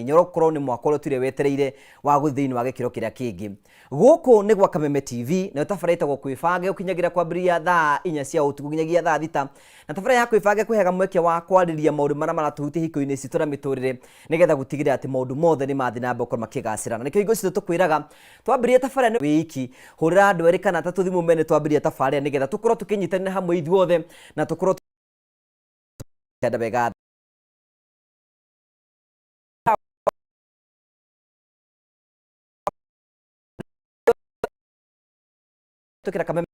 Nyoro nĩ mwaka ũrĩa ũtũire wetereire wa gũthiĩ thĩinĩ wa gĩkĩro kĩrĩa kĩngĩ. Gũkũ nĩ gwa Kameme TV, nayo tabarĩra ĩtagwo Kwĩbange gũkinyagĩra kwambĩrĩria thaa inya cia ũtukũ nginyagia thaa thita. Na tabarĩra ya Kwĩbange ĩkũheaga mweke wa kwarĩrĩria maũndũ marĩa maratũhutia ihiko-inĩ citũ na mĩtũrĩre nĩgetha gũtigĩrĩra atĩ maũndũ mothe nĩ mathiĩ na mbere gũkorwo makĩgacĩra. Na nĩkĩo hingo ciothe tũkwĩraga twambĩrĩria tabarĩra nĩ wĩ iki, hũrĩra andũ erĩ kana atatũ thimũ mene twambĩrĩria tabarĩra nĩgetha tũkorwo tũkĩnyitanĩra hamwe ithuothe na tũkorwo tũkĩenda wega. Tukira Kameme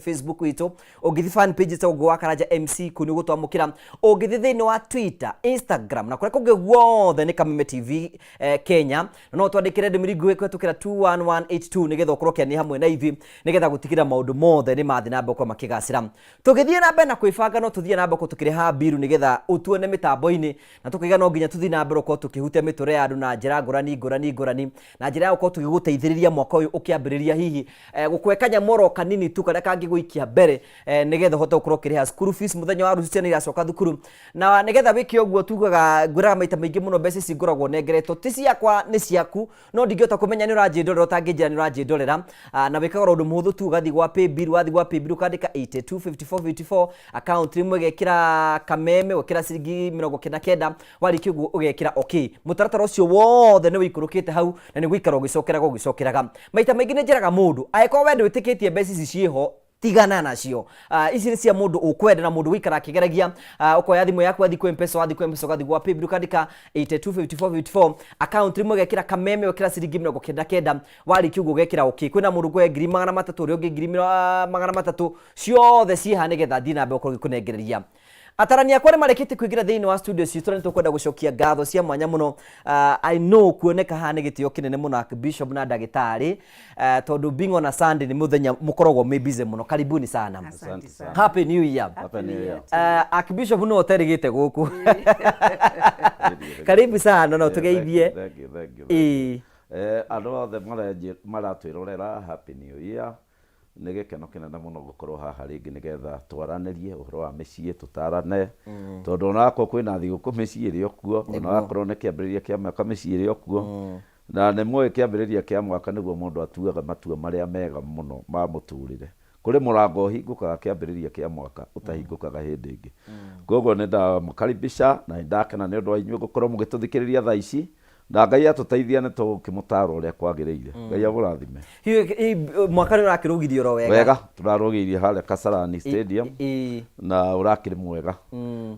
Facebook itũ, ũngĩthiĩ fan page ĩtagwo wa Karanja MC kũu nĩ ũgũtwamũkĩra. Ũngĩthiĩ thĩinĩ wa Twitter, Instagram na kũrĩa kũngĩ guothe nĩ Kameme TV Kenya. Na no twandĩkĩre ndũmĩrĩri nguhĩ kũhetũkĩra 21182 nĩgetha ũkorwo ũkĩania hamwe na ithuĩ nĩgetha gũtigĩrĩra maũndũ mothe nĩ mathiĩ na mbere gũkorwo makĩgacĩra. Tũgĩthiĩ na mbere na kwĩbanga no tũthiĩ na mbere gũkorwo tũkĩrĩha mbiru nĩgetha ũtuone mĩtambo-inĩ, na tũkaiga no nginya tũthiĩ na mbere gũkorwo tũkĩhutia mĩtũrĩre ya andũ na njĩra ngũrani ngũrani ngũrani, na njĩra ya gũkorwo tũgĩgũteithĩrĩria mwaka ũyũ ũkĩambĩrĩria, hihi gũkũhe kanyamũ oro kanini tu karĩa kangĩgũikia mbere nĩgetha ũhote gũkorwo ũkĩrĩha school fees mũthenya wa rũciũ ciana iracoka thukuru. Na nĩgetha wĩke ũguo, tugaga ngwĩraga maita maingĩ mũno, mbeca ici ngoragwo nengeretwo ti ciakwa, nĩ ciaku, no ndingĩhota kũmenya nĩ ũranjĩndorera ũtangĩnjĩra nĩ ũranjĩndorera. Na wĩkaga oro ũndũ mũhũthũ tu, ũgathiĩ gwa paybill, wathiĩ gwa paybill ũkandĩka 825454, account rĩmwe ũgekĩra Kameme, ũgekĩra ciringi 99. Warĩkia ũguo ũgekĩra okay. Mũtaratara ũcio wothe nĩ wĩikũrũkĩte hau na nĩ gũikara ũgĩcokeraga ũgĩcokeraga. Maita maingĩ nĩ njĩraga mũndũ, angĩkorwo we ndwĩtĩkĩtie mbeca ici ciĩho, tigana nacio. Ici nĩ cia mũndũ ũkwenda na mũndũ gũikara akĩgeragia. Ũkoya thimũ yaku, wathiĩ kwĩ Mpesa, wathiĩ kwĩ Mpesa ũgathiĩ gwa paybill ũkandĩka 825454, account rĩmwe ũgekĩra Kameme, ũgekĩra ciringi 99. Warĩkia ũguo ũgekĩra okay. Kwĩna mũndũ ũkũhe 300,000, ũrĩa ũngĩ 300,000, ciothe ciĩha nĩgetha thiĩ na mbere gũkorwo ngĩkũnengereria. Atarani akwa nĩ marĩkĩtie kũingĩra thĩinĩ wa studio citũ na nĩ tũkwenda gũcokia ngatho cia mwanya mũno. I know kuoneka haha nĩ gĩtĩo kĩnene mũno, Archbishop na ndagĩtarĩ, tondũ being on a Sunday nĩ mũthenya mũkoragwo mwĩ busy mũno. Karibuni sana. Asante sana. Happy New Year. Happy New Year. Archbishop no ũterĩgĩte gũkũ. Karibu sana no tũgeithie. Thank you, thank you. Ĩĩ. Andũ othe maratwĩrorera, Happy New Year. Nĩ gĩkeno kĩnene mũno gũkorwo haha rĩngĩ nĩgetha twaranĩrie ũhoro wa mĩciĩ, tũtarane, tondũ ona wakorwo kwĩna thigũkũ mĩciĩ ĩrĩ o kuo, ona wakorwo nĩ kĩambĩrĩria kĩa mwaka mĩciĩ ĩrĩ o kuo, na nĩ mũĩ kĩambĩrĩria kĩa mwaka nĩguo mũndũ atuaga matua marĩa mega mũno ma mũtũrĩre. Kũrĩ mũrango ũhingũkaga kĩambĩrĩria kĩa mwaka ũtahingũkaga hĩndĩ ĩngĩ. Koguo nĩ ndamũkaribisha na nĩ ndakena nĩ ũndũ wa inyuĩ gũkorwo mũgĩtũthikĩrĩria thaa ici. Na Ngai atũteithia nĩ tũgũkĩmũtaara ũrĩa kwagĩrĩire. Ngai amũrathime. Hihi mwaka nĩ ũrakĩrũgirio oro wega? Wega, tũrarũgĩirie harĩa Kasarani Stadium na ũrakĩrĩ mwega.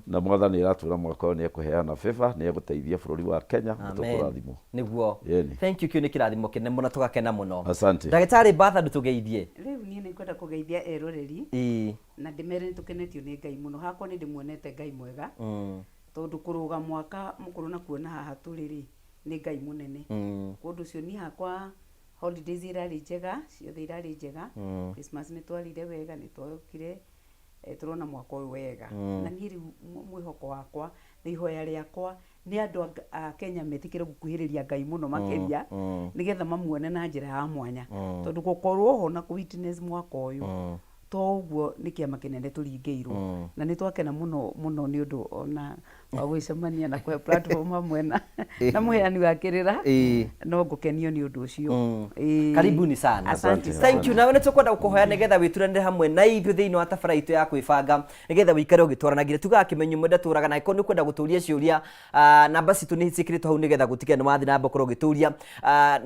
Na Mwathani aratwĩra mwaka ũyũ nĩ ekũheana favor, nĩ egũteithia bũrũri wa Kenya na tũkũrathimwo. Nĩguo. Ĩni. Thank you, kĩu nĩ kĩrathimo kĩnene mũno, tũgakena mũno. Asante. Ndagĩtarĩ Bertha, ndũtũgeithie. Rĩu niĩ nĩ ngwenda kũgeithia eroreri na ndĩmere nĩ tũkenetio nĩ Ngai mũno. Hakwa nĩ ndĩmuonete Ngai mwega. Tondũ kũrũga mwaka mũkũrũ na kuona haha tũrĩ rĩ, nĩ Ngai mũnene. Kwa ũndũ ũcio niĩ hakwa holidays irarĩ njega, ciothe irarĩ njega. Christmas nĩ twarĩire wega, nĩ twokire tũrona mwaka ũyũ wega. Na niĩ rĩu mwĩhoko wakwa na ihoya rĩakwa nĩ andũ a Kenya metĩkĩre gũkuhĩrĩria Ngai mũno makĩria, nĩgetha mamuone na njĩra ya mwanya. Tondũ gũkorwo ho na kũ witness mwaka ũyũ, to ũguo nĩ kĩama kĩnene tũringĩirwo. Na nĩ twakena mũno mũno nĩ ũndũ ona wa gwĩcemania na kũhe platform hamwe na mũheani wa kĩrĩra. No ngũkenio nĩ ũndũ ũcio. Karibuni sana. Asante sana. Thank you. Nawe nĩ tũkwenda gũkũhoya nĩgetha wĩturanĩre hamwe na ithuĩ thĩinĩ wa tabara itũ ya kwĩbanga nĩgetha wĩikare ũgĩtwaranagira. Tugaga kĩmenyo mwenda tũraga, na angĩkorwo nĩ ũkwenda gũtũria ciũria, namba citũ nĩ ciĩkĩrĩtwo hau nĩgetha gũtigĩrĩra nĩ wathiĩ na mbere gũkorwo ũgĩtũria.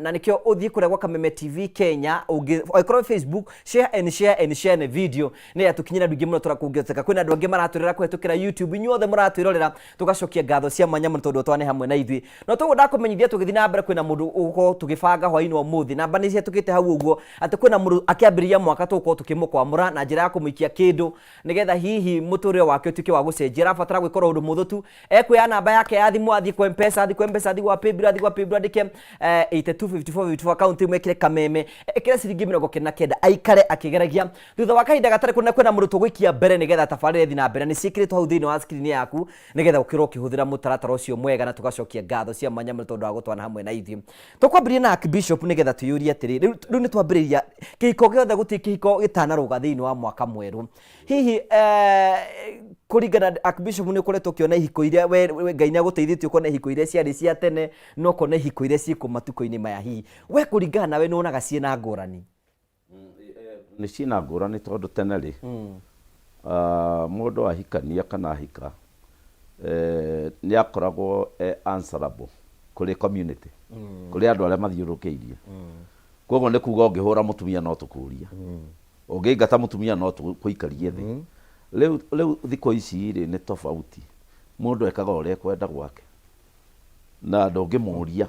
Na nĩkĩo ũthiĩ kũrĩa gwa Kameme TV Kenya, ũngĩkorwo Facebook, share and share and share na video nĩgetha tũkinyĩre andũ aingĩ mũno tũrĩa kũngĩhoteka. Kwĩna andũ angĩ maratwĩrora kũhetũkĩra YouTube, inyuothe mũratwĩrorera tũgacokia ngatho cia mwanya mũno tondũ twane hamwe na ithuĩ. No toguo ndakũmenyithia tũgĩthiĩ na mbere, kwĩna mũndũ ũgũkorwo tũgĩbanga hwaĩ-inĩ wa ũmũthĩ. Namba nĩ cihetũkĩte hau ũguo atĩ kwĩna mũndũ akĩambĩrĩria mwaka tũgũkorwo tũkĩmũkwamũra na njĩra ya kũmũikia kĩndũ nĩgetha hihi mũtũrĩre wake ũtuĩke wa gũcenjia. Arabatara gwĩka ũndũ mũhũthũ tu, ekuoya namba yake ya thimũ, athiĩ kwa Mpesa, athiĩ kwa Mpesa, athiĩ gwa paybill, athiĩ gwa paybill andĩke 825454, account ĩmwe ĩkĩre Kameme, ĩkĩre ciringi 99, aikare akĩgeragia thutha wa Gwa kahinda gatarĩ kũnene kwĩna mũndũ tũgũikia mbere nĩgetha tabarĩra ĩthiĩ na mbere, nĩ ciĩkĩrĩtwo hau thĩinĩ wa screen yaku nĩgetha ũkĩrwo ũkĩhũthĩra mũtaratara ũcio mwega, na tũgacokia ngatho cia mwanya mũno tondũ wa gũtwana hamwe na ithuĩ. Tũkwambĩrĩria na Archbishop nĩgetha twĩyũrie atĩrĩ, rĩu nĩ twambĩrĩria kĩhiko gĩothe, gũtirĩ kĩhiko gĩtanarũga thĩinĩ wa mwaka mwerũ. Hihi kũringana Archbishop nĩ ũkoretwo ũkĩona ihiko iria we Ngai nĩ agũteithĩtie ũkona ihiko iria ciarĩ cia tene na ũkona ihiko iria ciĩkuo matukũ-inĩ maya, hihi we kũringana nawe nĩ wonaga ciĩna ngũrani? Nĩ ciĩna ngũrani tondũ tene rĩ, mũndũ ahikania kana ahika nĩ akoragwo e answerable kũrĩ community, kũrĩ andũ arĩa mathiũrũrũkĩirie. Koguo nĩ kuga ũngĩhũra mũtumia no tũkũrie, ũngĩingata mũtumia no tũkũikarie thĩ. Rĩu thikũ ici rĩ nĩ tofauti, mũndũ ekaga ũrĩa ekwenda gwake na ndũngĩmũria.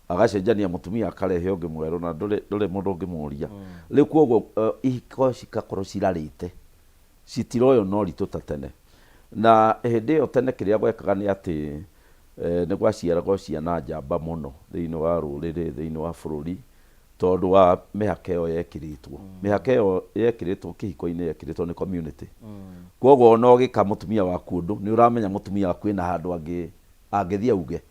Agacenjania mũtumia akarehe ũngĩ mwerũ na ndũrĩ mũndũ ũngĩmũria. Rĩu koguo ihiko cigakorwo cirarĩte, citiroywo na ũritũ ta tene. Na hĩndĩ ĩyo tene kĩrĩa gwekaga nĩ atĩ nĩ gwaciaragwo ciana njamba mũno thĩinĩ wa rũrĩrĩ, thĩinĩ wa bũrũri, tondũ wa mĩhaka ĩyo yekĩrĩtwo. Mĩhaka ĩyo yekĩrĩtwo kĩhiko-inĩ yekĩrĩtwo nĩ community. Koguo ona ũgĩka mũtumia waku ũndũ, nĩ ũramenya mũtumia waku ena handũ angĩthiĩ auge.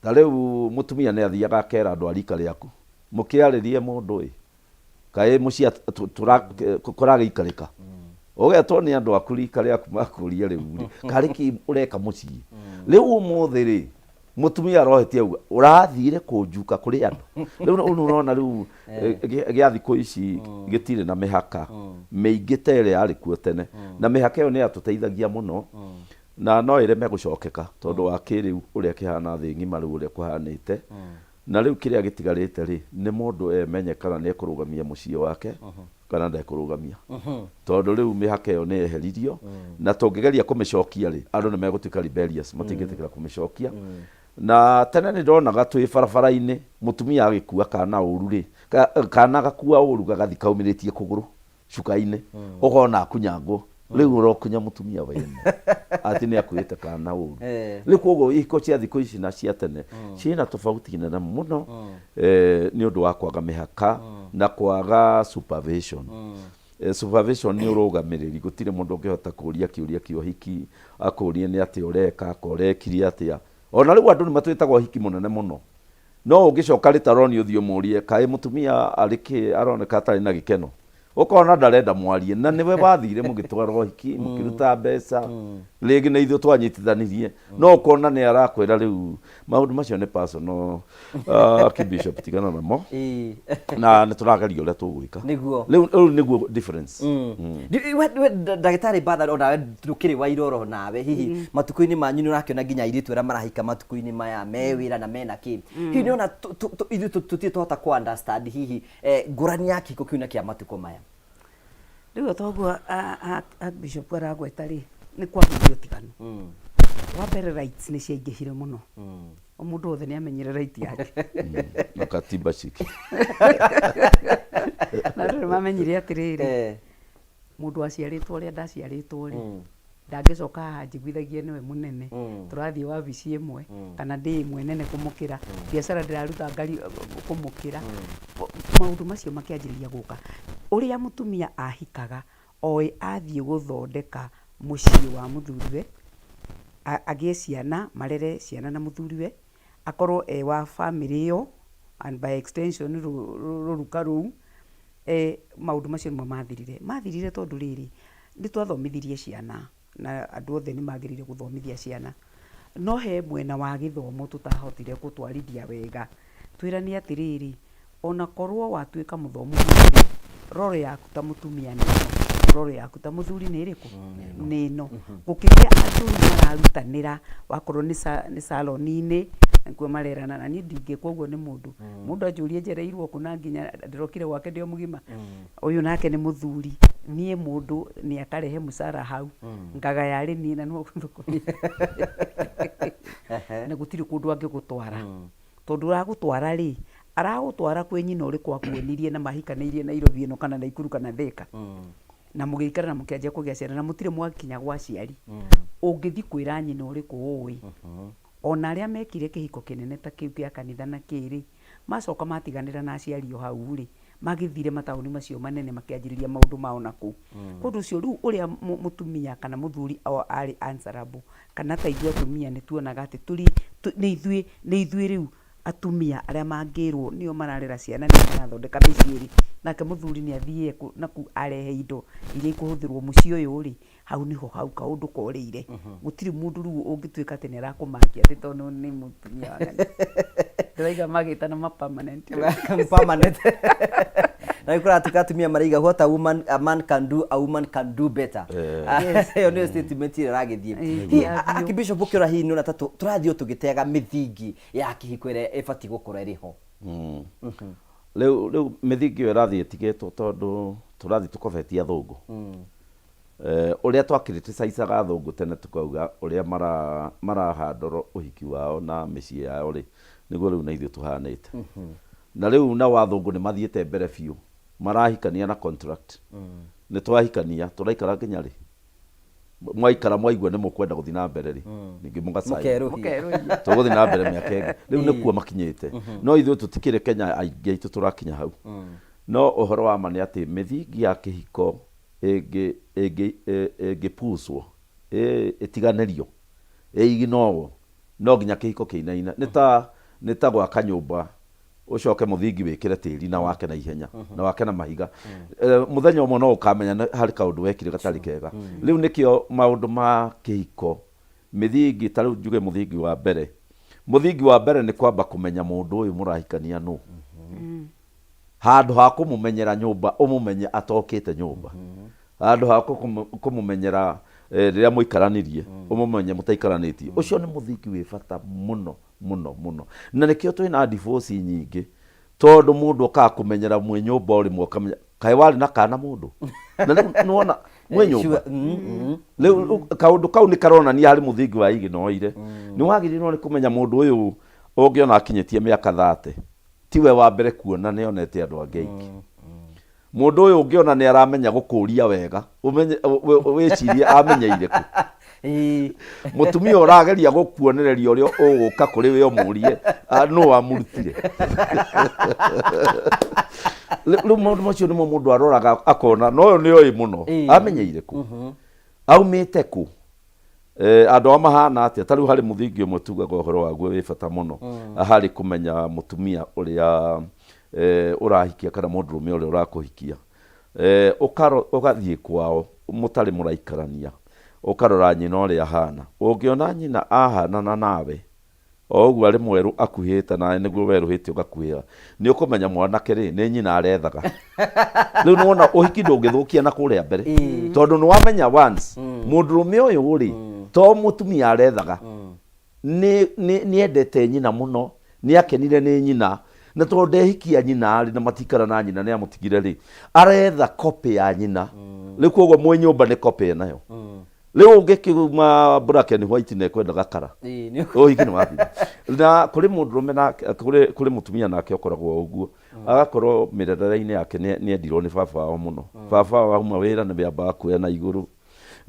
Ta rĩu mũtumia nĩ athiaga akera andũ a rika rĩaku, mũkĩarĩrie mũndũ ĩ, kaĩ mũciĩ kũragĩikarĩka? Ũgetwo nĩ andũ aku rika rĩaku makũrie rĩu rĩ, karĩ kĩ ũreka mũciĩ? Rĩu ũmũthĩ rĩ, mũtumia arohetie auga, ũrathire kũnjuka kũrĩ andũ. Rĩu nĩ ũrona rĩu gĩa thikũ ici gĩtirĩ na mĩhaka mĩingĩ ta ĩrĩa yarĩ kuo tene. Na mĩhaka ĩyo nĩ yatũteithagia mũno. Na no ĩreme gũcokeka tondũ wa kĩrĩu ũrĩa kĩhana thĩ ng'ima rĩu ũrĩa kũhanĩte. Na rĩu kĩrĩa gĩtigarĩte rĩ, nĩ mũndũ emenye kana nĩ ekũrũgamia mũciĩ wake kana ndekũrũgamia. Tondũ rĩu mĩhaka ĩyo nĩ yeheririo na tũngĩgeria kũmĩcokia rĩ, andũ nĩ megũtuĩka rebellious, matingĩtĩkĩra kũmĩcokia. Na tene nĩ ndonaga twĩ barabara-inĩ mũtumia agĩkua kana ũru rĩ, kana gakua ũru gagathiĩ kaumĩrĩtie kũgũrũ cuka-inĩ, ũkona akunyangwo. Rĩu ũrokunya mũtumia wene atĩ nĩ akuĩte kana ũru. Rĩu koguo ihiko cia thikũ ici na cia tene ciĩna tofauti nene mũno, nĩ ũndũ wa kwaga mĩhaka na kwaga supervision. Supervision nĩ ũrũgamĩrĩri, gũtirĩ mũndũ ũngĩhota kũria kĩũria kĩa ũhiki, akũrie nĩ atĩa ũreka, ka ũrekire atĩa. Ona rĩu andũ nĩ matwĩtaga ũhiki mũnene mũno, no ũngĩcoka rĩtaroni ũthiĩ ũmũrie kaĩ mũtumia arĩ kĩ aroneka atarĩ na gĩkeno, ũkona ndarenda mwarie na nĩwe wathire mũgĩtwara ũhiki, mũkĩruta mbeca, rĩngĩ nĩ ithuĩ twanyitithanirie, no ũkona nĩ arakwĩra rĩu maũndũ macio nĩ personal. Archbishop tigana namo. Na nĩ tũrageria ũrĩa tũgwĩka. Nĩguo. Rĩu nĩguo difference. We ndagĩtarĩ Batha, onawe ndũkĩrĩ wa iroro nawe, hihi matukũ-inĩ manyu nĩ ũrakĩona nginya airĩtu arĩa marahika matukũ-inĩ maya me wĩra na mena kĩ, hihi nĩ ona ithuĩ tũtirĩ twahota kũ understand hihi ngũrani ya kĩhiko kĩu na kĩa matukũ maya? Rĩu o toguo Archbishop aragweta rĩ, nĩ kwagĩire ũtiganu. Wa mbere rights nĩ ciaingĩhire mũno. O mũndũ wothe nĩ amenyire right yake. Na katiba ciki. Na andũ nĩ mamenyire atĩrĩrĩ, mũndũ aciarĩtwo ũrĩa ndaciarĩtwo rĩ, ndangĩcoka haha anjiguithagie nĩwe mũnene. Tũrathiĩ wabici ĩmwe, kana ndĩ ĩmwe nene kũmũkĩra, biacara ndĩraruta ngari kũmũkĩra. Maũndũ macio makĩanjĩrĩria gũka. Ũrĩa mũtumia ahikaga, oĩ athiĩ gũthondeka mũciĩ wa mũthuriwe, agĩe ciana, marere ciana na mũthuriwe, akorwo e wa bamĩrĩ ĩyo and by extension rũruka rũu, maũndũ macio nĩmo mathirire. Mathirire tondũ rĩrĩ, nĩ twathomithirie ciana na andũ othe nĩ magĩrĩire gũthomithia ciana, no he mwena wa gĩthomo tũtahotire gũtwarithia wega. Twĩrane atĩrĩrĩ, ona korwo watuĩka mũthomu mũno rĩ, role yaku ta mũtumia nĩ ĩno, role yaku ta mũthuri nĩ ĩrĩkũ? Nĩ ĩno. Gũkĩgĩa andũ rĩu mararutanĩra, wakorwo nĩ salon-inĩ, nĩkuo marerana na niĩ ndingĩkwo ũguo nĩ mũndũ. Mũndũ anjũrie njereirwo kũ na nginya ndĩrokire gwake ndĩ o mũgima. Ũyũ nake nĩ mũthuri, niĩ mũndũ nĩ akarehe mũcara hau, ngagaya arĩ niĩ na nĩwe ũgũthũkũmĩra. Na gũtirĩ kũndũ angĩgũtwara. Tondũ ũragũtwara rĩ, aragũtwara kwĩ nyina ũrĩkũ akuonirie na mahikanĩirie Nairobi ĩno kana Naikuru kana Thĩka. Na mũgĩikara na mũkĩanjia kũgĩa ciana na mũtirĩ mwakinya gwa aciari. Ũngĩthiĩ kwĩra nyina ũrĩkũ ũĩ. Ona arĩa mekire kĩhiko kĩnene ta kĩu gĩa kanitha na kĩ rĩ, macoka matiganĩra na aciari o hau rĩ, Magĩthire mataũni macio manene makĩanjĩrĩria maũndũ mao na kũu. Kwa ũndũ ũcio rĩu ũrĩa mũtumia kana mũthuri o arĩ answerable, kana ta ithuĩ atumia nĩ tuonaga atĩ tũrĩ, nĩ ithuĩ, nĩ ithuĩ rĩu atumia arĩa mangĩrwo nĩo mararera ciana, nĩo marathondeka mĩciĩ rĩ, nake mũthuri nĩ athiĩ nakũu arehe indo iria ikũhũthĩrwo mũciĩ ũyũ rĩ, hau niho hau kaũndũ korĩire. Gũtirĩ mũndũ rĩu ũngĩtuĩka atĩ nĩ arakũmakia atĩ tondũ nĩ mũtumia wa ng'ania. Ndĩraiga magĩtana ma permanent. Permanent. Na nĩ kũratuĩka atumia maraiga, "What a man can do, a woman can do better." Ĩyo nĩyo statement ĩrĩa ĩragĩthiĩ. Hihi, Archbishop, ũkĩrora hihi nĩũrona ta tũrathiĩ o tũgĩteaga mĩthingi ya kĩhiko ĩrĩa ĩbatiĩ gũkorwo ĩrĩ ho? Rĩu mĩthingi ĩyo ĩrathiĩ ĩtigĩtwo tondũ tũrathiĩ tũkobetie athũngũ. Ũrĩa twa criticize aga athũngũ tene tũkauga ũrĩa mara mara handle ũhiki wao na mĩciĩ yao rĩ, nĩguo rĩu na ithuĩ tũhanĩte. Na rĩu nao athũngũ nĩ mathiĩte mbere biũ, marahikania na contract. Nĩ twahikania, tũraikara nginya rĩ? Mwaikara mwaigua nĩ mũkwenda gũthiĩ na mbere rĩ, ningĩ mũga sign. Mũkerũhia. Mũkerũhia. Tũgũthiĩ na mbere mĩaka ĩngĩ. Rĩu nĩkuo makinyĩte. No ithuĩ tũtikĩrĩ Kenya aingĩ aitũ tũrakinya hau. No ũhoro wa ma nĩ atĩ mĩthingi ya kĩhiko ĩngĩ ĩngĩ ĩngĩpucwo, ĩtiganĩrio, ĩignorwo, no nginya kĩhiko kĩinaine. Nĩ ta nĩ ta gwaka nyũmba ũcoke mũthingi wĩkĩre tĩri na wake na ihenya na wake na mahiga. Mũthenya ũmwe no ũkamenya harĩ kaũndũ wekire gatarĩ kega. Rĩu nĩkĩo maũndũ ma kĩhiko mĩthingi, ta rĩu njuge mũthingi wa mbere. Mũthingi wa mbere nĩ kwamba kũmenya mũndũ ũyũ mũrahikania nũ. Handũ ha kũmũmenyera nyũmba, ũmũmenye atokĩte nyũmba. Handũ ha kũmũmenyera rĩrĩa mũikaranirie, ũmũmenye mũtaikaranĩtie. Ũcio nĩ mũthingi wĩ bata mũno mũno mũno. Na nĩkĩo twĩna divorce nyingĩ, tondũ mũndũ okaga kũmenyera mwĩ nyũmba o rĩmwe ũkamenya, kaĩ warĩ na kana mũndũ? Na rĩu nĩwona mwĩ nyũmba. Rĩu kaũndũ kau nĩ karonania harĩ mũthingi wa ignoire. Nĩ wagĩrĩirwo nĩ kũmenya mũndũ ũyũ ũngĩona akinyĩtie mĩaka 30, tiwe wa mbere kuona, nĩ onete andũ angĩ aingĩ. Mũndũ ũyũ ũngĩona nĩ aramenya gũkũria wega, ũmenye wĩcirie amenyeire kũ. Mũtumia ũrageria gũkuonereria ũrĩa ũgũka kũrĩ we ũmũrie, nũ wamũrutire? Rĩu maũndũ macio nĩmo mũndũ aroraga akona na ũyũ nĩ oĩ mũno. Amenyeire kũ? Aumĩte kũ? Andũ ao mahana atĩa? Ta rĩu harĩ mũthingi ũmwe tugaga ũhoro waguo wĩ bata mũno harĩ kũmenya mũtumia ũrĩa ũrahikia kana mũndũrũme ũrĩa ũrakũhikia. Ũgathiĩ kwao mũtarĩ mũraikarania, ũkarora nyina ũrĩa ahana. Ũngĩona nyina ahanana nawe, o ũguo arĩ mwerũ akuhĩte nawe nĩguo werũhĩte ũgakuhĩha, nĩ ũkũmenya mwanake rĩ, nĩ nyina arethaga. Rĩu nĩ wona ũhiki ndũngĩthũkia na kũrĩa mbere, tondũ nĩ wamenya once mũndũrũme ũyũ rĩ, to mũtumia arethaga, nĩ endete nyina mũno, nĩ akenire nĩ nyina, na tondũ ndehikia nyina rĩ, na matikara na nyina nĩ amũtigire rĩ, aretha copy ya nyina. Rĩu koguo mwĩ nyũmba nĩ copy enayo. Rĩu ũngĩkiuma black and white na ĩkwendaga kara, ũhiki nĩ wathira. Na kũrĩ mũndũrũme na kũrĩ mũtumia nake ũkoragwo ũguo, agakorwo mĩrerere-inĩ yake nĩ endirwo nĩ baba wao mũno. Baba wao auma wĩra nĩwe ambaga kuoya na igũrũ,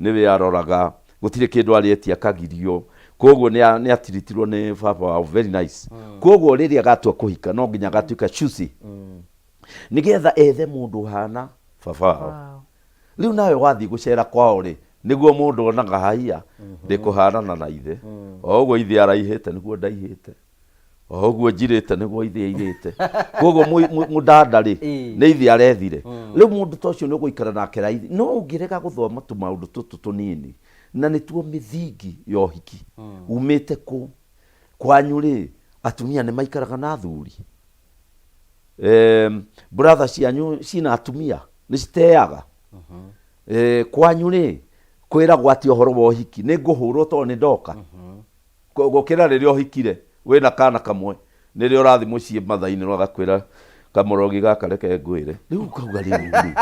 nĩwe aroraga, gũtirĩ kĩndũ arĩetia akagirio, koguo nĩ atiritirwo nĩ baba wao very nice. Koguo rĩrĩa agatua kũhika no nginya agatuĩka choosy, nĩgetha ethe mũndũ ũhana baba wao. Rĩu nawe wathiĩ gũcera kwao rĩ, nĩguo mũndũ onaga haiya, ndĩkũhanana na ithe. O ũguo ithe araihĩte nĩguo ndaihĩte. O ũguo njirĩte nĩguo ithe airĩte. Koguo mũdada rĩ, nĩ ithe arethire. Rĩu mũndũ ta ũcio nĩ ũgũikara nake raithi. No ũngĩrega gũthoma tũmaũndũ tũtũ tũnini, na nĩtuo mĩthingi ya ũhiki. Umĩte kũ? Kwanyu rĩ, atumia nĩ maikaraga na athuri? Brother cianyu cina atumia nĩ citeaga? Kwanyu rĩ, kwĩragwo atĩa ũhoro wa ũhiki? Nĩ ngũhũrwo tondũ nĩ ndoka? Gũkĩra rĩrĩa ũhikire wĩna kana kamwe, nĩrĩo ũrathiĩ mũciĩ mathaa-inĩ agakwĩra, "Kamũrogi gaka reke ngwĩre." Rĩu ũkauga rĩu rĩ,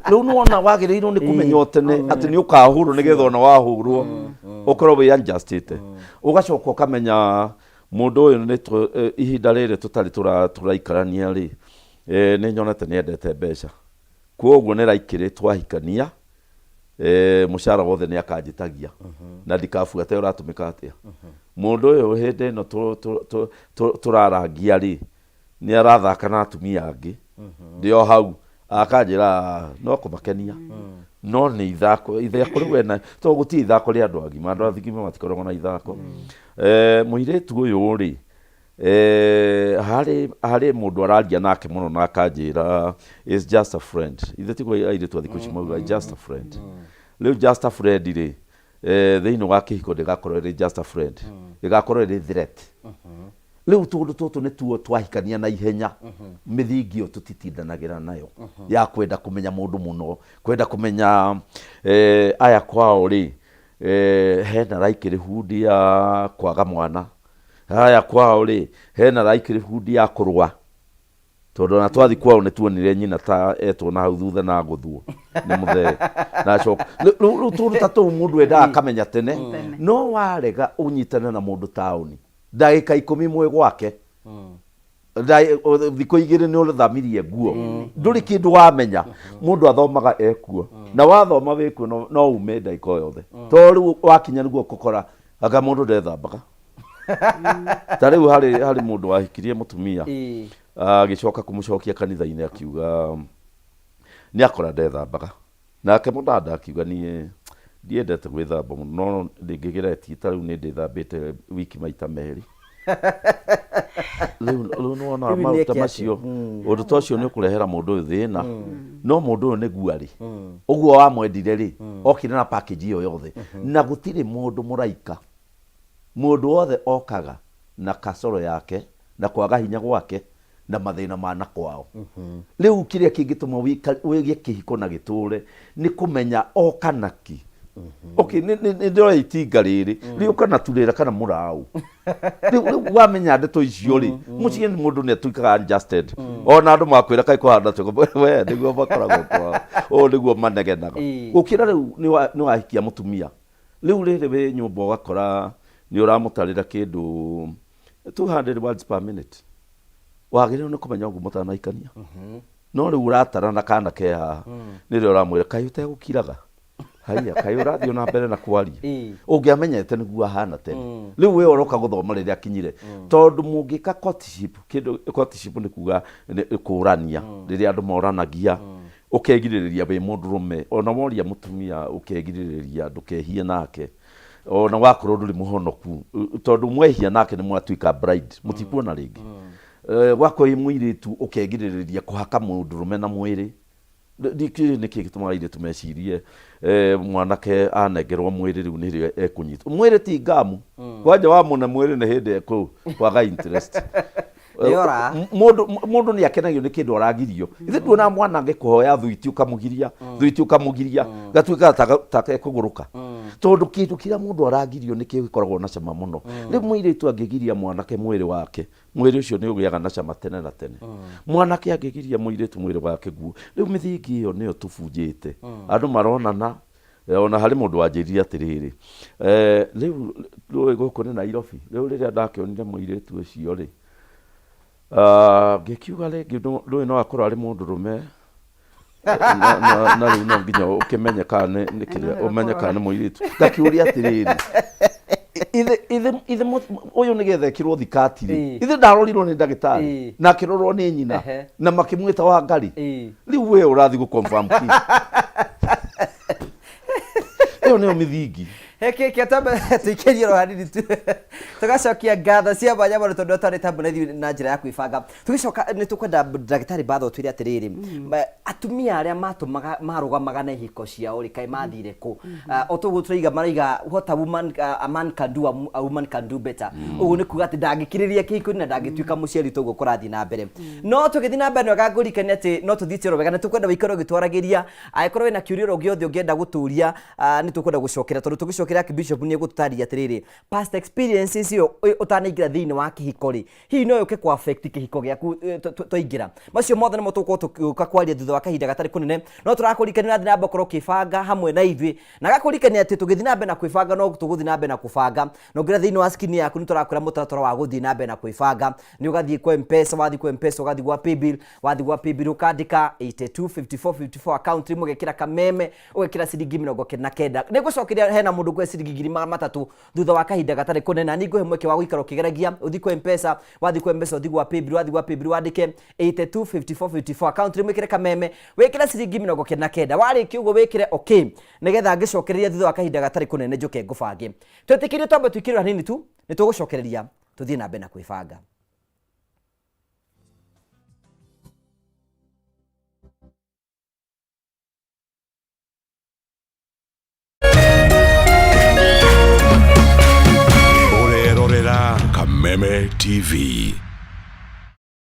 rĩu nĩwona wagĩrĩirwo nĩ kũmenya o tene atĩ nĩ ũkahũrwo, nĩgetha ona wahũrwo ũkorwo wĩ adjustĩte. Ũgacoka ũkamenya mũndũ ũyũ nĩ ihinda rĩrĩ tũtarĩ tũraikarania rĩ, nĩ nyonete nĩ endete mbeca, koguo nĩ likely twahikania mũcara wothe nĩ akanjĩtagia na ndikabuate ũratũmĩka atĩa. Mũndũ ũyũ hĩndĩ ĩno tũrarangia rĩ, nĩ arathaka na atumia angĩ. Ndĩ o hau akanjĩra no kũmakenia no nĩ ithako, ithako rĩu ena tondũ gũtirĩ ithako rĩa andũ agima, andũ agima matikoragwo na ithako. Mũirĩtu ũyũ rĩ, harĩ mũndũ araria nake mũno na akanjĩra is just a friend. Ithe tiguo airĩtu a thikũ ici mauga just a friend. Rĩu just a friend rĩ, thĩinĩ wa kĩhiko ndĩgakorwo ĩrĩ just a friend, ĩgakorwo ĩrĩ threat. Rĩu tũndũ tũtũ nĩtuo twahikania na ihenya, mĩthingi ĩyo tũtitindanagĩra nayo ya kwenda kũmenya mũndũ mũno, kwenda kũmenya aya kwao rĩ, hena likelihood ya kwaga mwana, aya kwao rĩ, hena likelihood ya kũrũa, tondũ ona twathi kwao nĩ tuonire nyina ta etwo na hau thutha na ngũthwo nĩ mũthee na acoka. Rĩu tũndũ ta tũu mũndũ endaga akamenya tene, no warega ũnyitane na mũndũ taũni ndagĩka 10 mwĩ gwake, thikũ 2 nĩ ũthamirie nguo, ndũrĩ kĩndũ wamenya. Mũndũ athomaga ekuo, na wathoma wĩkuo no ume ndagĩka o yothe, tondũ rĩu wakinya nĩguo ũkũkora anga mũndũ ndethambaga. Ta rĩu harĩ mũndũ wahikirie mũtumia, agĩcoka kũmũcokia kanitha-inĩ akiuga nĩ akora ndethambaga, nake mũdada akiuga niĩ ndiendete gwĩthamba mũno, no ndĩngĩgeretie, ta rĩu nĩ ndĩthambĩte wiki maita 2. Rĩu nĩwona Rĩu maũndũ ta nĩeke atĩa? macio, ũndũ ta ũcio nĩ ũkũrehera mũndũ ũyũ thĩna, no mũndũ ũyũ nĩguo arĩ ũguo wamwendire rĩ, okire na package ĩyo yothe, na gũtirĩ mũndũ mũraika. Mũndũ wothe okaga na kasoro yake na kwaga hinya gwake na mathĩna ma na kwao. Rĩu kĩrĩa kĩngĩtũma wĩgie kĩhiko na gĩtũre nĩ kũmenya oka naki. Okay, nĩ ndĩroya itinga rĩrĩ rĩũka na turĩra kana mũraũ. Rĩu wamenya ndeto icio rĩ, mũciĩ nĩ mũndũ nĩ atuĩkaga adjusted. Ona andũ makwĩra kaĩ kũhana atĩa, we nĩguo makoragwo kwao, ũũ nĩguo manegenaga. Gũkĩra rĩu nĩ wahikia mũtumia. Rĩu rĩrĩ wĩ nyũmba ũgakora nĩ ũramũtarĩra kĩndũ 200 words per minute. Wagĩrĩirwo nĩ kũmenya ũguo mũtanahikania. No rĩu ũratara na kana ke haha, nĩrĩo ũramwĩra kaĩ ũtegũkiraga, haiya kaĩ ũrathiĩ na mbere na kwaria. Ũngĩamenyete nĩguo ahana tene. Rĩu we ũroka gũthoma rĩrĩa akinyire, tondũ mũngĩka courtship, kĩndũ courtship nĩ kuga nĩ kũrania, rĩrĩa andũ moranagia, ũkegirĩrĩria wĩ mũndũrũme, ona woria mũtumia ũkegirĩrĩria ndũkehie nake, ona wakorwo ndũrĩ mũhonoku, tondũ mwehia nake nĩ mwatuĩka bride, mũtikuona rĩngĩ. Wakorwo wĩ mũirĩtu ũkegirĩrĩria kũhaka mũndũrũme na mwĩrĩ. Ndikĩũĩ nĩkĩ gĩtũmaga airĩtu mecirie mwanake anengerwo mwĩrĩ rĩu nĩrĩo ekũnyitwo. Mwĩrĩ ti ngamu, kwanja wamũne mwĩrĩ nĩ hĩndĩ ekwaga interest. Nĩora. Mũndũ nĩ akenagio nĩ kĩndũ aragirio. Ithe nduonaga mwana angĩkũhoya thuiti ũkamũgiria, thuiti ũkamũgiria, gatuĩkaga ta kekũgũrũka. Tondũ kĩndũ kĩrĩa mũndũ aragirio nĩkĩo gĩkoragwo na cama mũno. Rĩu mũirĩtu angĩgiria mwanake mwĩrĩ wake, mwĩrĩ ũcio nĩ ũgĩaga na cama tene na tene. Mwanake angĩgiria mũirĩtu mwĩrĩ wake guo, rĩu mĩthingi ĩyo nĩyo tũbunjĩte. Andũ maronana, ona harĩ mũndũ wanjĩrire atĩrĩrĩ, rĩu rũĩ gũkũ nĩ Nairobi, rĩu rĩrĩa ndakĩonire mũirĩtu ũcio rĩ, ngĩkiuga rĩngĩ ndũĩ no akorwo arĩ mũndũrũme, na rĩu no nginya ũkĩmenye kana nĩ kĩrĩa, ũmenye kana nĩ mũirĩtu. Ngakĩũria atĩrĩrĩ, ithe ũyũ nĩgetha ekĩrwo thikati rĩ, ithe ndarorirwo nĩ ndagĩtarĩ na akĩrorwo nĩ nyina na makĩmwĩta Wangari. Rĩu we ũrathiĩ gũ confirm kĩ? Ĩyo nĩyo mĩthingi. Heki tambe tuikĩrie ro hanini tu tugacokia ngatho cia mwanya mũno tondũ twarĩ tambo na ithuĩ na njĩra ya kwĩbanga. Tũgĩcoka nĩ tũkwenda ndagĩtarĩ Mbatha ũtwĩre atĩrĩrĩ, atumia arĩa matũmaga marũgamaga na ihiko ciao rĩ, kaĩ mathire kũ? O toguo tũraiga maraiga what a woman, a man can do, a woman can do better. Ũguo nĩ kuga atĩ ndangĩkirĩrĩria kĩhiko-inĩ na ndangĩtuĩka mũciari toguo kũrathiĩ na mbere. No tũgĩthiĩ na mbere nĩwega ngũririkanie atĩ no tũthiĩte oro wega na tũkwenda ũikare ũgĩtwaragĩria, angĩkorwo wĩna kĩũria oro gĩothe ũngĩenda gũtũria, nĩ tũkwenda gũcokera, tondũ tũgĩcokera Archbishop nĩ egũtũtarĩria atĩrĩrĩ, past experiences ĩyo ũtanaingĩra thĩinĩ wa kĩhiko rĩ, hihi no yũke kũ affect kĩhiko gĩaku twaingĩra. Macio mothe nĩmo tũgũkorwo tũgĩũka kwaria thutha wa kahinda gatarĩ kũnene, no tũrakũririkania ũrathiĩ na mbere gũkorwo ũkĩbanga hamwe na ithuĩ, na gakũririkania atĩ tũgĩthiĩ na mbere na kwĩbanga no tũgũthiĩ na mbere na kũbanga, na ũngĩra thĩinĩ wa screen yaku nĩ tũrakwĩra mũtaratara wa gũthiĩ na mbere na kwĩbanga. Nĩ ũgathiĩ kwa M-Pesa, wathiĩ kwa M-Pesa ũgathiĩ gwa Paybill, wathiĩ gwa Paybill ũkandĩka 82 54 54 account, rĩmwe ũgekĩra kameme, ũgekĩra ciringi 99. Nĩ ngũcokeria hena mũndũ ngwenda Ngũkũhe ciringi 300,000 thutha wa kahinda gatarĩ kũnene, na niĩ ngũhe mweke wa gũikara ũkĩgeragia. Ũthiĩ kwa Mpesa, wathiĩ kwa Mpesa ũthiĩ gwa Paybill, wathiĩ gwa Paybill wandĩke 825454, account name wĩkĩre Kameme, wĩkĩre ciringi 99. Warĩkia ũguo wĩkĩre okay, nĩgetha ngĩcokereria thutha wa kahinda gatarĩ kũnene njũke ngũbange. Twĩtĩkĩrie twambe tũikĩrĩre hanini tu, nĩ tũgũcokereria tũthiĩ na mbere na kwĩbanga. Ũrerorera Kameme TV.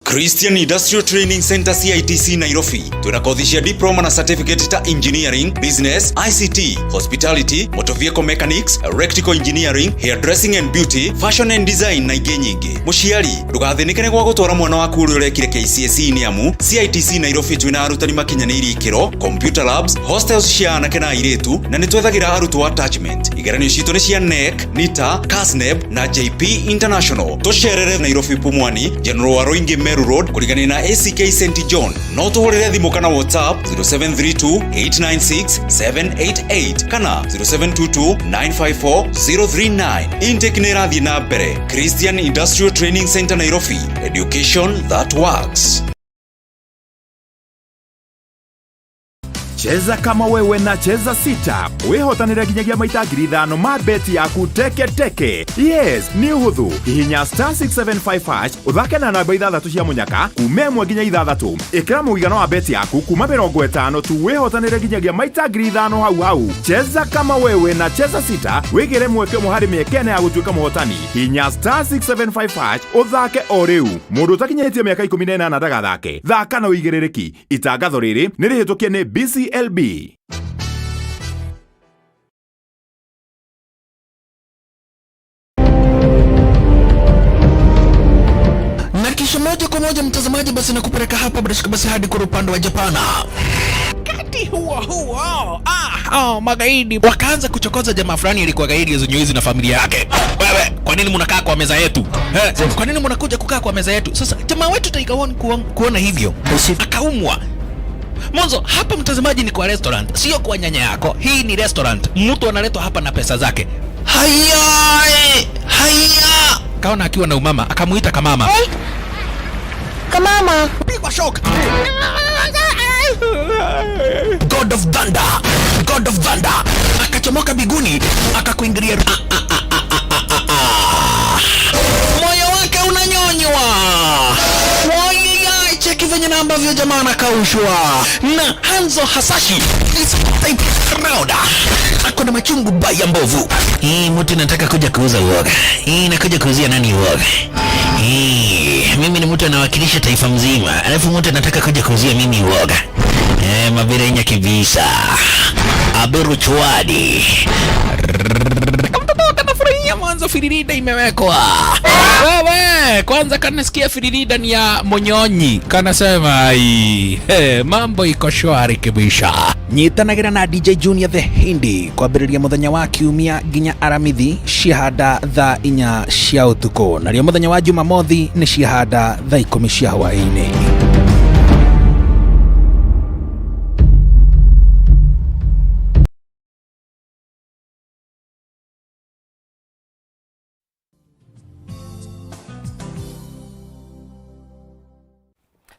Christian Industrial Training Center CITC Nairobi twina kothi cia diploma na certificate ta engineering, business, ICT, hospitality, motor vehicle mechanics, electrical engineering, hairdressing and beauty, fashion and design na ingĩ nyingĩ. Mũciari, ndũgathĩnĩke nĩ gwa gũtwara mwana waku ũrĩa ũrekire KCSE nĩ amu CITC Nairobi twina arutani makinyanĩirie ikĩro, computer labs, hostels cia anake na airĩtu, na nĩ twethagĩra arutwo attachment. Igeranio citũ nĩ cia KNEC, NITA, KASNEB na JP International. Tũcerere Nairobi Pumwani, General Waruingi Meru Road, kũrigania na ACK St John. No tũhũrĩre thimũ kana WhatsApp 0732 896 788 kana 0722 954 039. Intake nĩ ĩrathiĩ na mbere. Christian Industrial Training Center Nairobi. Education that works. Cheza kama wewe na Cheza Sita wĩhotanĩre nginyagia maita 5,000 ma beti yaku teke teke. Yes, nĩ ũhũthũ. Hihinya star 675 hash ũthake na namba ithathatũ cia mũnyaka kuma ĩmwe nginya ithathatũ. Ĩkĩra mũigana wa beti yaku kuma 50 tu wĩhotanĩre nginyagia maita 5,000 hau hau. Cheza kama wewe na Cheza Sita wĩgĩre mweke ũmwe harĩ mĩeke ĩna ya gũtuĩka mũhotani. Hihinya star 675 hash ũthake o rĩu. Mũndũ ũtakinyĩtie mĩaka 18 ndagathake. Thaka na ũigĩrĩrĩki. Itangatho rĩrĩ nĩ rĩhĩtũkie nĩ BCLB. Na kisha moja kwa moja mtazamaji, basi nakupeleka hapa bila shaka basi hadi kwa upande wa Japana. Wakati huo huo, magaidi wakaanza kuchokoza jamaa fulani alikuwa gaidi zenye na familia yake. Wewe, kwa nini mnakaa kwa meza yetu? Kwa nini mnakuja kukaa kwa meza yetu? Sasa jamaa wetu Tiger One kuona hivyo akaumwa. Mwanzo hapa mtazamaji ni kwa restaurant, sio kwa nyanya yako. Hii ni restaurant, mtu analetwa hapa na pesa zake. Haya, haya. Kaona akiwa na umama, akamuita kamama. Hey. Kamama. Pigwa shock. God of Thunder, God of Thunder akachomoka biguni akakuingilia. Moyo wake unanyonywa. Wai, cheki venye na ambavyo jamaa anakaushwa na Hanzo Hasashi is type crowd. Ako na machungu baya mbovu. Hii mtu nataka kuja kuuza uoga. Hii nakuja kuuzia nani uoga? Hii mimi ni mtu anawakilisha taifa mzima, alafu mtu anataka kuja kuuzia mimi uoga. Mabirenya kibisa. Aberu chwadi. Kamtoto kanafurahia mwanzo firirida imewekwa. Wewe, kwanza kanasikia firirida ni ya monyonyi. Kanasema ai, mambo iko shwari kibisha. Nyitanagira na DJ Junior the Hindi kwambĩrĩria mũthenya wa kiumia nginya aramithi ciahanda thaa 4 cia ũtukũ, narĩo mũthenya wa Jumamothi nĩ ciahanda thaa 10 cia hwaĩ-inĩ.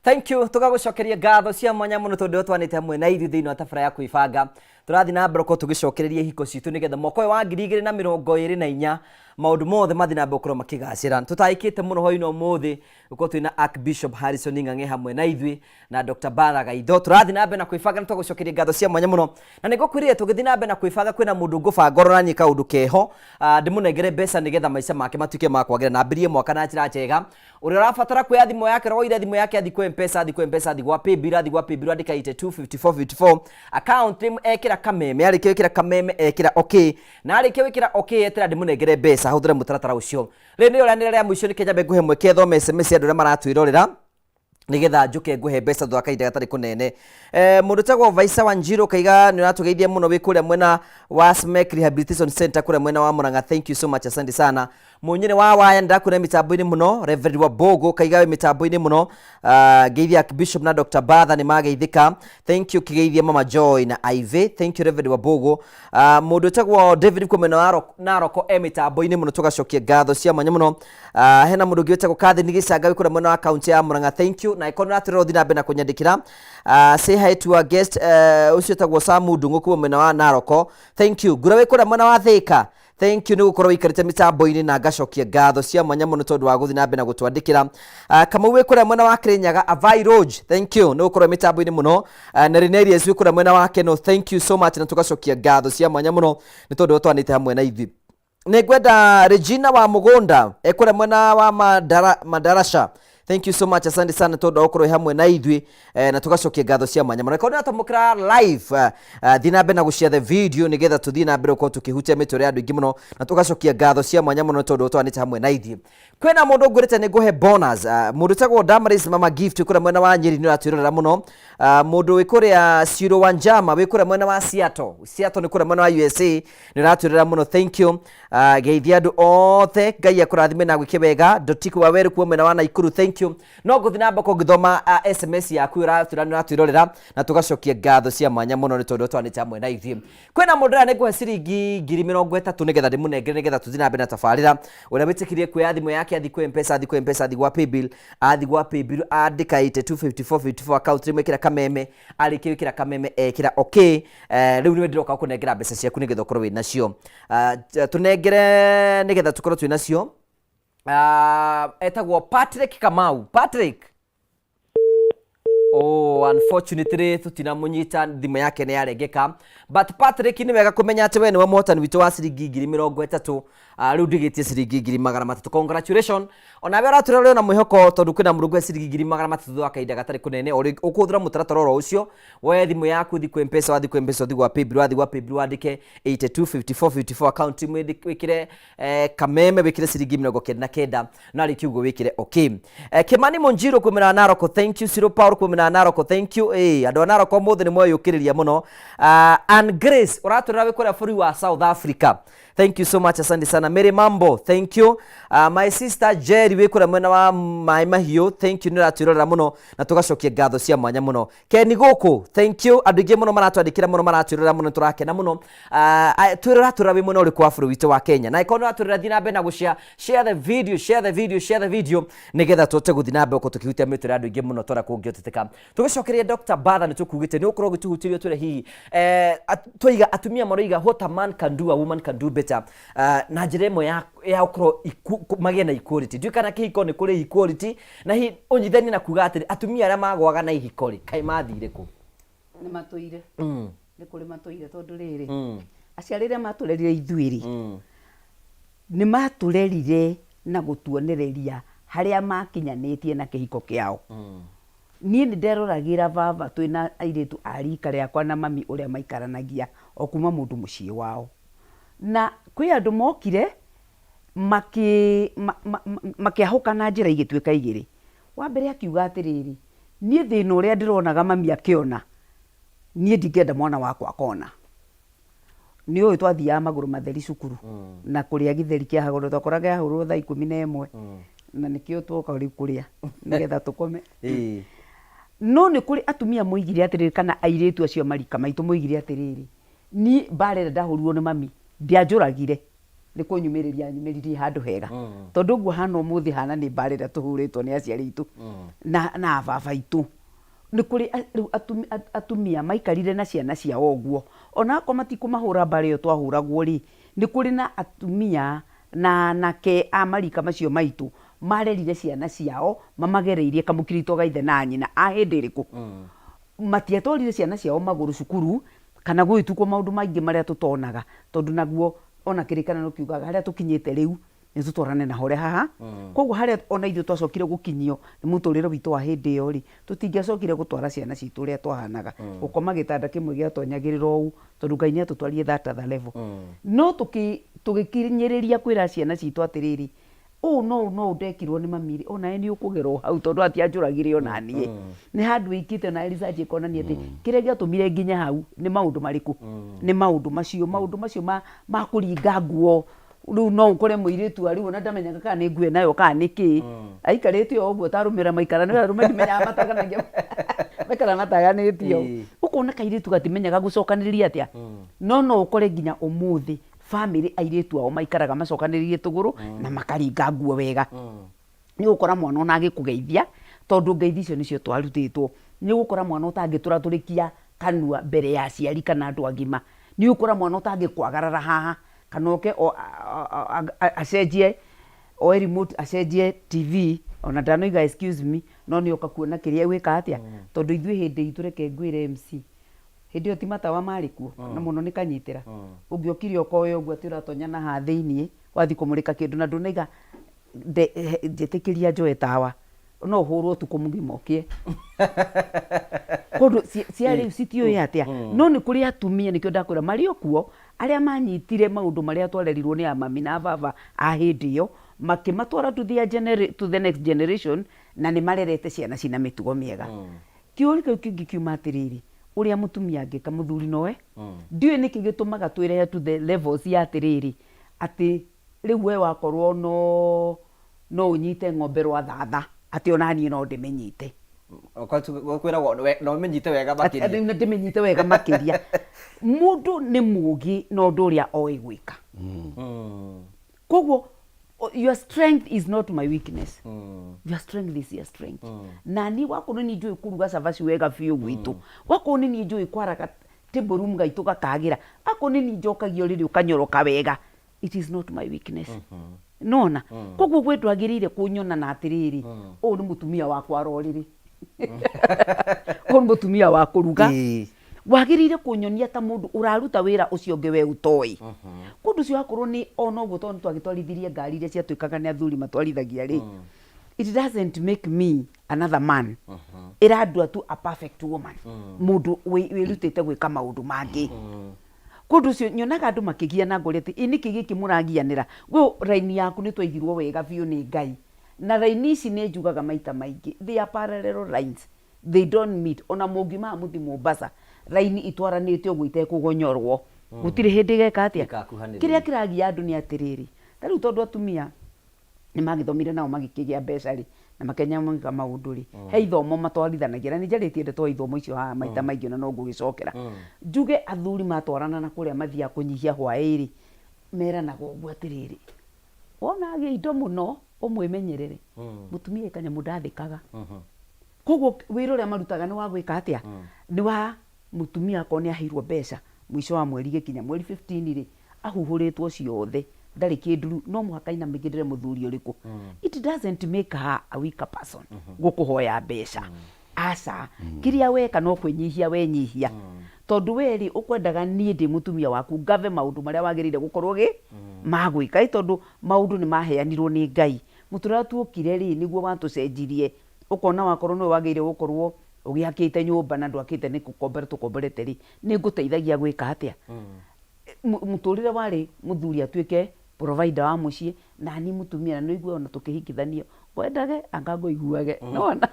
Thank you, tugagucokeria ngatho cia mwanya muno tondu twanite hamwe na ithuĩ thĩinĩ wa tabara ya kwĩbanga. Tũrathiĩ na mbere gũkorwo tũgĩcokereria ihiko citũ nĩgetha mwaka ũyũ wa 2024 maũndũ mothe mathiĩ na mbere gũkorwo makĩgacĩra. Tũtaĩkĩte mũno hwaĩ-inĩ ũmũthĩ gũkorwo twĩna Archbishop Harrison Ng'ang'e hamwe na ithuĩ na Dr. Bara Gaitho. Tũrathiĩ na mbere na kwĩbanga na tũgũcokeria ngatho cia mwanya mũno. Na nĩ ngũkwĩrire tũgĩthiĩ na mbere na kwĩbanga kwĩna mũndũ ngũbanga ũronanie kaũndũ keho, ndĩmũnengere mbeca nĩgetha maica make matuĩke ma kwagĩra na ambĩrĩrie mwaka na njĩra njega. Ũrĩa ũrabatara kuoya thimũ yake, roire thimũ yake athiĩ kwa M-Pesa, athiĩ kwa M-Pesa, athiĩ gwa Paybill, athiĩ gwa Paybill, andĩka 825454, account name ekĩra Kameme, arĩkia gwĩkĩra Kameme ekĩra okay, na arĩkia gwĩkĩra okay etera ndĩmũnengere mbeca ahũthĩre mũtaratara ũcio. Rĩrĩ nĩrĩo rĩanĩrĩra rĩa mũico, nĩkĩo nyambe ngũhe mweke thome SMS ya andũ arĩa maratwĩrorera nĩgetha njũke ngũhe mbeca thutha wa kahinda gatarĩ kũnene. Mũndũ ũtagwo Vaisa Wanjiru kaiga nĩ ũratũgeithia mũno wĩ kũrĩa mwena wa Smek Rehabilitation Center kũrĩa mwena wa Murang'a. Thank you so much, asante sana. Munyine wa waya ndakuona mitambo-inĩ mũno. Reverend Wabogo kaiga wĩ mitambo-inĩ mũno. Ngeithia Archbishop na Dr. Batha nĩ mageithĩka. Thank you kĩgeithia Mama Joy na Ivy. Thank you Reverend Wabogo. Mũndũ wĩtagwo David kuma mwena wa Naroko e mitambo-inĩ mũno, tũgacokia ngatho cia mwanya mũno. Hena mũndũ ũngĩ wĩtagwo Catherine Gĩcanga wĩ kũrĩa mwena wa kaunti ya Murang'a. Thank you. Na ĩkorwo nĩ ũratwĩrora ũthiĩ na mbere na kũnyandĩkĩra. Say hi to our guest, ũcio wĩtagwo Samu Ndung'u kuma mwena wa Naroko. Thank you. Ngura wĩ kũrĩa mwena wa Thika. Thank you nĩ gũkorwo wĩikarĩte mĩtambo-inĩ na ngacokia ngatho cia mwanya mũno tondũ wa gũthiĩ na mbere na gũtwandĩkĩra. Kamau wĩ kũrĩa mwena wa Kirinyaga, Avai Roge, thank you nĩ gũkorwo mĩtambo-inĩ mũno. Na Renelius wĩ kũrĩa mwena wa Keno, thank you so much na tũgacokia ngatho cia mwanya mũno nĩ tondũ ũtwanĩte hamwe na ithuĩ. Nĩ ngwenda Regina wa Mũgũnda ekũrĩa mwena wa Madarasha. Thank you so much, asante sana tondũ wa gũkorwo hamwe na ithuĩ, na tũgacokia ngatho cia mwanya mũno. Korwo nĩwatamũkĩra live, thiĩ na mbere na gũshare the video nĩgetha tũthiĩ na mbere gũkorwo tũkĩhutia mĩtũrĩre ya andũ aingĩ mũno, na tũgacokia ngatho cia mwanya mũno tondũ ũtwanĩte hamwe na ithuĩ. Kwĩna mũndũ ngwĩrĩte nĩ ngũhe bonus, mũndũ ũtagwo Damaris Mama Gift wĩ kũrĩa mwena wa Nyeri nĩ ũratwĩrorera mũno. Mũndũ wĩ kũrĩa Ciro wa Njama wĩ kũrĩa mwena wa Seattle, Seattle nĩ kũrĩa mwena wa USA, nĩ ũratwĩrorera mũno, thank you. Geithia andũ othe, Ngai akũrathime na gwĩke wega. Dotiku wa Weru kuo mwena wa Naikuru, thank you. No ngũthiĩ na mbere ngĩthoma SMS yaku ũratwĩra nĩ ũratwĩrorera, na tũgacokia ngatho cia mwanya mũno nĩ tondũ twanĩte hamwe na ithuĩ. Kwĩna mũndũ ũrĩa nĩngũhe ciringi 30,000 nĩgetha ndĩmũnengere nĩgetha tũthiĩ na mbere na tabarĩra. Ũrĩa wĩtĩkĩrie kuoya thimũ yake athiĩ kwĩ M-Pesa, athiĩ kwĩ M-Pesa, athiĩ gwa Paybill, athiĩ gwa Paybill andĩka 825454 account rĩmwe ĩkĩra kameme, arĩkia gwĩkĩra kameme ekĩra okay. Rĩu nĩwe ndĩroka gũkũnengera mbeca ciaku nĩgetha ũkorwo wĩ nacio. Tũnengere nĩgetha tũkorwo twĩ nacio. Etagwo Patrick Kamau. Patrick. Oh, unfortunately tũtinamũnyita, thimũ yake nĩ yarengeka. But Patrick, nĩ wega kũmenya atĩ we nĩwe mũhotani witũ wa ciringi 30,000. Rĩu ndigĩtie ciringi 300,000. Congratulations. Onawe ũratũrora na mwĩhoko tondũ kwĩna mũrũngũ wa ciringi 300,000 thutha wa kahinda gatarĩ kũnene. Ũkũhũthĩra mũtaratara oro ũcio, woe thimũ yaku ũthiĩ kwĩ M-Pesa, wathiĩ kwĩ M-Pesa ũthiĩ gwa Paybill, wathiĩ gwa Paybill wandĩke 825454 account wĩkĩre kameme, wĩkĩre ciringi 99, na rĩkia ũguo wĩkĩre okay. Kimani Munjiro kumĩra Naroko, thank you. Ciro Paul kumĩra Naroko, thank you. Andũ a Naroko ũmũthĩ nĩ mweyũkĩrĩria mũno. Ann Grace ũratũrora wĩ kũrĩa bũrũri wa South Africa, thank you so much, asante sana. Mary Mambo, thank you. My sister Jerry wĩ kũrĩa mwena wa Maĩ Mahiũ, thank you nĩ ũratwĩrorera mũno na tũgacokia ngatho cia mwanya mũno. Ken gũkũ, thank you. Andũ aingĩ mũno maratwandĩkĩra mũno, maratwĩrorera mũno, tũrakena mũno. Twĩrora ũratwĩrora wĩ mwena ũrĩkũ wa bũrũri witũ wa Kenya, na ĩkorwo nĩ ũratwĩrora thiĩ na mbere na gũshare, share the video, share the video, share the video nĩgetha tũhote gũthiĩ na mbere gũkorwo tũkĩhutia mĩtũrĩre ya andũ aingĩ mũno tũrĩa kũngĩhoteteka. Tũgĩcokeria Dr. Batha, nĩ tũkugĩte nĩ ũkorwo ũgĩtũhutĩria twĩre hihi, twaiga atumia maroiga what a man can do a woman can do better, na njĩra ĩmwe ya gũkorwo magĩe na equality. Ndiũĩ kana kĩhiko nĩ kũrĩ equality, na hihi ũnyithanie na kuga atĩrĩ, atumia arĩa magwaga na ihiko rĩ, kaĩ mathire kũ? Nĩ matũire, nĩ kũrĩ matũire, tondũ rĩrĩ, aciari arĩa matũrerire ithuĩ rĩ, nĩ matũrerire na gũtuonereria harĩa makinyanĩtie na kĩhiko kĩao. Niĩ nĩ nderoragĩra baba twĩna airĩtu a rika rĩakwa na mami ũrĩa maikaranagia o kuma mũndũ mũciĩ wao, na kwĩ andũ mokire makĩahũka na njĩra igĩtuĩka igĩrĩ. Wa mbere akiuga atĩrĩrĩ, niĩ thĩna ũrĩa ndĩronaga mami akĩona, niĩ ndingĩenda mwana wakwa akona. Nĩ ũĩ twathiaga magũrũ matheri cukuru na kũrĩa gĩtheri kĩahagũrwo, twakoraga yahũrwo thaa 11, na nĩkĩo twoka rĩu kũrĩa nĩgetha tũkome. No nĩ kũrĩ atumia moigire atĩrĩrĩ, kana airĩtu acio marika maitũ moigire atĩrĩrĩ, niĩ mbara ĩrĩa ndahũrirwo nĩ mami ndianjũragire, nĩ kũnyumĩrĩria anyumĩririe handũ hega, tondũ ũguo hana ũmũthĩ hana nĩ mbara ĩrĩa tũhũrĩtwo nĩ aciari aitũ na baba aitũ. Nĩ kũrĩ rĩu atumia maikarire na ciana ciao ũguo, ona akorwo matikũmahũra mbara ĩyo twahũragwo rĩ, nĩ kũrĩ na atumia na anake a marika macio maitũ marerire ciana ciao mamagereirie kamũkirito ga ithe na nyina a hĩndĩ ĩrĩkũ. Matiatwarire ciana ciao magũrũ cukuru kana gũgĩtukwo maũndũ maingĩ marĩa tũtonaga, tondũ naguo ona kĩrĩkanĩro kiugaga harĩa tũkinyĩte rĩu nĩ tũtwarane na horĩa haha. Koguo harĩa ona ithuĩ twacokire gũkinyio nĩ mũtũrĩre witũ wa hĩndĩ ĩyo rĩ, tũtingĩacokire gũtwara ciana citũ ũrĩa twahanaga gũkoma gĩtanda kĩmwe gĩatonyagĩrĩra ũũ, tondũ Ngai nĩ atũtwarire that other level. No tũgĩkinyĩrĩria kwĩra ciana citũ atĩrĩrĩ, ũũ no ũũ no ũũ ndekirwo nĩ mami rĩ, onawe nĩ ũkũgera o hau, tondũ atianjũragire ona niĩ. Nĩ handũ ĩkĩte ona research ĩkonania atĩ kĩrĩa gĩatũmire nginya hau nĩ maũndũ marĩkũ, nĩ maũndũ macio ma kũringa nguo. Rĩu no ũkore mũirĩtu arĩ ona ndamenyaga kana nĩ nguo nayo kana nĩ kĩ, aikarĩte o ũguo ta arũme ũrĩa maikara, nĩ arũme ndimenyaga mataganagia, maikara mataganĩtio. Ũkona kairĩtu gatimenyaga gũcokanĩrĩria atĩa, no no ũkore nginya ũmũthĩ bamĩrĩ airĩtu ao maikaraga macokanĩrĩirie tũgũrũ na makaringa nguo wega. Nĩ ũgũkora mwana ona agĩkũgeithia, tondũ ngeithi icio nĩcio twarutĩtwo, nĩ ũgũkora mwana ũtangĩtũratũrĩkia kanua mbere ya aciari kana andũ agima. Nĩ ũgũkora mwana ũtangĩkwagarara haha, kana oke acenjie, oe remote acenjie TV, ona ndanoiga excuse me, no nĩ oka kuona kĩrĩa egwĩka atĩa. Tondũ ithuĩ hĩndĩ itũ reke ngwĩre MC, hĩndĩ ĩyo ti matawa marĩ kuo, na mũno nĩ kanyitĩra. Ũngĩokire ũkoya ũguo atĩ ũratonya na haha thĩiniĩ, wathiĩ kũmũrĩka kĩndũ na ndũnaiga njĩtĩkĩria njoe tawa, no ũhũrwo ũtukũ mũgima ũkĩe. Kũndũ cia rĩu citiũĩ atĩa. No nĩ kũrĩ atumia nĩkĩo ndakwĩra marĩ o kuo, arĩa manyitire maũndũ marĩa twarerirwo nĩ amami na ababa a hĩndĩ ĩyo, makĩmatwara to their to the next generation, na nĩ marerete ciana cina mĩtugo mĩega. Kĩũria kĩu kĩngĩ kiuma atĩrĩrĩ, ũrĩa mũtumia angĩka mũthuri nowe? Ndiũĩ nĩkĩ gĩtũmaga twĩrehe to the levels ya atĩrĩrĩ, atĩ rĩu we wakorwo no no ũnyite ng'ombe rwathatha, atĩ ona niĩ no ndĩmĩnyite. Kwĩragwo no ũmĩnyite wega makĩria. Atĩ ndĩmĩnyite wega makĩria. Mũndũ nĩ mũgĩ na ũndũ ũrĩa oĩ gwĩka. Koguo your strength is not my weakness. Your strength is your strength. Na niĩ wakorwo nĩ niĩ njũĩ kũruga cabaci wega biũ gwitũ, wakorwo nĩ niĩ njũĩ kwara table room gaitũ gakagĩra, akorwo nĩ niĩ njokagia ũrĩrĩ ũkanyoroka wega, it is not my weakness. Nona koguo gwĩ ndwagĩrĩire kũnyona na atĩrĩrĩ, ũyũ nĩ mũtumia wa kwara ũrĩrĩ, ũyũ nĩ mũtumia wa kũruga. Wagĩrĩire kũnyonia ta mũndũ ũraruta wĩra ũcio ũngĩ we ũtoĩ. Kũndũ ũcio wakorwo nĩ ona ũguo, tondũ nĩtwagĩtwarithirie ngari iria ciatuĩkaga nĩ athuri matwarithagia rĩ, it doesn't make me another man, ĩrandua tu a perfect woman, mũndũ wĩrutĩte gwĩka maũndũ mangĩ. Kũndũ ũcio nyonaga andũ makĩgiana ngũria atĩ ĩ nĩkĩ gĩkĩ mũragianĩra, we raini yaku nĩ twaigirwo wega biũ nĩ Ngai. Na raini ici nĩ njugaga maita maingĩ, they are parallel lines, they don't meet. Ona mũngiuma haha mũthiĩ Mombasa, raini itwaranĩte ũguo itekũgonyorwo, gũtirĩ hĩndĩ ĩgeka atĩa. Ĩgakuhanĩrĩria. Kĩrĩa kĩragia andũ nĩ atĩrĩrĩ, ta rĩu tondũ atumia nĩ magĩthomire nao magĩkĩgĩa mbeca rĩ, na makĩmenya gwĩka maũndũ rĩ, he ithomo matwarithanagia, na nĩ njarĩtie ndeto ya ithomo icio haha maita maingĩ na no ngũgĩcokera. Njuge athuri matwarana na kũrĩa mathiaga kũnyihia hwaĩ rĩ, meranaga ũguo atĩrĩrĩ, wona agĩa indo mũno ũmwĩmenyerere, mũtumia ĩ kanyamũ ndathĩkaga. Koguo wĩra ũrĩa marutaga nĩ wa gwĩka atĩa? Nĩ wa mũtumia akorwo nĩ aheirwo mbeca mũico wa mweri gĩkinya mweri 15 rĩ, ahuhũrĩtwo ciothe, ndarĩ kĩndũ, no mũhaka ainamĩkĩrĩre mũthuri ũrĩkũ. It doesn't make her a weaker person gũkũhoya mbeca, aca. Kĩrĩa weka no kwĩnyihia wenyihia, tondũ we rĩ, ũkwendaga niĩ ndĩ mũtumia waku ngave maũndũ marĩa wagĩrĩire gũkorwo gĩ ma gwĩka, ĩ tondũ maũndũ nĩ maheanirwo nĩ Ngai. Mũtũrĩre ũrĩa tuokire rĩ, nĩguo watũcenjirie, ũkona wakorwo nĩwe wagĩrĩire gũkorwo ũgĩakĩte nyũmba na ndwakĩte nĩ gũkombora tũkomborete rĩ, nĩ ngũteithagia gwĩka atĩa? Mũtũrĩre warĩ mũthuri atuĩke provider wa mũciĩ, na niĩ mũtumia, na nĩũigue ona tũkĩhikithanio, ngwendage anga ngũiguage, nĩwona?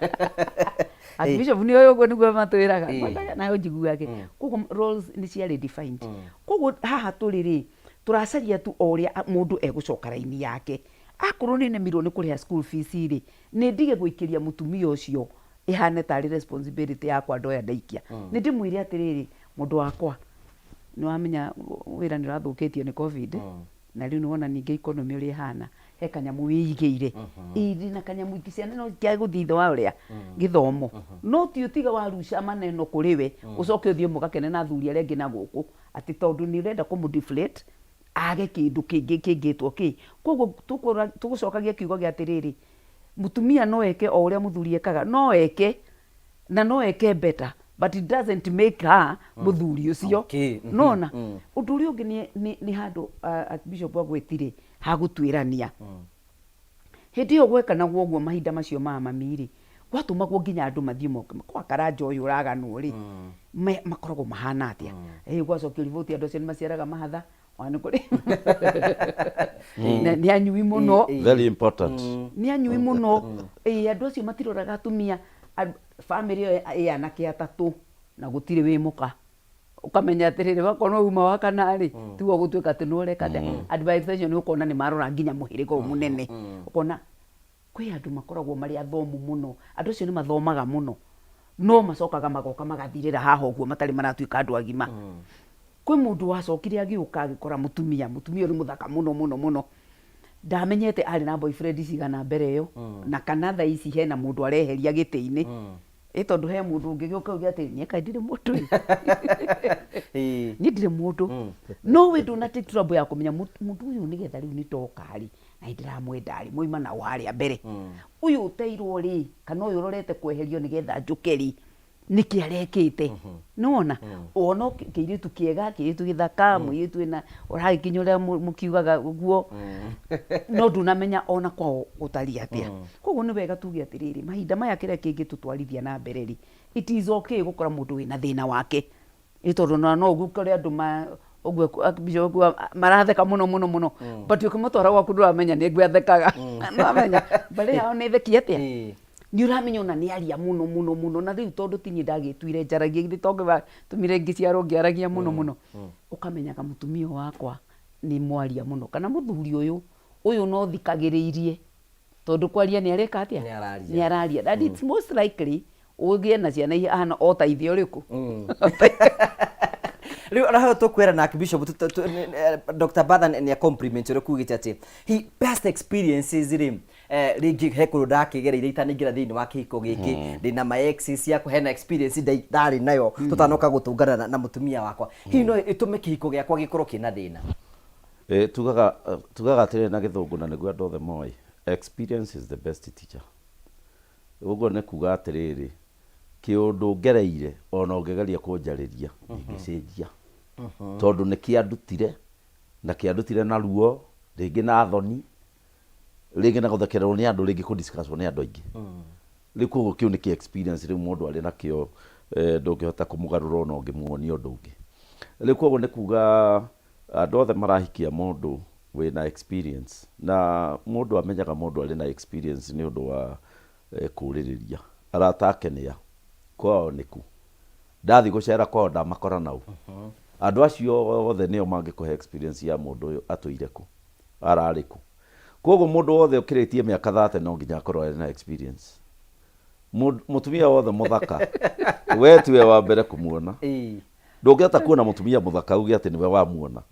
Archbishop nĩoĩ ũguo nĩguo matwĩraga, ngwendage nawe ũnjiguage. Koguo roles nĩ ciarĩ defined. Koguo haha tũrĩ rĩ, tũracaria tu o ũrĩa mũndũ egũcoka raini yake. Akorwo nĩ nemirwo nĩ kũrĩha school fees rĩ, nĩ ndige gũikĩria mũtumia ũcio ĩhane tarĩ responsibility yakwa ndoya ndaikia. Nĩ ndĩmwĩre atĩrĩrĩ, mũndũ wakwa, nĩ wamenya wĩra nĩ ũrathũkĩtio nĩ Covid, na rĩu nĩ wona ningĩ economy ũrĩa ĩhana, he kanyamũ wĩigĩire. Ĩĩ ndĩna kanyamũ ciana no ciage gũthiĩ thutha wa ũrĩa gĩthomo. No ti ũtige waruca maneno kũrĩ we, ũcoke ũthiĩ mũgakene na athuri arĩa angĩ na gũkũ, atĩ tondũ nĩ ũrenda kũmũ deflate, age kĩndũ kĩngĩ kĩngĩtwo kĩ. Koguo tũgũcokagia kiugo gĩa atĩrĩrĩ, mũtumia no eke o ũrĩa mũthuri ekaga, no eke na no eke better, but it doesn't make her mũthuri ũcio. Nona ũndũ ũrĩa ũngĩ nĩ handũ Archbishop agwetire ha gũtuĩrania. Hĩndĩ ĩyo gwekanagwo ũguo mahinda macio ma mami rĩ, gwatũmagwo nginya andũ mathiĩ moke kwa Karanja ũyũ ũraganwo rĩ, makoragwo mahana atĩa? Gwacokio riboti andũ acio nĩ maciaraga mahatha, ona nĩ kũrĩ nĩ anyui mũno. Very important. Nĩ anyui mũno. Andũ acio matiroraga atumia. Bamĩrĩ ĩyo ĩ anake atatũ na gũtirĩ wĩ mũka. Ũkamenya atĩrĩrĩ, wakorwo uma wa kana rĩ, tiwe ũgũtuĩka atĩ nĩ ũreka atĩa. Advice acio nĩ ũkona nĩ marora nginya mũhĩrĩga ũyũ mũnene. Ũkona kwĩ andũ makoragwo marĩ athomu mũno, andũ acio nĩ mathomaga mũno, no macokaga magoka magathirĩra haha ũguo matarĩ maratuĩka andũ agima. Kwĩ mũndũ wacokire agĩũka agĩkora mũtumia, mũtumia ũyũ nĩ mũthaka mũno mũno mũno. Ndamenyete arĩ na boyfriend cigana mbere ĩyo, na kana thaa ici hena mũndũ areheria gĩtĩ-inĩ. Ĩ tondũ he mũndũ ũngĩgĩũka uge atĩ niĩ kaĩ ndirĩ mũndũ ĩ. Niĩ ndirĩ mũndũ. No we ndũna take trouble ya kũmenya mũndũ ũyũ nĩgetha rĩu nĩndoka rĩ, na nĩndĩramwenda rĩ, mwauma na ũ harĩa mbere. Ũyũ ũteirwo rĩ, kana ũyũ ũrorete kweherio nĩgetha njũke rĩ, nĩkĩ arekĩte? Nĩwona? Wona kĩirĩtu kĩega, kĩirĩtu gĩthaka, mũirĩtu wĩna ũragĩkinya ũrĩa mũkiugaga ũguo, no ndũnamenya ona kwao gũtariĩ atĩa. Koguo nĩ wega tuge atĩrĩrĩ, mahinda maya kĩrĩa kĩngĩtũtwarithia na mbere rĩ, it is okay gũkora mũndũ wĩna thĩna wake. Nĩ tondũ ona no ũguo ũkore andũ ma ũguo bishop ũguo maratheka mũno mũno mũno, but ũkĩmũtwara gwaku ndũramenya nĩ ngwe athekaga. Nĩwamenya? Mbarĩ yao nĩ theki atĩa? Nĩ ũramenya ona nĩ aria mũno mũno mũno, na rĩu tondũ ti niĩ ndagĩtuire njaragia, githĩ to watũmire ngĩciarwo ngĩaragia mũno mũno. Ũkamenyaga mũtumia ũyũ wakwa nĩ mwaria mũno, kana mũthuri ũyũ, ũyũ no thikagĩrĩirie. Tondũ kwaria nĩ areka atĩa? Nĩ araria. Nĩ araria. And it's most likely ũgĩe na ciana ihana o ta ithe ũrĩkũ. Rĩu ona hau tũkwĩra na Archbishop Dr. Batha nĩ a compliment ũrĩa kugĩte atĩ he past experiences rĩ rĩngĩ he kũndũ ndakĩgereire itanaingĩra thĩinĩ wa kĩhiko gĩkĩ ndĩna my exes ciakwa hena experience ndarĩ nayo tũtanoka gũtũngana na mũtumia wakwa hihi no ĩtũme kĩhiko gĩakwa gĩkorwo kĩna thĩna. Tugaga tugaga atĩrĩrĩ na gĩthũngũ na nĩguo andũ othe moĩ, experience is the best teacher. Ũguo nĩ kuga atĩrĩrĩ, kĩũndũ ngereire ona ũngĩgeria kũnjarĩria ndingĩcenjia. Tondũ nĩ kĩandutire, na kĩandutire na ruo, rĩngĩ na thoni, rĩngĩ na gũthekererwo nĩ andũ, rĩngĩ kũ discuss wo nĩ andũ aingĩ. Rĩu koguo kĩu nĩ kĩ experience rĩu mũndũ arĩ nakĩo ndũngĩhota kũmũgarũra ona ũngĩmuonia ũndũ ũngĩ. Rĩu koguo nĩ kuga Andũ othe marahikia mũndũ wĩna experience na mũndũ amenyaga mũndũ arĩ na experience nĩ ũndũ wa kũrĩrĩria. Arata ake nĩa? Kwao nĩ kũ? Ndathiĩ gũcera kwao ndamakora naũ? Andũ acio othe nĩo mangĩkũhe experience ya mũndũ ũyũ atũire kũ? Ararĩ kũ? Kwoguo mũndũ wothe ũkĩrĩtie mĩaka thate no nginya akorwo arĩ na experience. Mũtumia wothe mũthaka we tiwe wa mbere kũmuona. Ndũngĩhota kuona mũtumia mũthaka uge atĩ nĩwe wamuona.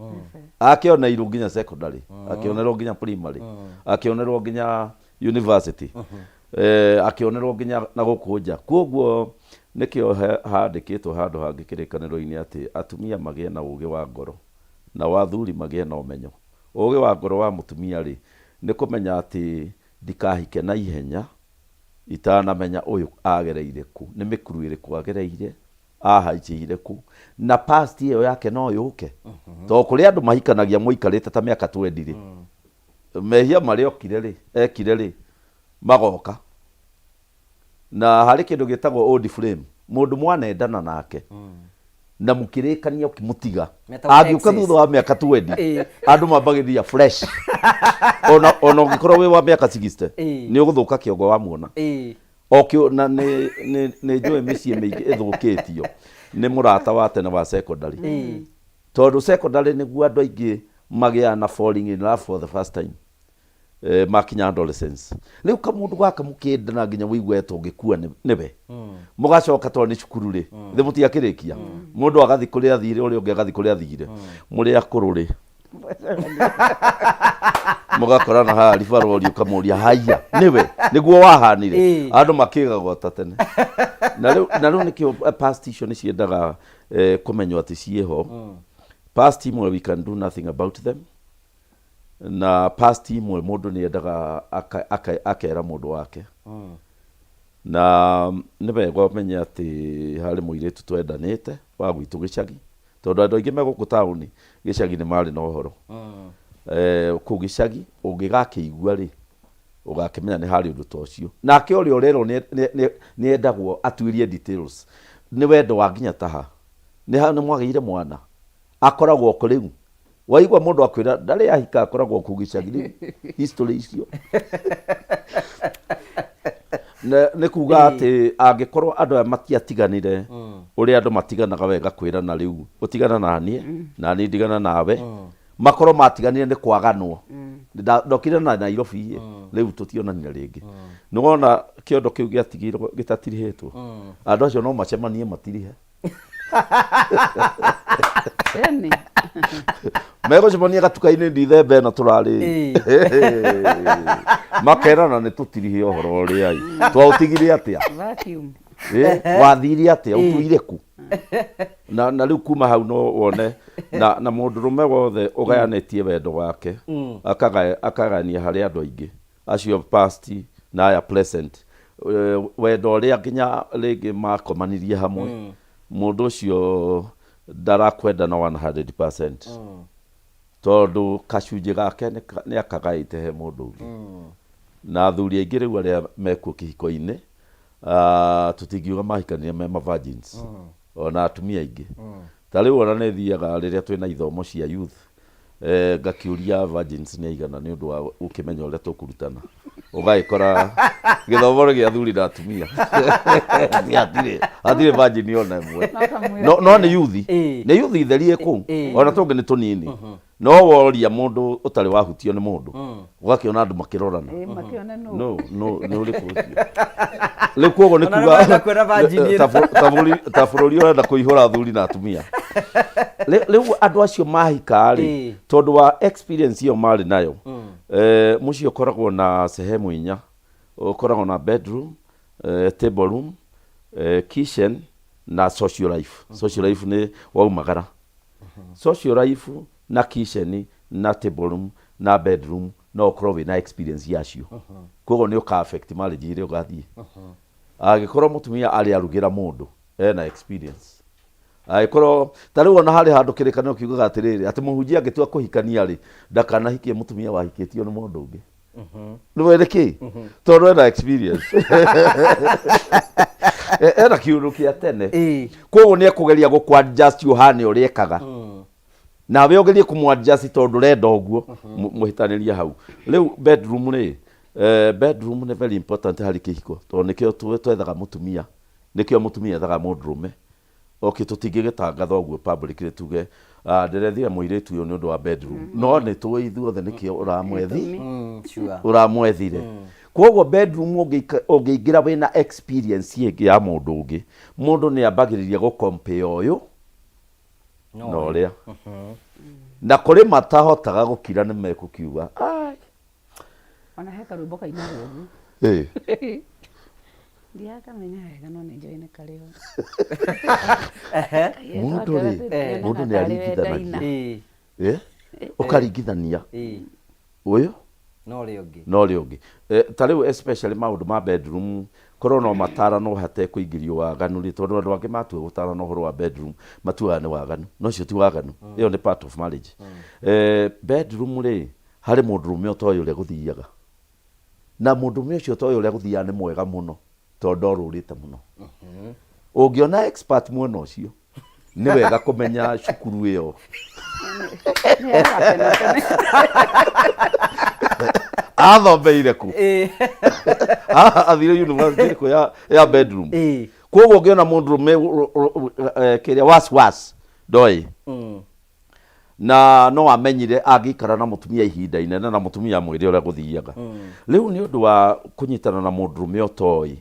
Akĩoneirwo nginya secondary, akĩonerwo nginya primary, akĩonerwo nginya university, akĩonerwo nginya na gũkũ nja. Kwoguo nĩkĩo handĩkĩtwo handũ hangĩ kĩrĩkanĩro-inĩ atĩ atumia magĩe na ũgĩ wa ngoro nao athuri magĩe na ũmenyo. Ũgĩ wa ngoro wa mũtumia rĩ, nĩ kũmenya atĩ ndikahike na ihenya itanamenya ũyũ agereire kũ, nĩ mĩkuru ĩrĩkũ agereire, ahaicĩire kũ na past ĩyo yake no yũke tondũ kũrĩ andũ mahikanagia mũikarĩte ta mĩaka twendi rĩ mehia marĩa okire rĩ ekire rĩ magoka na harĩ kĩndũ gĩtagwo old flame mũndũ mwanendana nake na mũkĩrĩkania ũkĩmũtiga Metagwo angĩũka exes. thutha wa mĩaka twendi andũ mambagĩrĩria fresh ona ũngĩkorwo wĩ wa mĩaka 60 nĩ ũgũthũka kĩongo wamuona O kĩo na nĩ nĩ nĩ njũĩ mĩciĩ mĩingĩ ĩthũkĩtio nĩ mũrata wa tene wa secondary. Tondũ secondary nĩguo andũ aingĩ magĩaga na falling in love for the first time eh, makinya adolescence. Rĩu kamũndũ gaka mũkĩendana nginya wĩigue ta ũngĩkua nĩwe. Mũgacoka tondũ nĩ cukuru rĩ, thĩ mũtiakĩrĩkia. Mũndũ agathiĩ kũrĩa athire, ũrĩa ũngĩ agathiĩ kũrĩa athire. Mũrĩ akũrũ rĩ, mũgakorana haha ribarori ũkamũria haiya nĩwe nĩguo wahanire andũ makĩgagwo ta tene na rĩu na rĩu nĩkĩo past icio nĩ ciendaga kũmenywo atĩ ciĩho past imwe we can do nothing about them na past imwe mũndũ nĩ endaga akera mũndũ wake na nĩ wega ũmenye atĩ harĩ mũirĩtu twendanĩte wa gwitũ gĩcagi Tondũ andũ aingĩ me gũkũ taũni, gĩcagi nĩ marĩ na ũhoro. Kũu gĩcagi ũngĩgakĩigua rĩ, ũgakĩmenya nĩ harĩ ũndũ ta ũcio. Nake ũrĩa ũrerwo nĩ endagwo atuĩrie details. Nĩ wendo wa nginya ta ha? Nĩ ha nĩ mwagĩire mwana? Akoragwo kũ rĩu? Waigua mũndũ akwĩra ndarĩ ahika akoragwo kũu gĩcagi rĩu history icio. Nĩ kuga atĩ angĩkorwo andũ aya matiatiganire. Ũrĩa andũ matiganaga wega kwĩrana rĩu ũtigana naniĩ na niĩ ndigana nawe, makorwo matiganire nĩ kwaganwo. Ndokire na Nairobi ĩ, rĩu tũtionanire rĩngĩ. Nĩ wona kĩondo kĩu gĩatigirwo gĩtatirihĩtwo, andũ acio no macemanie matirihe. Ĩni. Megũcemania gatuka-inĩ ndithemba ĩno tũrarĩ, makerana nĩ tũtirihe ũhoro ũrĩa ĩ twaũtigire atĩa. Vacuum. Wathire atĩa, ũtuire ku na rĩu kuma hau no wone na mũndũrũme wothe ũgayanĩtie wendo wake akagayania harĩ andũ aingĩ acio past na aya present, wendo ũrĩa nginya rĩngĩ makomanirie hamwe, mũndũ ũcio ndarakwenda na 100%, tondũ kacunjĩ gake nĩ akagaĩte he mũndũ ũngĩ. Na athuri aingĩ rĩu arĩa mekuo kĩhiko-inĩ, tũtingiuga mahikanire me ma virgins, ona atumia aingĩ. Ta rĩu ona nĩ thiaga rĩrĩa twĩna ithomo cia youth, ngakĩũria virgins nĩ aigana, nĩ ũndũ wa gũkĩmenya ũrĩa tũkũrutana. Ũgagĩkora gĩthomo nĩ gĩa athuri na atumia, hatirĩ virgin ona ĩmwe. No nĩ youth, nĩ youth theri ĩ kũu, ona tũngĩ nĩ tũnini. No woria mũndũ ũtarĩ wahutio nĩ mũndũ, ũgakĩona andũ makĩrorana. Ĩ, makĩone nũ. No nĩ ũrĩkũ ũcio rĩu? Koguo nĩ Ona kuga nĩmarenda kuona virgin ĩno. Ta bũrũri ũrenda kũihũra athuri na atumia. Rĩu andũ acio mahika rĩ, tondũ wa experience ĩyo marĩ nayo, mũciĩ ũkoragwo na sehemu inya. Ũkoragwo na bedroom, table room, kitchen na social life. Social life nĩ waumagara. Social life na kitchen na table room na bedroom no ũkorwo wĩna experience yacio, koguo nĩ ũka affect marriage ĩrĩa ũgathiĩ. Angĩkorwo mũtumia arĩ arugĩra mũndũ ena experience, angĩkorwo ta rĩu ona harĩ handũ kĩrĩkanĩro kiugaga atĩrĩrĩ, atĩ mũhunjia angĩtua kũhikania rĩ, ndakanahikie mũtumia wahikĩtio nĩ mũndũ ũngĩ. Nĩ nĩkĩ? Tondũ ena experience, ena kĩũndũ kĩa tene. Koguo nĩ ekũgeria gũkũ adjust ũhane ũrĩa ekaga, nawe ũgerie kũmũ adjust tondũ ndũrenda ũguo. Mũhĩtanĩrie hau. Rĩu bedroom rĩ, bedroom nĩ very important harĩ kĩhiko, tondũ nĩkĩo twethaga mũtumia, nĩkĩo mũtumia ethaga mũndũrũme. Okay, tũtingĩgĩtangatha ũguo publicly tuge, "Ah, ndĩrethire mũirĩtu ũyũ nĩ ũndũ wa bedroom," no nĩ tũĩ ithuothe nĩkĩo ũramwethi. Ũramwethire. Koguo bedroom ũngĩingĩra wĩna experience ĩngĩ ya mũndũ ũngĩ, mũndũ nĩ ambagĩrĩria gũ compare ũyũ na ũrĩa, na kũrĩ matahotaga gũkira nĩ mekũkiuga, "Ai." Ona he karwĩmbo kainagwo ũguo. Ndiakamenya wega, no nĩ njũĩ nĩ karĩ ho. Mũndũ rĩ, mũndũ nĩ aringithanagia. Ũkaringithania ũyũ na ũrĩa ũngĩ. Na ũrĩa ũngĩ. Ta rĩu especially maũndũ ma bedroom, korwo no matarano hatekũingĩrio waganu rĩ, tondũ andũ angĩ matua gũtarana ũhoro wa bedroom matuaga nĩ waganu, no ũcio ti waganu, ĩyo nĩ part of marriage. Bedroom rĩ, harĩ mũndũrũme ũtoĩ ũrĩa gũthiaga, na mũndũrũme ũcio ũtoĩ ũrĩa gũthiaga nĩ mwega mũno tondũ ndorũrĩte mũno. Ũngĩona expert mwena ũcio, nĩ wega kũmenya cukuru ĩyo Nĩ ya tene tene. Athomeire kũ? Athire university ĩrĩkũ ya bedroom? Koguo ũngĩona mũndũrũme kĩrĩa was was ndoĩ na no amenyire angĩikara na mũtumia ihinda inene na mũtumia amwĩre ũrĩa gũthiaga. Rĩu nĩ ũndũ wa kũnyitana na mũndũrũme ũtoĩ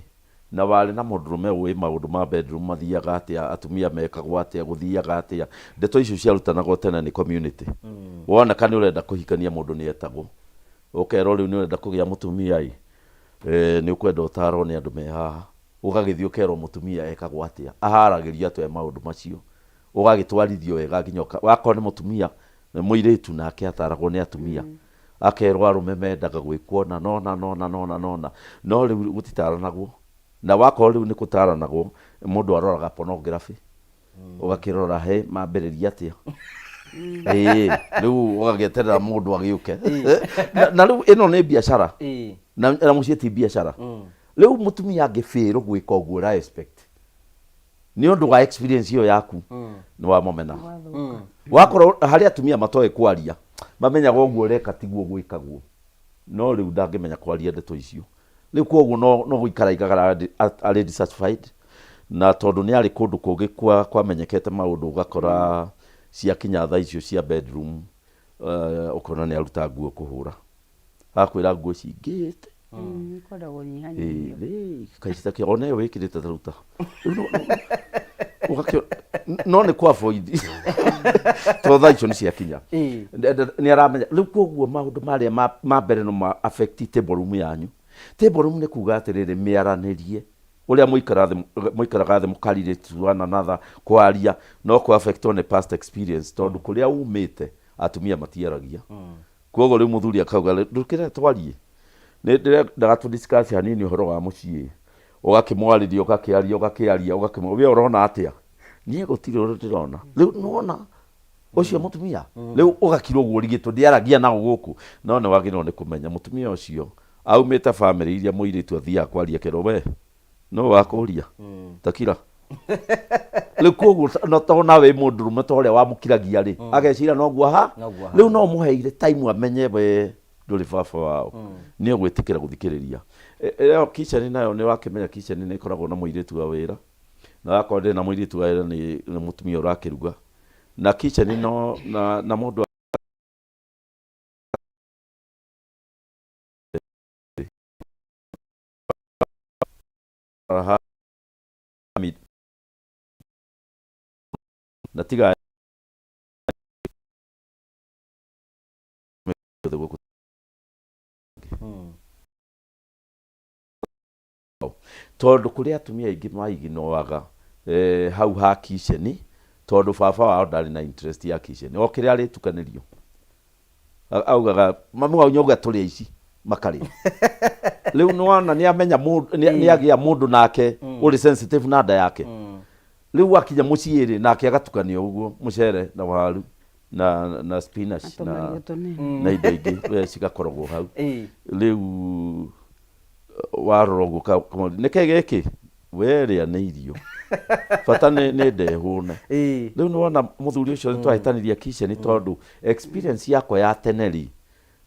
na warĩ na mũndũrũme ũĩ maũndũ ma bedroom mathiaga atĩa, atumia mekagwo atĩa, gũthiaga atĩa. Ndeto icio ciarutanagwo tene nĩ community. Woneka nĩ ũrenda kũhikania, mũndũ nĩ etagwo, ũkerwo rĩu nĩ ũrenda kũgĩa mũtumia ĩ, nĩ ũkwenda ũtarwo nĩ andũ me haha. Ũgagĩthiĩ ũkerwo mũtumia ekagwo atĩa, aharagĩrio atĩa maũndũ macio, ũgagĩtwarithio wega nginya wakorwo nĩ mũtumia nĩ mũirĩtu, nake ataragwo nĩ atumia, akerwo arũme mendaga gwĩkwo na nona nona nona nona. No rĩu gũtitaranagwo, na wakorwo rĩu nĩ gũtaranagwo, mũndũ aroraga pornography, ũgakĩrora he mambĩrĩria atĩa. Ĩĩ, rĩu ũgagĩeterera mũndũ agĩũke. Na rĩu ĩno nĩ biacara na mũciĩ ti biacara. Rĩu mũtumia angĩbĩrwo gwĩka ũguo ũra expect nĩ ũndũ wa experience ĩyo yaku, nĩ wamomena. Wakorwo harĩ atumia matoĩ kwaria, mamenyaga ũguo ũreka tiguo gwĩkagwo, no rĩu ndangĩmenya kwaria ndeto icio. Rĩu koguo no gũikara aikaraga arĩ dissatisfied. Na tondũ nĩ arĩ kũndũ kũngĩ kwa kwamenyekete maũndũ ũgakora ciakinya thaa icio cia bedroom ũkona nĩ aruta nguo kũhũra. Akwĩra nguo cingĩhĩte. Kwenda kũnyihanyihio. Kaicita ona ĩyo wĩkĩrĩte ta ruta. Ũgakĩona no nĩ kũ avoid tondũ thaa icio nĩ ciakinya. Nĩ aramenya rĩu koguo maũndũ marĩa ma mbere no ma affect table room yanyu. Table room nĩ kuga atĩrĩrĩ mĩaranĩrie ũrĩa mũikaraga thĩ mũka relate to one another kwaria no kũ affect nĩ past experience tondũ kũrĩa umĩte atumia matiaragia. Koguo rĩu mũthuri akauga ndũkĩre twarie nĩ ndĩrendaga tũ discuss hanini ũhoro wa mũciĩ ũgakĩmwarĩria ũgakĩaria ũgakĩaria ũgakĩmwĩra we ũrona atĩa niĩ gũtirĩ ũndũ ndĩrona rĩu nĩwona ũcio mũtumia rĩu ũgakira ũguo ũrigĩtwo ndĩaragia nao gũkũ no nĩ wagĩrĩirwo nĩ kũmenya mũtumia ũcio aumĩte bamĩrĩ iria mũirĩtu athiaga kwaria kerwo we no wakũria takira rĩu koguo no to nawe mũndũrũme ta ũrĩa wamũkiragia rĩ ageciria noguo ha Noguo ha. rĩu no mũheire time amenye we ndũrĩ baba wao nĩ egwĩtĩkĩra gũthikĩrĩria ĩyo kitchen nayo nĩ wakĩmenya kitchen nĩ ĩkoragwo na mũirĩtu wa wĩra na wakorwo ndĩrĩ na mũirĩtu wa wĩra nĩ mũtumia ũrakĩruga na kitchen no na mũndũ na tiga gũkũ tondũ kũrĩ atumia aingĩ maiginoaga hau ha kitchen tondũ baba wao ndarĩ na interest ya kitchen o kĩrĩa arĩtukanĩrio augaga mami wao nyauga tũrĩa ici makarĩa rĩu nĩwona nĩamenya nĩ agĩa mũndũ nake ũrĩ sensitive na nda yake rĩu akinya mũciĩ rĩ nake agatukanio ũguo mũcere na waru na spinach na indo ingĩ we cigakoragwo hau rĩu warora ũguo nĩkĩ gĩkĩ we rĩa nĩ irio bata nĩ ndehũne rĩu nĩwona mũthuri ũcio nĩtwahĩtanirie kitchen tondũ experience yakwa ya tene rĩ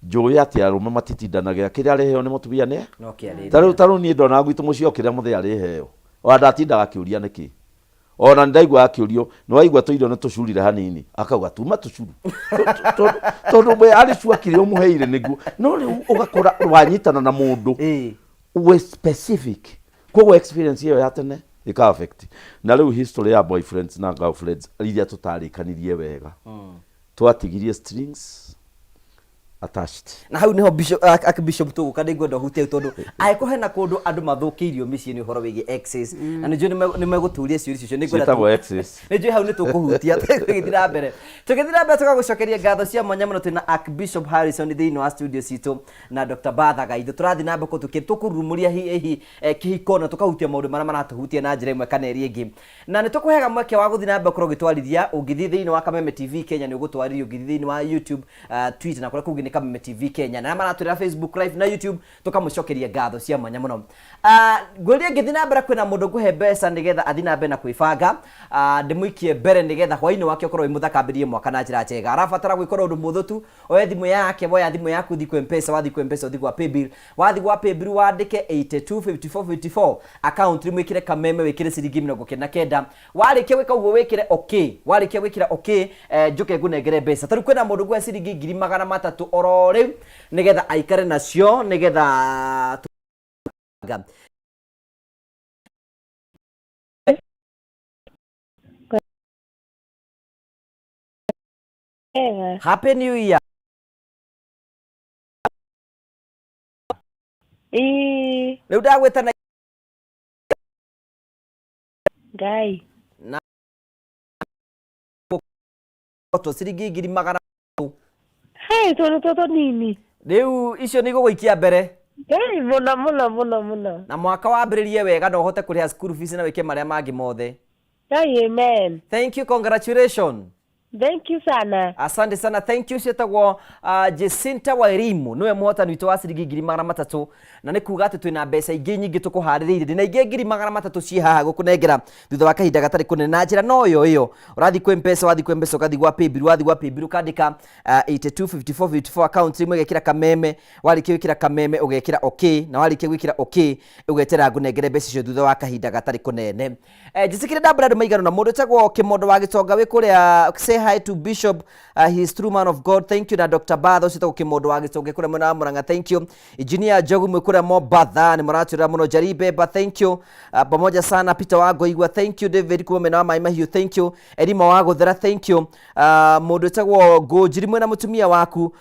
njũĩ atĩ arũme matitindanagĩra kĩrĩa arĩheo nĩ mũtumia nĩ ta rĩu niĩ ndonaga gwitũ mũciĩ o kĩrĩa mũthee arĩheo ona ndatindaga akĩũria nĩkĩ ona nĩ ndaigua akĩũrio nĩ waigua tũirio nĩ tũcurire hanini akauga tuma tũcuru tondũ we arĩ cua kĩrĩa ũmũheire nĩguo no rĩu ũgakora wanyitana na mũndũ wĩ specific koguo experience ĩyo ya tene ĩka affect na rĩu history ya boyfriends na girlfriends iria tũtarĩkanirie wega twatigirie strings attached Na hau niho bishop archbishop tũgũka nĩ ngwenda ũhutie tondũ angĩkorwo hena kũndũ andũ mathũkĩirio mĩciĩ nĩ ũhoro wĩgiĩ exes na nĩ njũĩ nĩ megũtũria ciũria icio nĩ ngwenda Ciĩtagwo exes. Nĩ njũĩ hau nĩ tũkũhutia tũgĩthiĩ na mbere tũgagũcokeria ngatho cia mwanya mũno twĩna Archbishop Harrison thĩinĩ wa studio citũ na Dr. Batha Gaitho tũrathiĩ na mbere kũtũkĩ tũkũrurumũria hihi kĩhiko na tũkahutia maũndũ marĩa maratũhutia na njĩra ĩmwe kana ĩrĩa ĩngĩ na nĩ tũkũheaga mweke wa gũthiĩ na mbere gũkorwo ũgĩtwarithia ũngĩthiĩ thĩinĩ wa Kameme TV Kenya nĩ ũgũtwarithia ũngĩthiĩ thĩinĩ wa YouTube Twitter na kũrĩa kũngĩ nĩ Kameme TV Kenya na arĩa maratwĩra Facebook live na YouTube tũkamũcokeria ngatho cia mwanya mũno ngwĩrie ngĩthiĩ na mbere kwĩna mũndũ ngũhe mbeca nĩgetha athiĩ na mbere na kwĩbanga ndĩmũikie mbere nĩgetha hwainĩ wake ũkorwo wĩ mũthaka ambĩrĩrie mwaka na njĩra njega arabatara gwĩkora ũndũ mũhũthũ tu oe thimũ yake woya thimũ yaku thiĩ kwĩ Mpesa wathiĩ kwĩ Mpesa ũthiĩ gwa paybill wathiĩ gwa paybill wandĩke 825454 account rĩmwe wĩkĩre Kameme wĩkĩre ciringi 99 warĩkia gwĩka ũguo wĩkĩre okay warĩkia gwĩkĩra okay njũke ngũnengere mbeca tarĩu kwĩna mũndũ ngũhe ciringi 300,000 oro rĩu nĩgetha aikare nacio nĩgetha Happy New Year. Rĩu ndagwĩta na Ngai. Na ciringi 300,000. Hey, tũndũ tũtũ nini. Rĩu icio nĩ igũgũikia mbere. Ngai mũno mũno mũno mũno. Na mwaka wambĩrĩrie wega na ũhote kũrĩha school fees na wĩke marĩa mangĩ mothe. Ngai amen. Thank you, congratulations. Thank you sana. Asante sana, thank you. Ciĩtagwo Jacinta Wairimu, nĩwe mũhotani witũ wa ciringi 300,000, na nĩ kuga atĩ twĩna mbeca ingĩ nyingĩ tũkũharĩrĩirie. Ndĩna ingĩ 300,000 ciĩ haha gũkũnengera thutha wa kahinda gatarĩ kũnene, na njĩra no ĩyo ĩyo ũrathiĩ kwĩ Mpesa, wathiĩ kwĩ Mpesa ũgathiĩ gwa paybill, wathiĩ gwa paybill ũkandĩka 825454, account ĩmwe ũgekĩra Kameme, warĩkia gwĩkĩra Kameme ũgekĩra okay, na warĩkia gwĩkĩra okay ũgeterera ngũnengere mbeca icio thutha wa kahinda gatarĩ kũnene. Njĩtĩkĩre ndambũra andũ maigana na mũndũ wĩtagwo Kĩmondo wa Gĩtonga wĩ kũrĩa, say hi to Bishop, he is true man of God, thank you. Na Dr. Batho ũcio wĩtagwo Kĩmondo wa Gĩtonga kũrĩa mwena wa Murang'a, thank you. Engineer Njogu mwĩ kũrĩa Mombatha nĩ mũratwĩra mũno. Jari Beba, thank you. Pamoja sana. Peter wa Ngoigua, thank you. David kuma mwena wa Maĩ Mahiũ, thank you. Elima wa Gũthera, thank you. Mũndũ wĩtagwo Ngũnjiri mwena mũtumia waku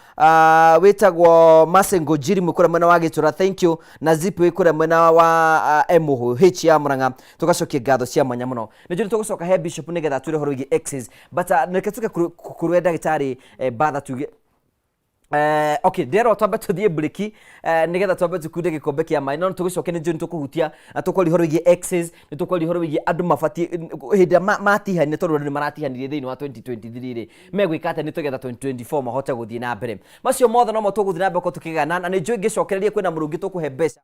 wĩtagwo Mase Ngũnjiri mwĩ kũrĩa mwena wa Gĩtũra, thank you. Na Zip wĩ kũrĩa mwena wa MH ya Murang'a, tũgacokia ngatho cia mwanya mũno. Nĩ njũĩ tũgũcoka he Bishop nĩgetha atwĩre ũhoro wĩgiĩ exes, but reke tuke kũrĩ ndagĩtarĩ Batha tuge. Okay, ndĩrerwo twambe tũthiĩ break nĩgetha twambe tũkunde gĩkombe kĩa maĩ, no tũgĩcoke nĩ njũĩ nĩ tũkũhutia na tũkwaria ũhoro wĩgiĩ exes, nĩ tũkwaria ũhoro wĩgiĩ andũ mabatiĩ hĩndĩ ĩrĩa matihania, tondũ andũ nĩ maratihanirie thĩinĩ wa 2023 rĩ, megwĩka atĩa nĩ tũgetha 2024 mahote gũthiĩ na mbere. Macio mothe nomo tũgũthiĩ na mbere gũkorwo tũkĩgana, na nĩ njũĩ ngĩcokereria kwĩna mũrũngĩ tũkũhe mbeca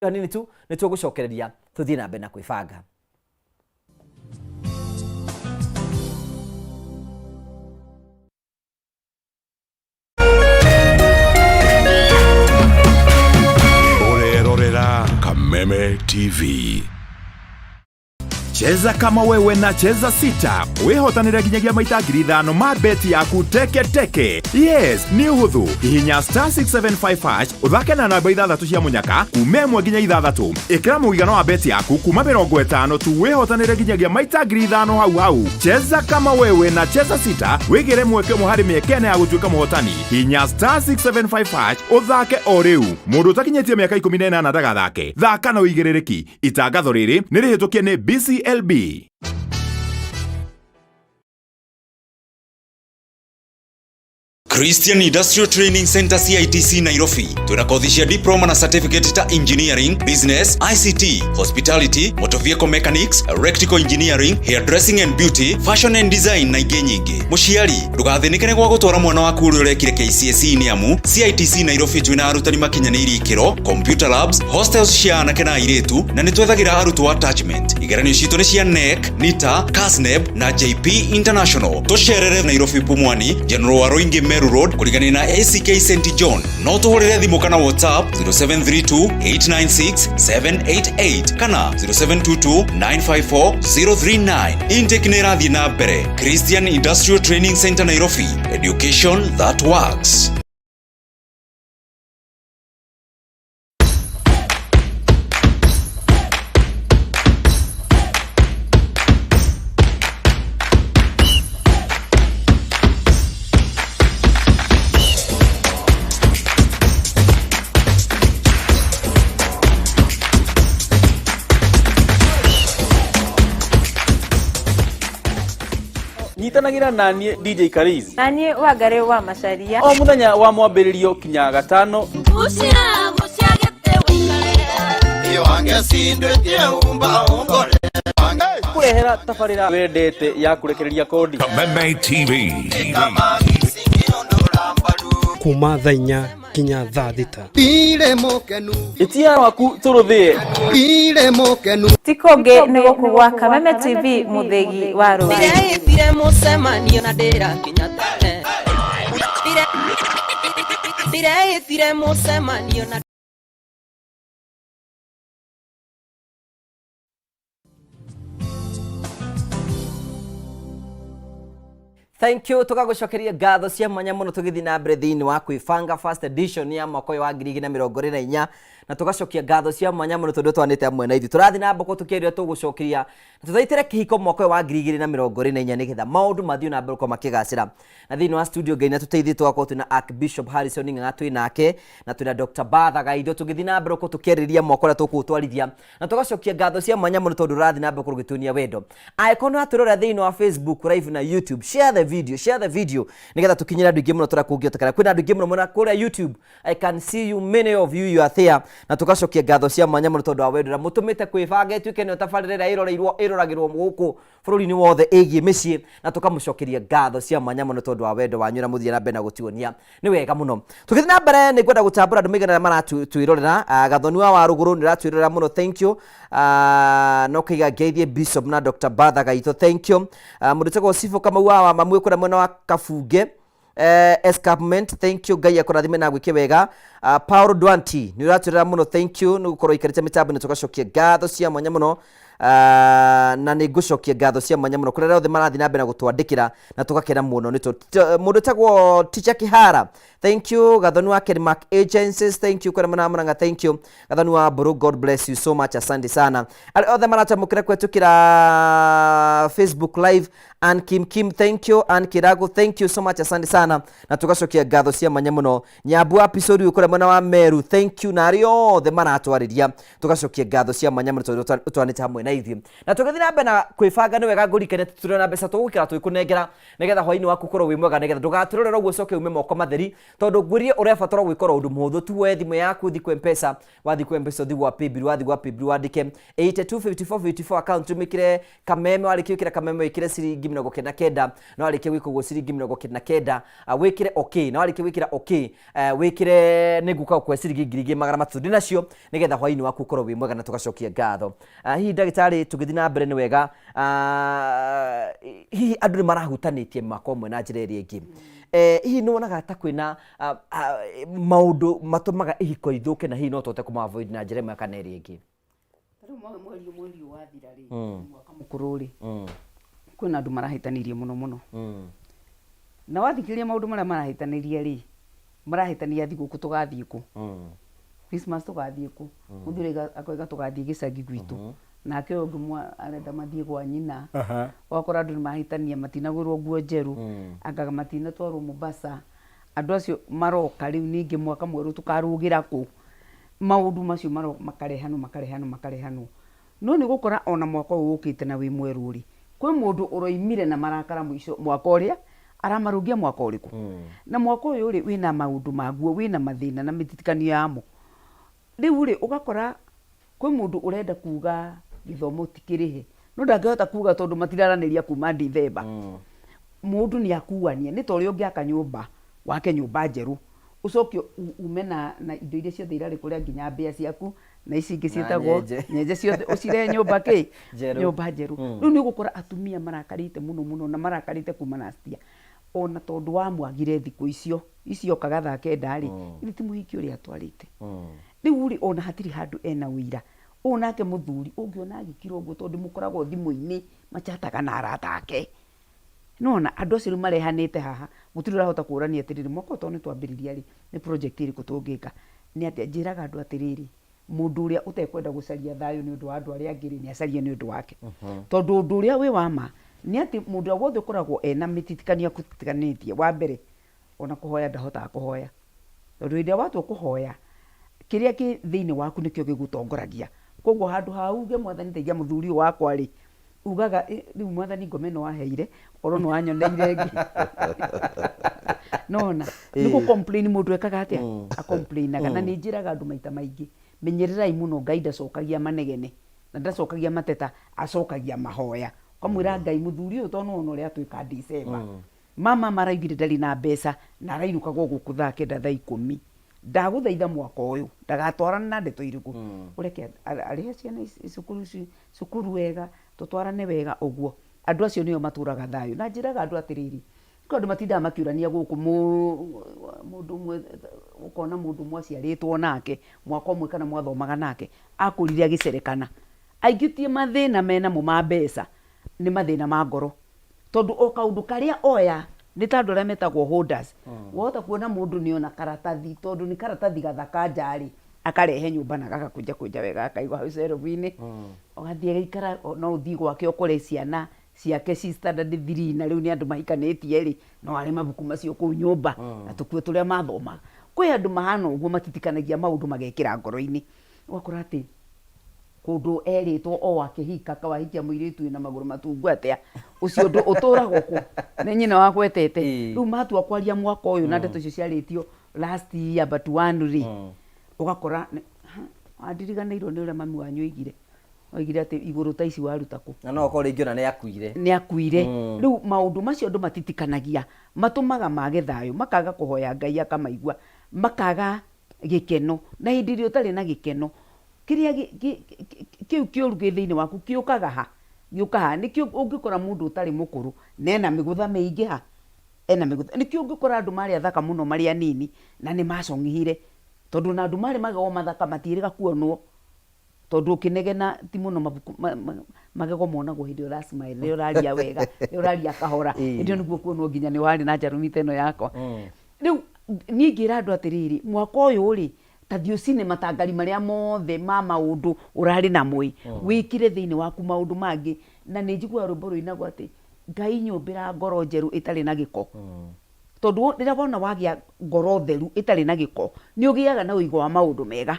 hanini tu, nĩ tũgũcokereria tũthiĩ na mbere na kwĩbanga. Ũrerorera Kameme TV. Cheza kama wewe na Cheza Sita wĩhotanĩre nginyagia maita 5,000 ma beti yaku teke teke. Yes, nĩ ũhũthũ. Hihinya *675# ũthake na namba ithathatũ cia mũnyaka kuma 1 nginya 6. Ĩkĩra mũigana wa beti yaku kuma 50 tu wĩhotanĩre nginyagia maita 5,000 hau hau. Cheza kama wewe na Cheza Sita wĩgĩre mweke ũmwe harĩ mĩeke ĩna ya gũtuĩka mũhotani. Hihinya *675# ũthake o rĩu. Mũndũ ũtakinyĩtie mĩaka 18 ndagathake. Thaka na ũigĩrĩrĩki. Itangatho rĩrĩ nĩ rĩhĩtũkie nĩ BCLB. Christian Industrial Training Center CITC Nairobi twĩna kothi cia diploma na certificate ta engineering, business, ICT, hospitality, motor vehicle mechanics, electrical engineering, hairdressing and beauty, fashion and design na ingĩ nyingĩ. Mũciari ndũgathĩnĩke nĩ gwa gũtwara mwana waku ũrĩa ũrekire KCSE, nĩ amu CITC Nairobi twĩna arutani makinyanĩirie ikĩro, computer labs, hostels cia anake na airĩtu, na nĩ twethagĩra arutwo attachment. Igeranio citũ nĩ cia KNEC, NITA, KASNEB na JP International. Tũcerere Nairobi Pumwani, General Waruingi, Meru Road, kũrigania na ACK St John. No tũhũrĩre thimũ kana WhatsApp 0732 896 788 kana 0722 954 039. Intake nĩ ĩrathiĩ na mbere. Christian Industrial Training Center Nairobi, education that works. Nyitanagĩra na niĩ DJ Kariz na niĩ Wangarĩ wa Macaria o mũthenya wa mwambĩrĩrio kinya gatano. Kũrehera tabarĩra wendete ya kũrekereria kodi. Kameme TV. Kuma thaa 4 nginya thaa 6. Ĩtia waku tũrũthĩe. Ti kũngĩ nĩ gũkũ gwa Kameme TV, mũthĩgi wa rũrĩrĩ. Ndĩreĩtire mũcemanio na ndĩrakinya tene. Ndĩreĩtire mũcemanio na Thank you, tũgagũcokeria ngatho cia mwanya mũno tũgĩthiĩ na mbere thĩinĩ wa kwĩbanga first edition ya mwaka ũyũ wa 2024, na tũgacokia ngatho cia mwanya mũno tondũ twanĩte hamwe na ithuĩ. Tũrathiĩ na mboko tũkĩaria, tũgũcokeria na tũthaitĩre kĩhiko mwaka ũyũ wa 2024 nĩgetha maũndũ mathiĩ na mbere gũkorwo makĩgacĩra. Na thĩinĩ wa studio Ngai na tũteithie tũgakorwo twĩna Archbishop Harrison Ng'ang'a twĩ nake, na twĩna Dr. Batha Gaindo tũgĩthiĩ na mbere gũkorwo tũkĩarĩrĩria mwaka ũrĩa tũkũũtwarithia, na tũgacokia ngatho cia mwanya mũno tondũ ũrathiĩ na mbere gũkorwo ũgĩtuonia wendo. Angĩkorwo nĩ ũratwĩrorera thĩinĩ wa Facebook live na YouTube, share the video, share the video nĩgetha tũkinyĩre andũ aingĩ mũno tũrĩa kũngĩhotekana. Kwĩna andũ aingĩ mũno mwena kũrĩa YouTube, I can see you, many of you, you are there. Na tũgacokia ngatho cia mwanya mũno tondũ wa wendo ũrĩa mũtũmĩte kwĩbanga ĩtuĩke nĩyo tabarĩra ĩrĩa ĩroreirwo ĩroragĩrwo gũkũ bũrũri-inĩ wothe ĩgiĩ mĩciĩ, na tũkamũcokeria ngatho cia mwanya mũno tondũ wa wendo wanyu ũrĩa mũthiĩ na mbere na gũtuonia. Nĩ wega mũno. Tũgĩthiĩ na mbere nĩ ngwenda gũtambũra andũ maigana ũrĩa maratwĩrorera. Gathoni wa Warũgũrũ nĩ ũratwĩrorera mũno, thank you. No kaiga ngeithie Bishop na Dr. Batha Gaitho, thank you. Mũndũ wĩtagwo Sifo Kamau wa Wamamue kũrĩa mwena wa Kabunge, escarpment, thank you. Ngai akũrathime na gwĩke wega. Paul Dwanti nĩ ũratwĩrora mũno, thank you nĩ gũkorwo ikarĩte mĩtambo, na tũgacokia ngatho cia mwanya mũno. Na nĩ ngũcokia ngatho cia mwanya mũno kũrĩa arĩa othe marathiĩ na mbere na gũtwandĩkĩra, na tũgakena mũno nĩ mũndũ wĩtagwo Teacher Kihara, thank you. Gathoni wa Kenmark Agencies, thank you. Kũrĩa mwena wa Murang'a, thank you. Gathoni wa Mbũrũ, God bless you so much, asante sana. Arĩa othe maratwamũkĩra kũhetũkĩra Facebook Live, Ann Kim Kim, thank you. Ann Kirago, thank you so much, asante sana, na tũgacokia ngatho cia mwanya mũno. Nyambu wa Pisori kũrĩa mwena wa Meru, thank you. Na arĩa othe maratwarĩria, tũgacokia ngatho cia mwanya mũno tondũ ũtwanĩte hamwe na ithuĩ. Na tũgĩthiĩ na mbere na kwĩbanga, nĩ wega ngũrikane tũrĩ na mbeca tũgũikara tũgĩkũnengera nĩgetha hwainĩ waku ũkorwo wĩ mwega, nĩgetha ndũgatwĩrorere ũguo ũcoke ume moko matheri, tondũ ngwĩrire ũrabatara gwĩkora ũndũ mũhũthũ tu. Woe thimũ yaku, ũthiĩ kwĩ Mpesa, wathiĩ kwĩ Mpesa ũthiĩ gwa Paybill, wathiĩ gwa Paybill wandĩke 825454, account ũmĩkĩre Kameme, warĩkia gwĩkĩra Kameme wĩkĩre ciringi 99, na warĩkia gwĩka ũguo ciringi 99, wĩkĩre okay, na warĩkia gwĩkĩra okay, wĩkĩre nĩ ngũka gũkũhe ciringi 2300 ndĩnacio nĩgetha hwainĩ waku ũkorwo wĩ mwega, na tũgacokia ngatho. Hihi ndagĩtarĩ, tũgĩthiĩ na mbere nĩ wega, hihi andũ nĩ marahutanĩtie mwaka ũmwe na njĩra ĩrĩa ĩngĩ. Hihi nĩ wonaga ta kwĩna maũndũ matũmaga ihiko ithũke, na hihi no tũhote kũma avoid na njĩra ĩmwe kana ĩrĩa ĩngĩ? Rĩu mweri mweri ũyũ wathira rĩ, mwaka mũkũrũ rĩ, kwĩna andũ marahĩtanĩirie mũno mũno. Na wathikĩrĩria maũndũ marĩa marahĩtanĩria rĩ, marahĩtania thigũkũ tũgathiĩ kũ, Christmas tũgathiĩ kũ. Mũthuri akoiga tũgathiĩ gĩcagi gwitũ, nake ũyũ ũngĩ arenda mathiĩ gwa nyina. Ũgakora andũ nĩ mahĩtania, matinagũrwo nguo njerũ, anga matinatwarwo Mombasa. Andũ acio maroka rĩu ningĩ mwaka mwerũ tũkarũgĩra kũ, maũndũ macio makarehanwo makarehanwo makarehanwo. No nĩ ũgũkora ona mwaka ũyũ ũkĩte na wĩ mwerũ rĩ, kwĩ mũndũ ũroimire na marakara mũico mwaka ũrĩa aramarũngia mwaka ũrĩkũ. Na mwaka ũyũ rĩ, wĩna maũndũ maguo, wĩna mathĩna na mĩthitikanio yamo. Rĩu rĩ, ũgakora kwĩ mũndũ ũrenda kuga gĩthomo ti kĩrĩhe, no ndangĩhota kuga tondũ matiraranĩria kuma Ndithemba. Mũndũ nĩ akuania, nĩ ta ũrĩa ũngĩaka nyũmba, wake nyũmba njerũ, ũcoke ume na indo iria ciothe irarĩ kũrĩa nginya mbĩa ciaku na ici ingĩ ciĩtagwo nyenje. Nyenje ciothe ũcirehe nyũmba kĩ Njerũ. Nyũmba njerũ. Rĩu nĩ ũgũkora atumia marakarĩte mũno mũno, na marakarĩte kuma last year, ona tondũ wamwagire thikũ icio iciokaga thaa kenda rĩ, githĩ ti mũhiki ũrĩa atwarĩte rĩu rĩ, ona hatirĩ handũ ena ũira. Ũũ nake mũthuri ũngĩona agĩkira ũguo tondũ mũkoragwo thimũ-inĩ machataga na arata ake. Nĩwona andũ acio rĩu marehanĩte haha, gũtirĩ ũrahota kũrania atĩrĩrĩ, mwaka ũyũ tondũ nĩ twambĩrĩria rĩ, nĩ project ĩrĩkũ tũngĩka? Nĩ atĩa? Njĩraga andũ atĩrĩrĩ, mũndũ ũrĩa ũtekwenda gũcaria thayũ nĩ ũndũ wa andũ arĩa angĩ rĩ, nĩ acarie nĩ ũndũ wake. Tondũ ũndũ ũrĩa wĩ wa ma nĩ atĩ mũndũ ũrĩa wothe ũkoragwo ena mĩtitikania akũtiganĩtie, wa mbere ona kũhoya ndahotaga kũhoya. Tondũ hĩndĩ ĩrĩa watua kũhoya, kĩrĩa kĩ thĩinĩ waku nĩkĩo gĩgũtongoragia. Koguo handũ ha uge mwathani teithia mũthuri ũyũ wakwa rĩ, ugaga rĩu mwathani ngoma ĩno waheire korwo nĩ wanyoneire ĩngĩ. Nona nĩ gũ complain mũndũ ekaga atĩa? Acomplainaga. Na nĩ njĩraga andũ maita maingĩ, menyererai mũno, Ngai ndacokagia manegene na ndacokagia mateta, acokagia mahoya. Ũkamwĩra Ngai mũthuri ũyũ tondũ nĩwona ũrĩa atwĩka December. Mama maraugire ndarĩ na mbeca na arainũkagwo gũkũ thaa kenda thaa ikũmi. Ndagũthaitha mwaka ũyũ ndagatwarane na ndeto irĩkũ, ũreke arĩhe ciana cukuru cukuru wega, tũtwarane wega ũguo. Andũ acio nĩo matũraga thayũ. Na njĩraga andũ atĩrĩrĩ, kwĩ andũ matindaga makĩũrania gũkũ, mũndũ ũmwe ũkona mũndũ mwaciarĩtwo nake mwaka ũmwe kana mwathomaga nake, akũrire agĩcerekana. Aingĩ ti mathĩna menamo ma mbeca, nĩ mathĩna ma ngoro. Tondũ o kaũndũ karĩa oya nĩ ta andũ arĩa metagwo holders. Wahota kuona mũndũ nĩ ona karatathi, tondũ nĩ karatathi gathaka nja rĩ, akarehe nyũmba na gagakũnja kũnja wega gakaigwo hau cerobu-inĩ. Ũgathiĩ agaikara, no ũthiĩ gwake ũkore ciana ciake ci standard three na rĩu nĩ andũ mahikanĩtie rĩ, no arĩ mabuku macio kũu nyũmba na tũkuo tũrĩa mathomaga. Kwĩ andũ mahana ũguo matitikanagia maũndũ magekĩra ngoro-inĩ. Ũgakora atĩ kũndũ erĩtwo o akĩhika kawahikia mũirĩtu wĩna magũrũ matungu atĩa, ũcio ũndũ ũtũragwo kũ nĩ nyina wakwetete. Rĩu matua kwaria mwaka ũyũ na ndeto icio ciarĩtio last year but one rĩ, ũgakora Andiriganĩirwo nĩ ũrĩa mami wanyu oigire. Oigire atĩ igũrũ ta ici waruta kũ? Na no okorwo rĩngĩ ona nĩ akuire. Nĩ akuire. Rĩu maũndũ macio andũ matitikanagia matũmaga mage thayũ, makaga kũhoya Ngai akamaigua, makaga gĩkeno. Na hĩndĩ ĩrĩa ũtarĩ na gĩkeno, kĩrĩa kĩu kĩũru gĩ thĩinĩ waku kĩũkaga ha? Gĩũkaga ha? Nĩkĩo ũngĩkora mũndũ ũtarĩ mũkũrũ na ena mĩgũtha mĩingĩ ha? Ena mĩgũtha. Nĩkĩo ũngĩkora andũ marĩ athaka mũno marĩ anini na nĩ macong'ihire. Tondũ ona andũ marĩ magego mathaka matiĩrĩga kuonwo. Tondũ ũkĩnegena ti mũno mabuku magego monagwo hĩndĩ ĩrĩa ũra smile, rĩrĩa ũraria wega, rĩrĩa ũraria kahora, hĩndĩ ĩyo nĩguo ũkuonwo nginya nĩ warĩ na njarũmi ta ĩno yakwa. Rĩu niĩ ingĩra andũ atĩrĩrĩ, mwaka ũyũ rĩ, ta thiĩ ũcine matangari marĩa mothe ma maũndũ ũrarĩ namo ĩ, wĩkĩre thĩinĩ waku maũndũ mangĩ. Na nĩ njiguaga rwĩmbo rũinagwo atĩ, Ngai nyũmbĩra ngoro njerũ ĩtarĩ na gĩko. Tondũ rĩrĩa wona wagĩa ngoro theru ĩtarĩ na gĩko, nĩ ũgĩaga na ũigo wa maũndũ mega.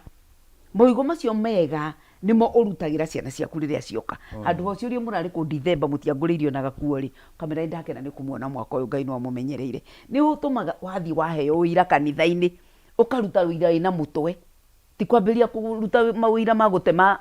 Maũigo macio mega nĩmo ũrutagĩra ciana ciaku rĩrĩa cioka. Handũ ha ũciũrie mũrarĩ kũ Dithemba mũtiangũrĩire ona gakuo rĩ, ũkamera nĩ ndakena nĩ kũmuona mwaka ũyũ Ngai no amũmenyereire. Nĩ ũtũmaga wathiĩ waheo ũira kanitha-inĩ, ũkaruta ũira wĩna mũtwe. Ti kwambĩrĩria kũruta maũira ma gũtema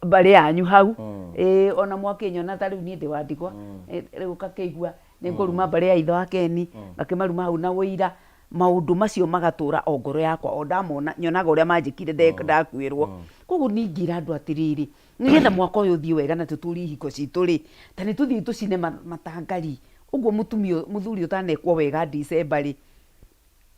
mbarĩ yanyu hau. Ĩĩ ona mwakĩnyona ta rĩu niĩ ndĩ wa ndigwa, rĩu ũgakĩigua nĩ ngũruma mbarĩ ya ithe wa Ken, ngakĩmaruma hau na ũira. Maũndũ macio magatũra o ngoro yakwa o ndamona nyonaga ũrĩa manjĩkire ndakuĩrwo. Koguo niĩ ingĩra andũ atĩrĩrĩ, nĩgetha mwaka ũyũ ũthiĩ wega na tũtũrie ihiko citũ rĩ, ta nĩ tũthiĩi tũcine matangari. Ũguo mũtumia mũthuri ũtanekwo wega December rĩ,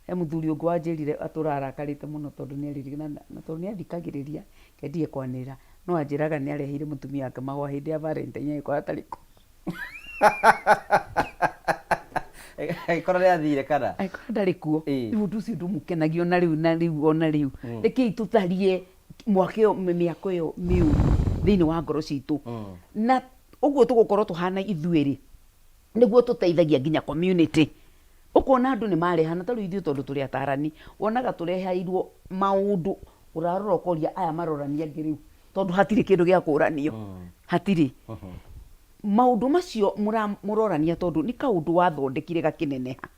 he mũthuri ũngĩ wanjĩrire atũraga arakarĩte mũno tondũ nĩ na tondũ nĩ athikagĩrĩria, reke ndige kwanĩrĩra, no anjĩraga nĩ areheire mũtumia wake mahũa hĩndĩ ya Valentine agĩkora atarĩ kuo. Agĩkora nĩ athire kana? Agĩkora ndarĩ kuo. Rĩu ũndũ ũcio ndũmũkenagia ona rĩu na rĩu ona rĩu. Rekei tũtharie mwaka ĩyo mĩako ĩyo mĩũru thĩinĩ wa ngoro citũ. Na ũguo tũgũkorwo tũhana ithuĩ rĩ, nĩguo tũteithagia nginya community. Ũkona andũ nĩ marehana, ta rĩu ithuĩ tondũ tũrĩ atarani, wonaga tũreheirwo maũndũ ũrarora ũkoria aya marorania angĩ rĩu. Tondũ hatirĩ kĩndũ gĩa kũranio, hatirĩ. Maũndũ macio mũrorania tondũ nĩ kaũndũ wathondekire gakĩneneha.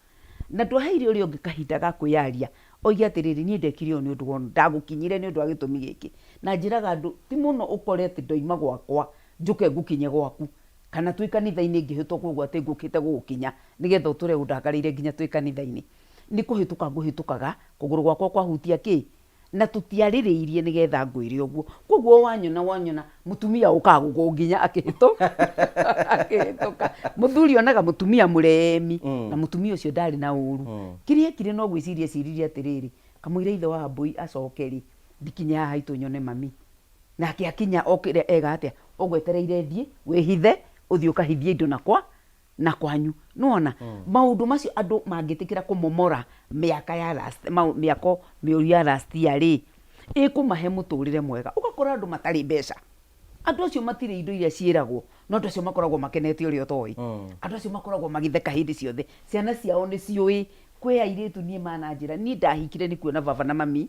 Na ndwaheire ũrĩa ũngĩ kahinda ga kwĩyaria, oige atĩrĩrĩ, niĩ ndekire ũũ nĩ ũndũ wa ũũ, ndagũkinyire nĩ ũndũ wa gĩtũmi gĩkĩ. Na njĩraga andũ, ti mũno ũkore atĩ ndoima gwakwa njũke ngũkinye gwaku, kana twĩ kanitha-inĩ ngĩhĩtũka ũguo atĩ ngũkĩte gũgũkinya nĩgetha ũtũre ũndakarĩire nginya twĩ kanitha-inĩ. Nĩ kũhĩtũka ngũhĩtũkaga, kũgũrũ gwakwa kwahutia kĩ? Na tũtiarĩrĩirie nĩgetha ngwĩre ũguo. Kwoguo wanyona wanyona mũtumia ũkaga gũkũnginya akĩhĩtũka. Mũthuri onaga mũtumia mũremi na mũtumia ũcio ndarĩ na ũru. Kĩrĩa ekire no gwĩciria eciririe atĩrĩrĩ, kamũira ithe wa Wambũi acoke rĩ, ndikinye haha haitũ nyone mami. Nake akinya okire ega atĩa, ũgwetereire thiĩ wĩhithe ũthiĩ ũkahithie indo na kwa na kwanyu nĩwona maũndũ macio andũ mangĩtĩkĩra kũmomora mĩaka ya last mĩako mĩũru ya last year rĩ, ĩkũmahe mũtũrĩre mwega. Ũgakora andũ matarĩ mbeca, andũ acio matirĩ indo iria ciĩragwo, no andũ acio makoragwo makenete ũrĩa ũtoĩ. Andũ acio makoragwo magĩtheka hĩndĩ ciothe, ciana ciao nĩ ciũĩ. Kwĩ airĩtu niĩ mananjĩra, niĩ ndahikire nĩ kuona baba na mami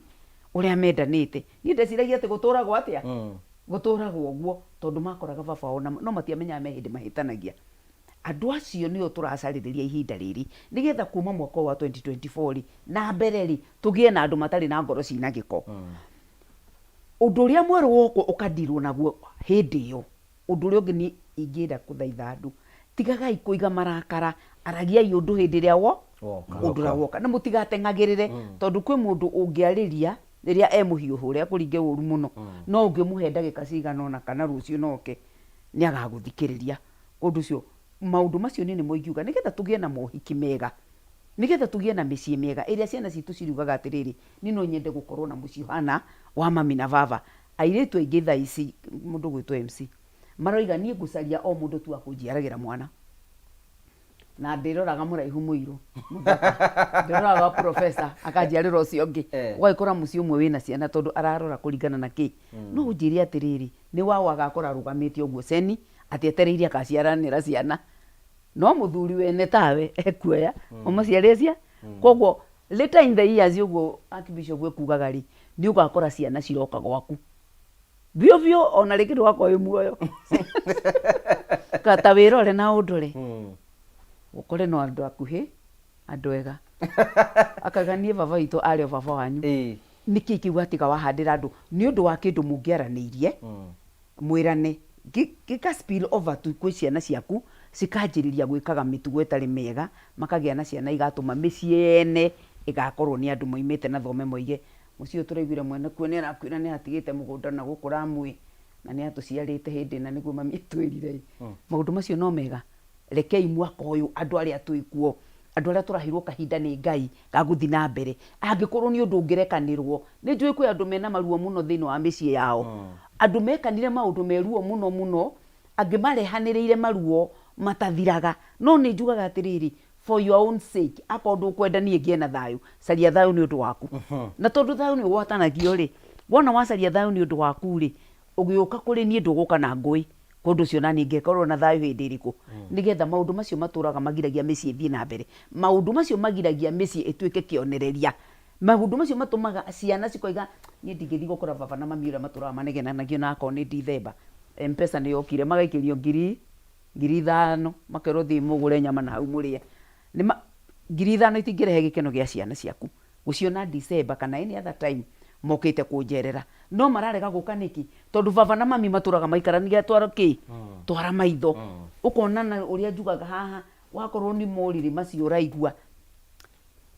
ũrĩa mendanĩte. Niĩ ndeciragia atĩ gũtũragwo atĩa? Gũtũragwo ũguo tondũ makoraga baba wao na no matiamenyaga me hĩndĩ mahĩtanagia. Andũ acio nĩo tũracarĩrĩria ihinda rĩrĩ nĩgetha kuma mwaka ũyũ wa 2024 rĩ, na mbere rĩ, tũgĩe na andũ matarĩ na ngoro cina gĩko. Ũndũ ũrĩa mwerũ woka ũkadirwo naguo hĩndĩ ĩyo. Ũndũ ũrĩa ũngĩ niĩ ingĩenda kũthaitha andũ, tigagai kũiga marakara, aragiai ũndũ hĩndĩ ĩrĩa ũndũ ũrĩa woka. Na mũtigateng'agĩrĩre tondũ kwĩ mũndũ ũngĩarĩria rĩrĩa e mũhiũhũ, ũrĩa akũringe ũru mũno, no ũngĩmũhe ndagĩka cigana ũna kana rũciũ no oke, nĩ agagũthikĩrĩria. Ũndũ ũcio, maũndũ macio niĩ nĩmo ingiuga nĩgetha tũgĩe na mohiki mega, nĩgetha tũgĩe na mĩciĩ mĩega ĩrĩa ciana citũ ciriugaga atĩrĩrĩ, niĩ no nyende gũkorwo na mũciĩ ũhana wa mami na baba. Airĩtu aingĩ thaa ici, mũndũ ũgwĩtwo MC, maroiga niĩ ngũcaria o mũndũ tu wa kũnjiaragĩra mwana. Na ndĩroraga mũraihu mũirũ, mũthaka, ndĩroraga wa professor akanjiarĩra ũcio ũngĩ. Ũgagĩkora mũciĩ ũmwe wĩna ciana tondũ ararora kũringana na kĩ. No ũnjĩre atĩrĩrĩ, nĩ waũ agakora arũgamĩte ũguo ceni, atĩ etereire agaciaranĩra ciana. No mũthuri wene tawe ekuoya, ũmũciarĩre cia, koguo later in the years ũguo Archbishop ekugaga rĩ, nĩ ũgakora ciana ciroka gwaku. Biũ biũ ona rĩngĩ ndũgakorwo wĩ muoyo. Ta wĩrore na ũndore. Ũkore no andũ akuhĩ, andũ ega. Akauga niĩ baba witũ arĩ o baba wanyu. Nĩkĩ kĩu watiga wahandĩra andũ nĩ ũndũ wa kĩndũ mũngĩaranĩirie mwĩrane gĩka spill over to kwĩ ciana ciaku cikanjĩrĩria gwĩkaga mĩtugo ĩtarĩ mĩega makagĩa na ciana igatũma mĩciĩ yene ĩgakorwo nĩ andũ moimĩte na thome moige mũciĩ ũyũ tũraiguire mwene kuo nĩ arakuire nĩ atigĩte mũgũnda na gũkũ Ramu ĩ na nĩ atũciarĩte hĩndĩ ĩna nĩguo mami atwĩrire ĩ. Maũndũ macio no mega? Rekei mwaka ũyũ andũ arĩa twĩ kuo, andũ arĩa tũraheirwo kahinda nĩ Ngai ga gũthiĩ na mbere, angĩkorwo nĩ ũndũ ũngĩrekanĩrwo, nĩ njũĩ kwĩ andũ mena maruo mũno thĩinĩ wa mĩciĩ yao, andũ mekanire maũndũ me ruo mũno mũno, angĩ marehanĩrĩire maruo matathiraga, no nĩ njugaga atĩrĩrĩ, for your own sake, akorwo ndũkwenda niĩ ngĩe na thayũ, caria thayũ nĩ ũndũ waku. Na tondũ thayũ nĩ ũgwatanagio rĩ, wona wacaria thayũ nĩ ũndũ waku rĩ, ũgĩũka kũrĩ niĩ ndũgũka na ngũĩ. Kwa ũndũ ũcio naniĩ ngekorwo na thayũ hĩndĩ ĩrĩkũ? Nĩgetha maũndũ macio matũraga magiragia mĩciĩ ĩthiĩ na mbere. Maũndũ macio magiragia mĩciĩ ĩtuĩke kĩonereria. Maũndũ macio matũmaga ciana cikoiga, niĩ ndingĩthiĩ gũkora baba na mami ũrĩa matũraga manegenanagia ona akorwo nĩ Ndithemba. Mpesa nĩ yokire, magaikĩrio ngiri, 5000, makerwo thiĩi mũgũre nyama na hau mũrĩe. Nĩ ma, 5000 itingĩrehe gĩkeno gĩa ciana ciaku. Gũciona December kana any other time mokĩte kũnjerera. No mararega gũka nĩkĩ? Tondũ baba na mami matũraga maikaranagia twara kĩ? Twara maitho. Ũkona na ũrĩa njugaga haha, wakorwo nĩ morĩrĩ macio ũraigua.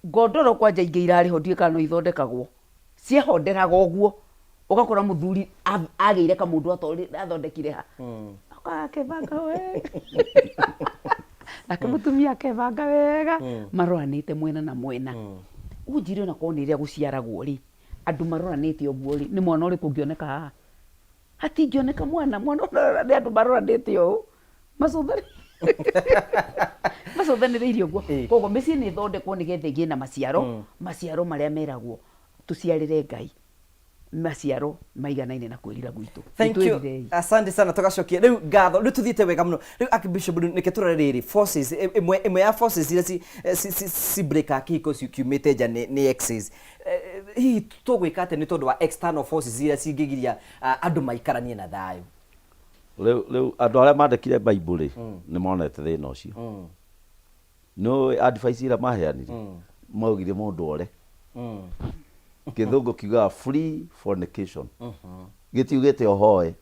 Ngondoro kwanja ingĩ irarĩ ho ndiũĩ kana no ithondekagwo. Ciehonderaga ũguo. Ũgakora mũthuri agĩire kamũndũ athondekire ha. Okaga akebanga wega. Nake mũtumia akebanga wega. Maroranĩte mwena na mwena. Ũnjĩre ona korwo nĩ rĩrĩa gũciaragwo rĩ, andũ maroranĩte ũguo rĩ, nĩ mwana ũrĩkũ ũngĩoneka haha? Hatingĩoneka mwana, mwana nĩ andũ maroranĩte ũũ. Macũthanĩrĩirie ũguo. Koguo mĩciĩ nĩ ĩthondekwo nĩgetha ĩgĩe na maciaro, maciaro marĩa meragwo tũciarĩre Ngai. Maciaro maiganaine na kwĩrira gwitũ. Thank you. Nĩtwĩrirei. Asante sana tugacokia rĩu ngatho rĩu tuthiĩte wega mũno rĩu Archbishop rĩu nĩkĩ tũrore rĩrĩ forces ĩmwe ĩmwe ya forces iria ci ci ci ci break kĩhiko kiumĩte nja nĩ nĩ exes Eh, hihi tũgwĩka atĩa nĩ tondũ wa external forces iria cingĩgiria ah, andũ maikaranie na thayũ? Rĩu rĩu andũ arĩa mandĩkire Bible rĩ nĩ monete thĩna ũcio. Nĩũĩ advice ĩrĩa maheanire? Maugire mũndũ ore. Gĩthũngũ kiugaga free fornication. Gĩtiugĩte ũhoe.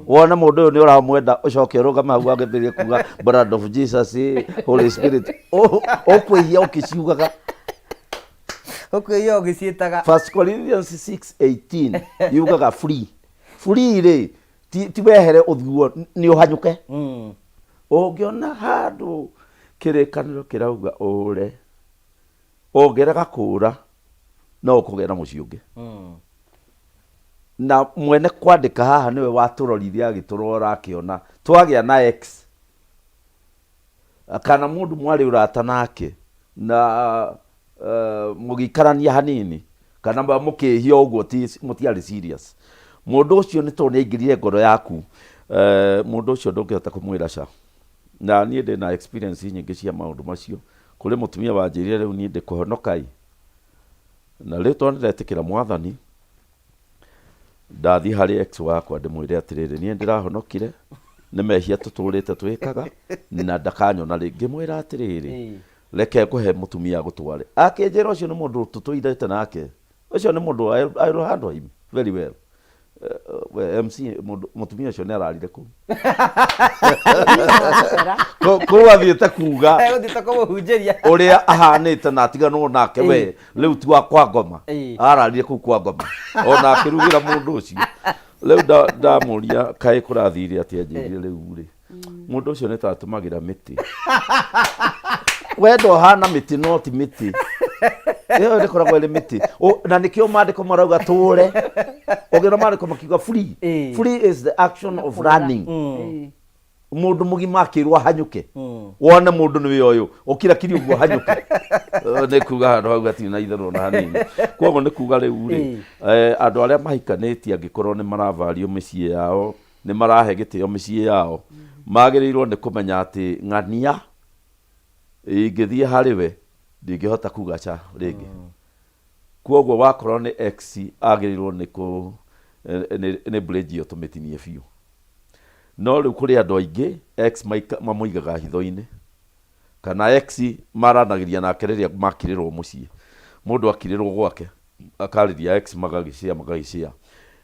Wone mũndũ ũyũ nĩ ũramwenda ũcoke ũrũgame hau wambĩrĩrie kuga blood of Jesus, Holy Spirit. Ũkwĩhia ũkĩciugaga. Ũkwĩhia ũgĩciĩtaga. First Corinthians 6:18 yugaga free. Free rĩ ti, ti wehere ũthuo nĩ ũhanyũke. Ũngĩona handũ kĩrĩkanĩro kĩrauga ũre, ũngĩrega kũra no ũkũgĩa na mũciĩ ũngĩ. Na mwene kwandĩka haha nĩwe watũrorire agĩtũrora akĩona twagĩa na ex kana mũndũ mwarĩ ũrata nake na mũgĩikarania hanini kana mũkĩhia ũguo mũtiarĩ serious, mũndũ ũcio nĩ tondũ nĩ aingĩrire ngoro yaku, mũndũ ũcio ndũngĩhota kũmwĩra ca. Na niĩ ndĩna experience nyingĩ cia maũndũ macio. Kũrĩ mũtumia wanjĩrire rĩu niĩ ndĩkũhonoka ĩ, na rĩu tondũ nĩndetĩkĩra mwathani, Ndathiĩ harĩ ex wakwa ndĩmwĩre atĩrĩrĩ, niĩ ndĩrahonokire nĩ mehia tũtũrĩte twĩkaga na ndakanyona rĩngĩ. Ngĩmwĩra atĩrĩrĩ, reke ngũhe mũtumia agũtware. Akĩnjĩra ũcio nĩ mũndũ tũtũirĩte nake, ũcio nĩ mũndũ I will handle him very well. We MC mũndũ mũtumia ũcio nĩ ararire kũu. Kũu athiĩte kuga Egũthiĩte kũmũhunjĩria. Ũrĩa ahanĩte na atiganwo nake we rĩu ti wa kwa ngoma. Ararire kũu kwa ngoma ona akĩrugĩra mũndũ ũcio. Rĩu ndamũria kaĩ kũrathire atĩa, anjĩrire rĩu rĩ mũndũ ũcio nĩ ta atũmagĩra mĩtĩ. Wendo ũhana mĩtĩ no ti mĩtĩ ĩyo ĩkoragwo ĩrĩ mĩtĩ. Na nĩkĩo maandĩko marauga tũre ũngĩona maandĩko makiuga free. Free is the action of running. Mũndũ mũgima akĩrwo ahanyũke wone mũndũ nĩwe ũyũ ũkira kiri ũguo ahanyũke. Nĩ kuga handũ hau hatirĩ na itherũ ona hanini. Koguo nĩ kuga rĩu rĩ andũ arĩa mahikanĩtie angĩkorwo nĩ maravario mĩciĩ yao, nĩ marahe gĩtĩo mĩciĩ yao, magĩrĩirwo nĩ kũmenya atĩ ng'ania ingĩthiĩ harĩ we ndingĩhota kuga ca rĩngĩ. Koguo wakorwo nĩ ex agĩrĩirwo nĩ kũ nĩ bridge ĩyo tũmĩtinie biũ. No rĩu kũrĩ andũ aingĩ ex mamũigaga hitho-inĩ, kana ex maranagĩria nake rĩrĩa makirĩrwo mũciĩ. Mũndũ akirĩrwo gwake. Akarĩria ex magagĩcia magagĩcia.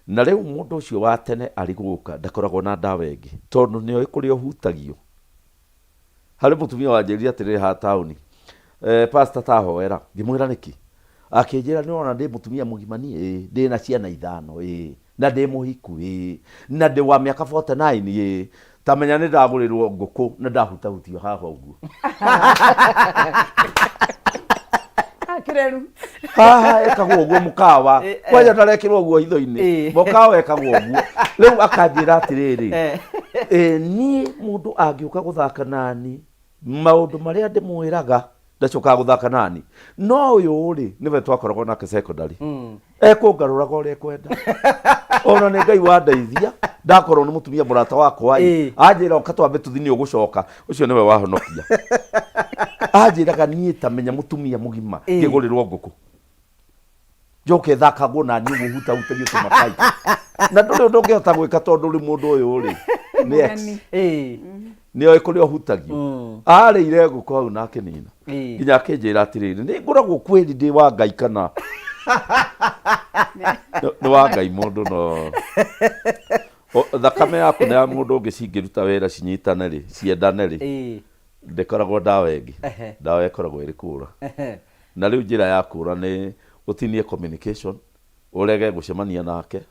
Na rĩu mũndũ ũcio wa tene arĩ gũka ndakoragwo na ndawa ĩngĩ tondũ nĩoĩ kũrĩa ũhutagio. Harĩ mũtumia wanjĩrire atĩrĩrĩ haha taũni, eh, pastor tahoera. Ngĩmwĩra nĩkĩ? Akĩnjĩra nĩ ũrona ndĩ mũtumia mũgima niĩ? Ĩĩ. Ndĩ na ciana ithano? Ĩĩ. Na ndĩ mũhiku? Ĩĩ. Na ndĩ wa mĩaka 49? Ĩĩ. Ta menya nĩ ndagũrĩrwo ngũkũ na ndahutahutio haha ũguo. Kĩreru. Haha ĩkagwo ũguo mũkawa. Kwanja ndarekĩrwo ũguo hitho-inĩ. Mũkawa ĩkagwo ũguo. Rĩu akanjĩra atĩrĩrĩ, niĩ mũndũ angĩũka gũthaka nani, maũndũ marĩa ndĩmwĩraga ndacokaga gũthaka nani. No ũyũ rĩ, nĩwe twakoragwo nake secondary. Ekũngarũraga ũrĩa ekwenda. Ona nĩ Ngai wandeithia, ndakorwo nĩ mũtumia mũrata wakwa ĩ, anjĩra ũka twambe tũthiĩ nĩ ũgũcoka. Ũcio nĩwe wahonokia. Anjĩraga niĩ ta menya mũtumia mũgima ngĩgũrĩrwo ngũkũ. Njoke thakagwo na niĩ ũguo hutahutagia tũmakai. Na ndũrĩ ũndũ ũngĩhota gwĩka tondũ rĩu mũndũ ũyũ rĩ, nĩ ex. Nĩ oĩ kũrĩa ũhutagio. Arĩire ngũkũ hau na akĩnina. Nginya akĩnjĩra atĩrĩrĩ, nĩ ngoragwo kweli ndĩ wa Ngai kana nĩ wa Ngai mũndũ no thakame yaku na ya mũndũ ũngĩ cingĩruta wĩra cinyitane rĩ, ciendane rĩ, ndĩkoragwo ndawa ĩngĩ. Ndawa ĩkoragwo ĩrĩ kũra. Na rĩu njĩra ya kũra nĩ ũtinie communication, ũrege gũcemania nake,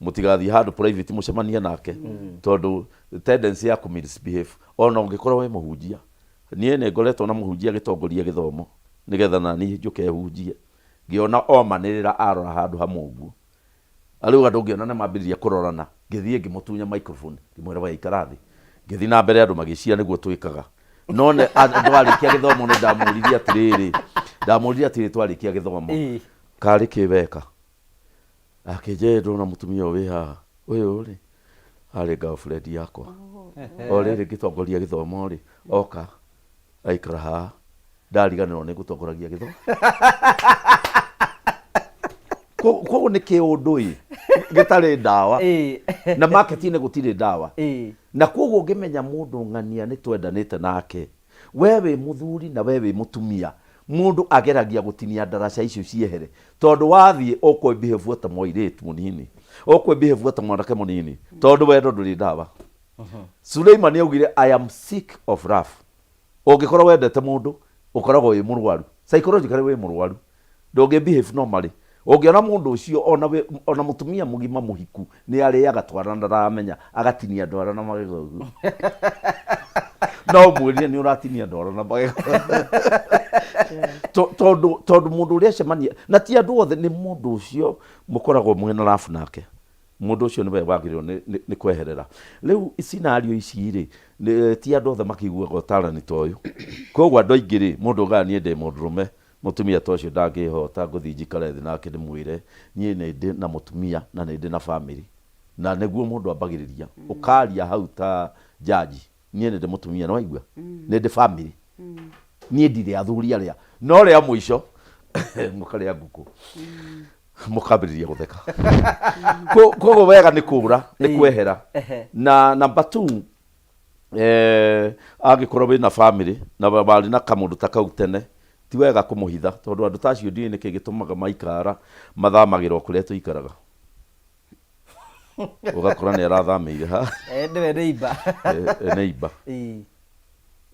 mũtigathiĩ handũ private mũcemanie nake, tondũ tendency ya kũ misbehave, ona ũngĩkorwo wĩ mũhunjia. Niĩ nĩ ngoretwo na mũhunjia agĩtongoria gĩthomo nĩgetha naniĩ njũke hunjie, ngĩona omanĩrĩra arora handũ hamwe ũguo. Rĩu andũ ngĩona nĩ mambĩrĩria kũrorana, ngĩthiĩ ngĩmũtunya microphone, ngĩmwĩra we ikara thĩ. Ngĩthiĩ na mbere andũ magĩciria nĩguo twĩkaga. No nĩ twarĩkia gĩthomo nĩ ndamũririe atĩrĩrĩ, ndamũririe atĩrĩrĩ twarĩkia gĩthomo, karĩ kĩ weka? Akĩnjĩra ndona mũtumia ũyũ wĩ haha, ũyũ rĩ, arĩ girlfriend yakwa. O rĩrĩ ngĩtongoria gĩthomo rĩ, oka aikara haha, ndariganĩrwo nĩ ngũtongoragia gĩthomo. Koguo nĩ kĩũndũ ĩ gĩtarĩ ndawa na market-inĩ gũtirĩ ndawa. Na koguo ũngĩmenya mũndũ ng'ania nĩ twendanĩte nake, we wĩ mũthuri na we wĩ mũtumia, mũndũ ageragia gũtinia ndaraca icio ciehere, tondũ wathiĩ ũkwĩ behave ta mũirĩtu mũnini, ũkwĩ behave ta mwanake mũnini, tondũ wendo ndũrĩ ndawa. Suleimani augire I am sick of love. Ũngĩkorwo wendete mũndũ, ũkoragwo wĩ mũrwaru. Psychologically wĩ mũrwaru. Ndũngĩ behave normally. Ũngĩona mũndũ ũcio ona wĩ, ona mũtumia mũgima mũhiku nĩ arĩaga twara na ndaramenya, agatinia ndwara na magego ũguo. No ũmwĩrire nĩ ũratinia ndwara na magego. Tondũ, tondũ mũndũ ũrĩa acemania, na ti andũ othe, nĩ mũndũ ũcio mũkoragwo mwĩna love nake. Mũndũ ũcio nĩwe wagĩrĩirwo nĩ, nĩ, nĩ kweherera. Rĩu scenario ici rĩ, nĩ, ti andũ othe makĩiguaga ũtarani ta ũyũ. Koguo andũ aingĩ rĩ, mũndũ augaga niĩ ndĩ mũndũrũme, mũtumia ta ũcio ndangĩhota ngũthiĩ njikare thĩ nake ndĩmwĩre niĩ nĩ ndĩ na mũtumia na nĩ ndĩ na family. Na nĩguo mũndũ ambagĩrĩria, ũkaria hau ta judge, niĩ nĩ ndĩ mũtumia nĩ waigua? Nĩ ndĩ family. Niĩ ndirĩ athuri arĩa, no rĩa mũico mũkarĩa ngũkũ. Mũkambĩrĩria gũtheka. Koguo wega nĩ kũra, nĩ kwehera. Na number two, angĩkorwo wĩna family na warĩ na kamũndũ ta kau tene, ti wega kũmũhitha, tondũ andũ ta acio ndiũĩ nĩkĩ gĩtũmaga maikara mathamagĩra o kũrĩa tũikaraga. Ũgakora nĩ arathamĩire ha. Nĩwe neighbor. Neighbor.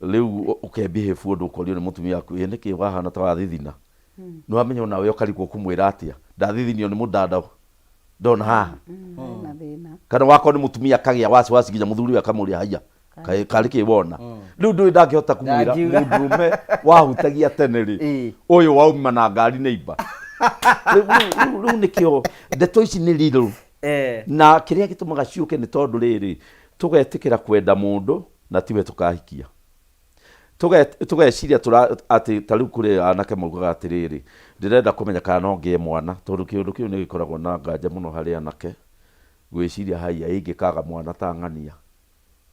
Rĩu ũke behave ũndũ ũkorio nĩ mũtumia waku, ĩ nĩkĩ wahana ta wathithina? Nĩ wamenya onawe ũkarigwo ũkũmwĩra atĩa, ndathithinio nĩ mũdada ndona haha. Hena thĩna. Kana wakorwo nĩ mũtumia akagĩa wasiwasi nginya mũthuri we akamũria haiya, karĩ kĩ wona? Rĩu ndũĩ ndangĩhota kũmwĩra Ndangiuga. mũndũrũme wahutagia tene rĩ, ũyũ wauma na ngari neighbor. Rĩu nĩkĩo ndeto ici nĩ riddle. Na kĩrĩa gĩtũmaga ciũke nĩ tondũ rĩrĩ, tũgetĩkĩra kwenda mũndũ na tiwe tũkahikia. Tũgeciria atĩ ta rĩu kũrĩ anake maugaga atĩrĩrĩ, ndĩrenda kũmenya kana no ngĩe mwana, tondũ kĩũndũ kĩu nĩ gĩkoragwo na nganja mũno harĩ anake, gwĩciria haiya ingĩkaga mwana ta ng'ania.